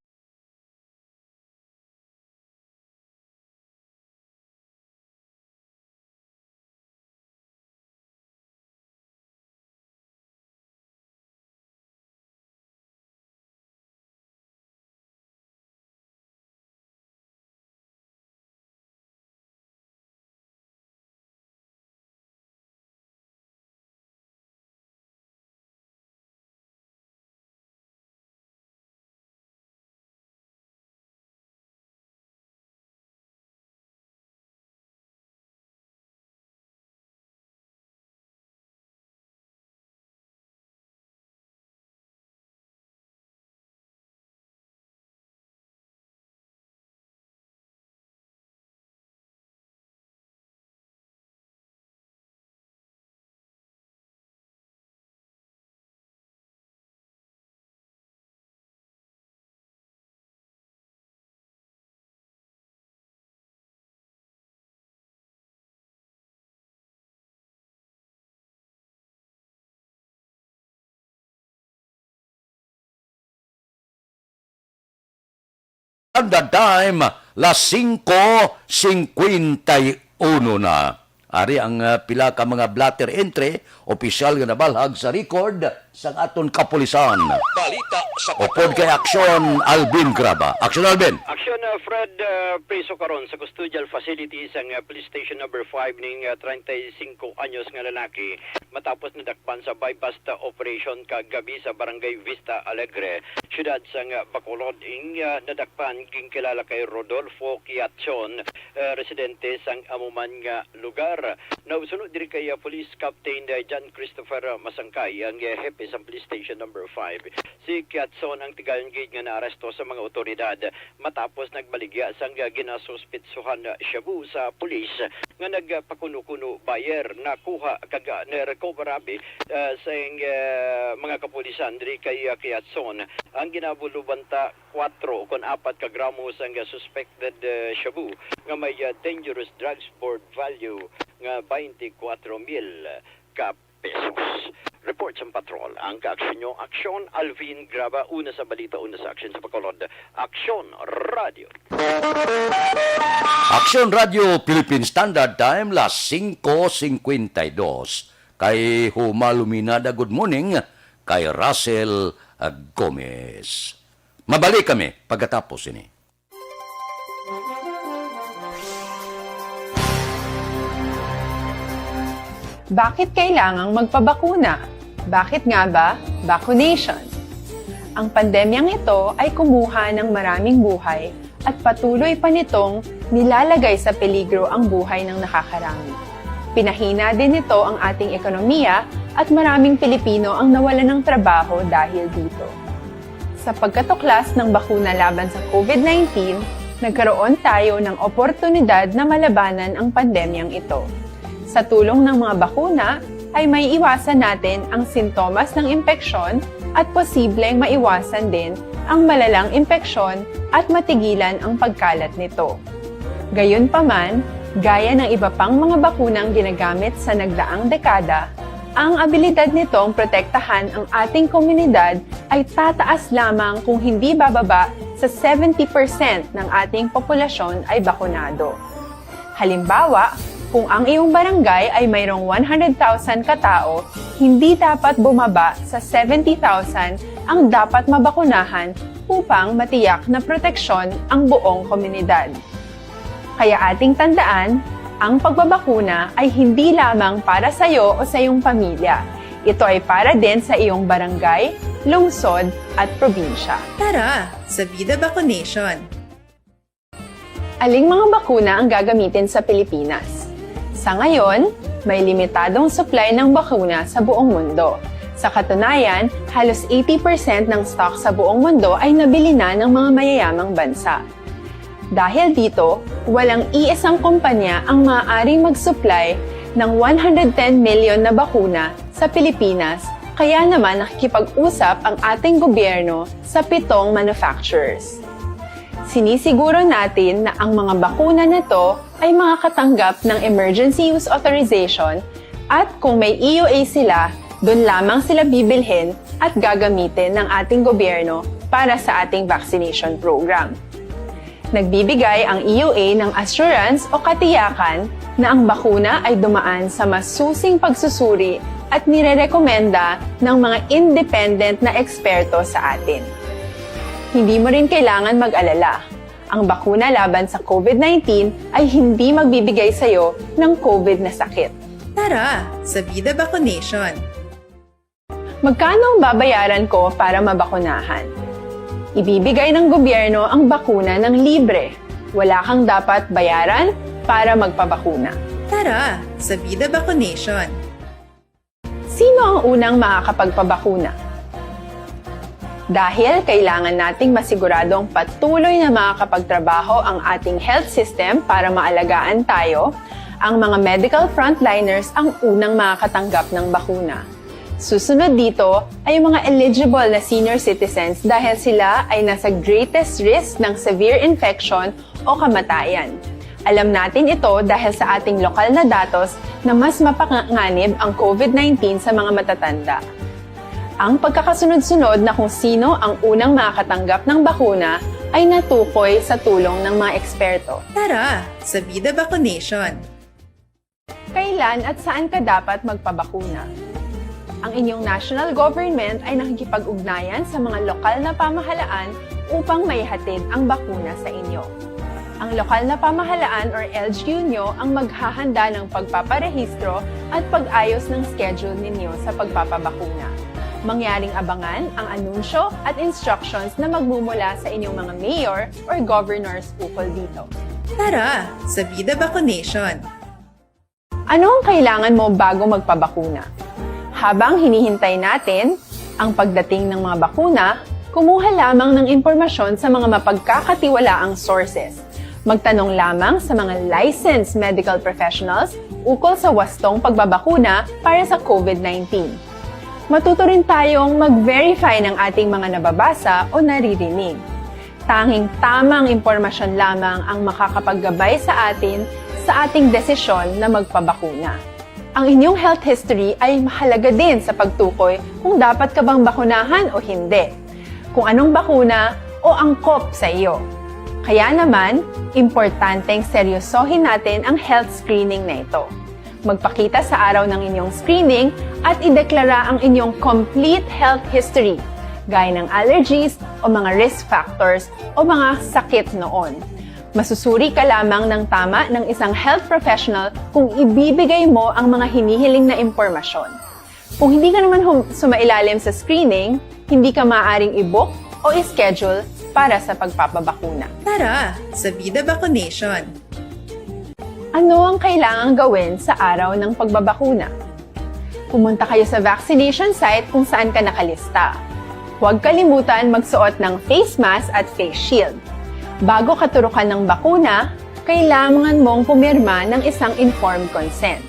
The time, las singko singkwenta y uno na. Ari ang, ah, pila ka mga blotter entry, opisyal nga nabalhag sa record sang aton kapulisan. Balita sa Upod kay Aksyon Alvin Graba. Aksyon Alvin. Aksyon, ah, Fred, ah, priso karon sa custodial facility sang, ah, Police Station Number Five ning, ah, treinta y cinco anyos nga lalaki matapos nadakpan sa buy-bust operation kagabi sa Barangay Vista Alegre, siyudad sang, ah, Bacolod. Ing, ah, nadakpan ginkilala kay Rodolfo Quiacion, ah, residente sang amo man nga lugar. Nagsuno diri kay, ah, Police Captain, ah, John Christopher Masangkay, ang, ah, hepe sa Police Station Number Five. Si Quiacion ang tigayon gid nga naaresto sa mga awtoridad matapos nagbaligya sang, ah, ginasuspitsuhan, ah, shabu sa pulis nga nagpakuno-kuno buyer. Nakuha kag, ah, na-recover abi, ah, sa, ah, mga kapulisan diri kay, ah, Quiacion ang ginabulubanta kuwatro kon apat ka gramo sang, ah, suspected, ah, shabu nga may, ah, dangerous drugs for value nga twenty-four mil ka pesos. Report sang patrol, ang kaaksyon nyo, Aksyon Alvin Graba, una sa balita, una sa aksyon sa Bacolod, Aksyon Radio. Aksyon Radio Philippine Standard Time, las singko singkwenta y dos. Kay Huma Luminada, good morning. Kay Russell, ah, Gomez. Mabalik kami pagkatapos ini. Bakit kailangang magpabakuna? Bakit nga ba vaccination? Ang pandemyang ito ay kumuha ng maraming buhay at patuloy pa nitong nilalagay sa peligro ang buhay ng nakakarami. Pinahina din nito ang ating ekonomiya at maraming Pilipino ang nawalan ng trabaho dahil dito. Sa pagkatuklas ng bakuna laban sa COVID nineteen, nagkaroon tayo ng oportunidad na malabanan ang pandemyang ito. Sa tulong ng mga bakuna, ay may iwasan natin ang sintomas ng impeksyon at posibleng maiwasan din ang malalang impeksyon at matigilan ang pagkalat nito. Gayunpaman, gaya ng iba pang mga bakunang ginagamit sa nagdaang dekada, ang abilidad nitong protektahan ang ating komunidad ay tataas lamang kung hindi bababa sa seventy percent ng ating populasyon ay bakunado. Halimbawa, kung ang iyong barangay ay mayroong one hundred thousand ka tawo, hindi dapat bumaba sa seventy thousand ang dapat mabakunahan upang matiyak na proteksyon ang buong komunidad. Kaya ating tandaan, ang pagbabakuna ay hindi lamang para sa iyo o sa iyong pamilya. Ito ay para din sa iyong barangay, lungsod, at probinsya. Tara, sa Vida Vaccination! Aling mga bakuna ang gagamitin sa Pilipinas? Sa ngayon, may limitadong supply ng bakuna sa buong mundo. Sa katunayan, halos eighty percent ng stock sa buong mundo ay nabili na ng mga mayayamang bansa. Dahil dito, walang iisang kumpanya ang maaaring mag-supply ng one hundred ten million na bakuna sa Pilipinas, kaya naman nakikipag-usap ang ating gobyerno sa pitong manufacturers. Sinisiguro natin na ang mga bakuna na to ay makakatanggap ng emergency use authorization at kung may E U A sila, doon lamang sila bibilhin at gagamitin ng ating gobyerno para sa ating vaccination program. Nagbibigay ang E U A ng assurance o katiyakan na ang bakuna ay dumaan sa masusing pagsusuri at nirerekomenda ng mga independent na eksperto sa atin. Hindi mo rin kailangan mag-alala. Ang bakuna laban sa COVID nineteen ay hindi magbibigay sa iyo ng COVID na sakit. Tara, sa Vida Vaccination! Magkano ang babayaran ko para mabakunahan? Ibibigay ng gobyerno ang bakuna ng libre. Wala kang dapat bayaran para magpabakuna. Tara, sa Vida Vaccination! Sino ang unang makakapagpabakuna? Dahil kailangan nating masiguradong patuloy na makakapagtrabaho ang ating health system para maalagaan tayo, ang mga medical frontliners ang unang makakatanggap ng bakuna. Susunod dito ay ang mga eligible na senior citizens dahil sila ay nasa greatest risk ng severe infection o kamatayan. Alam natin ito dahil sa ating lokal na datos na mas mapanganib ang COVID nineteen sa mga matatanda. Ang pagkakasunod-sunod na kung sino ang unang makakatanggap ng bakuna ay natukoy sa tulong ng mga eksperto. Tara sa Bida Vacunation! Kailan at saan ka dapat magpabakuna? Ang inyong national government ay nakikipag-ugnayan sa mga lokal na pamahalaan upang maihatid ang bakuna sa inyo. Ang lokal na pamahalaan or L G U nyo ang maghahanda ng pagpaparehistro at pag-ayos ng schedule ninyo sa pagpapabakuna. Mangyaring abangan ang anunsyo at instructions na magmumula sa inyong mga mayor or governors ukol dito. Tara sa Bida Vacunation! Ano ang kailangan mo bago magpabakuna? Habang hinihintay natin ang pagdating ng mga bakuna, kumuha lamang ng impormasyon sa mga mapagkakatiwalaang sources. Magtanong lamang sa mga licensed medical professionals ukol sa wastong pagbabakuna para sa COVID nineteen. Matuto rin tayong mag-verify ng ating mga nababasa o naririnig. Tanging tamang impormasyon lamang ang makakapaggabay sa atin sa ating desisyon na magpabakuna. Ang inyong health history ay mahalaga din sa pagtukoy kung dapat ka bang bakunahan o hindi, kung anong bakuna o angkop sa iyo. Kaya naman, importanteng seryosohin natin ang health screening na ito. Magpakita sa araw ng inyong screening at ideklara ang inyong complete health history, gaya ng allergies o mga risk factors o mga sakit noon. Masusuri ka lamang ng tama ng isang health professional kung ibibigay mo ang mga hinihiling na impormasyon. Kung hindi ka naman hum- sumailalim sa screening, hindi ka maaaring i-book o i-schedule para sa pagpapabakuna. Tara sa Bida Vacunation! Ano ang kailangang gawin sa araw ng pagbabakuna? Pumunta kayo sa vaccination site kung saan ka nakalista. Huwag kalimutan magsuot ng face mask at face shield. Bago katurukan ng bakuna, kailangan mong pumirma ng isang informed consent.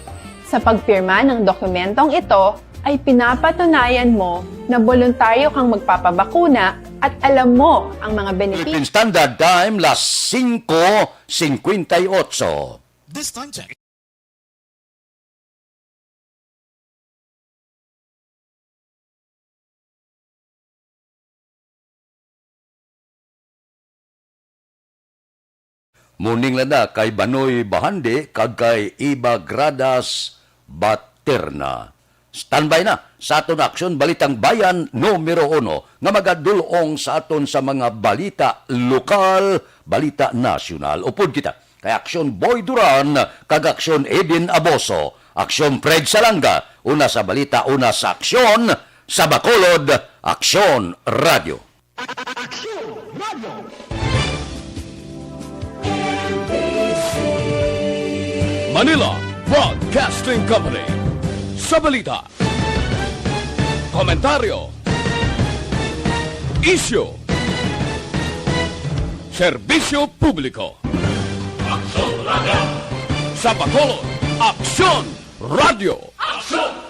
Sa pagpirma ng dokumentong ito, ay pinapatunayan mo na boluntaryo kang magpapabakuna at alam mo ang mga benepisyo. Philippine Standard Time, las singko singkwenta y otso. This time check. Morning lang na kay Banoy Bahandi kag kay Iba Gradas Baterna. Standby na sa aton Aksyon Balitang Bayan numero uno nga magadul-ong sa aton sa mga balita lokal, balita nasyonal. Upod kita kay Aksyon Boy Duran kag Aksyon Eden Aboso, Aksyon Fred Salanga, una sa balita, una sa aksyon, sa Bacolod, Aksyon Radio. Aksyon Radio. Manila Broadcasting Company. Sa balita, komentaryo, isyu, serbisyo publiko. Aksyon Radio. Sa Bacolod, Aksyon Radio. Aksyon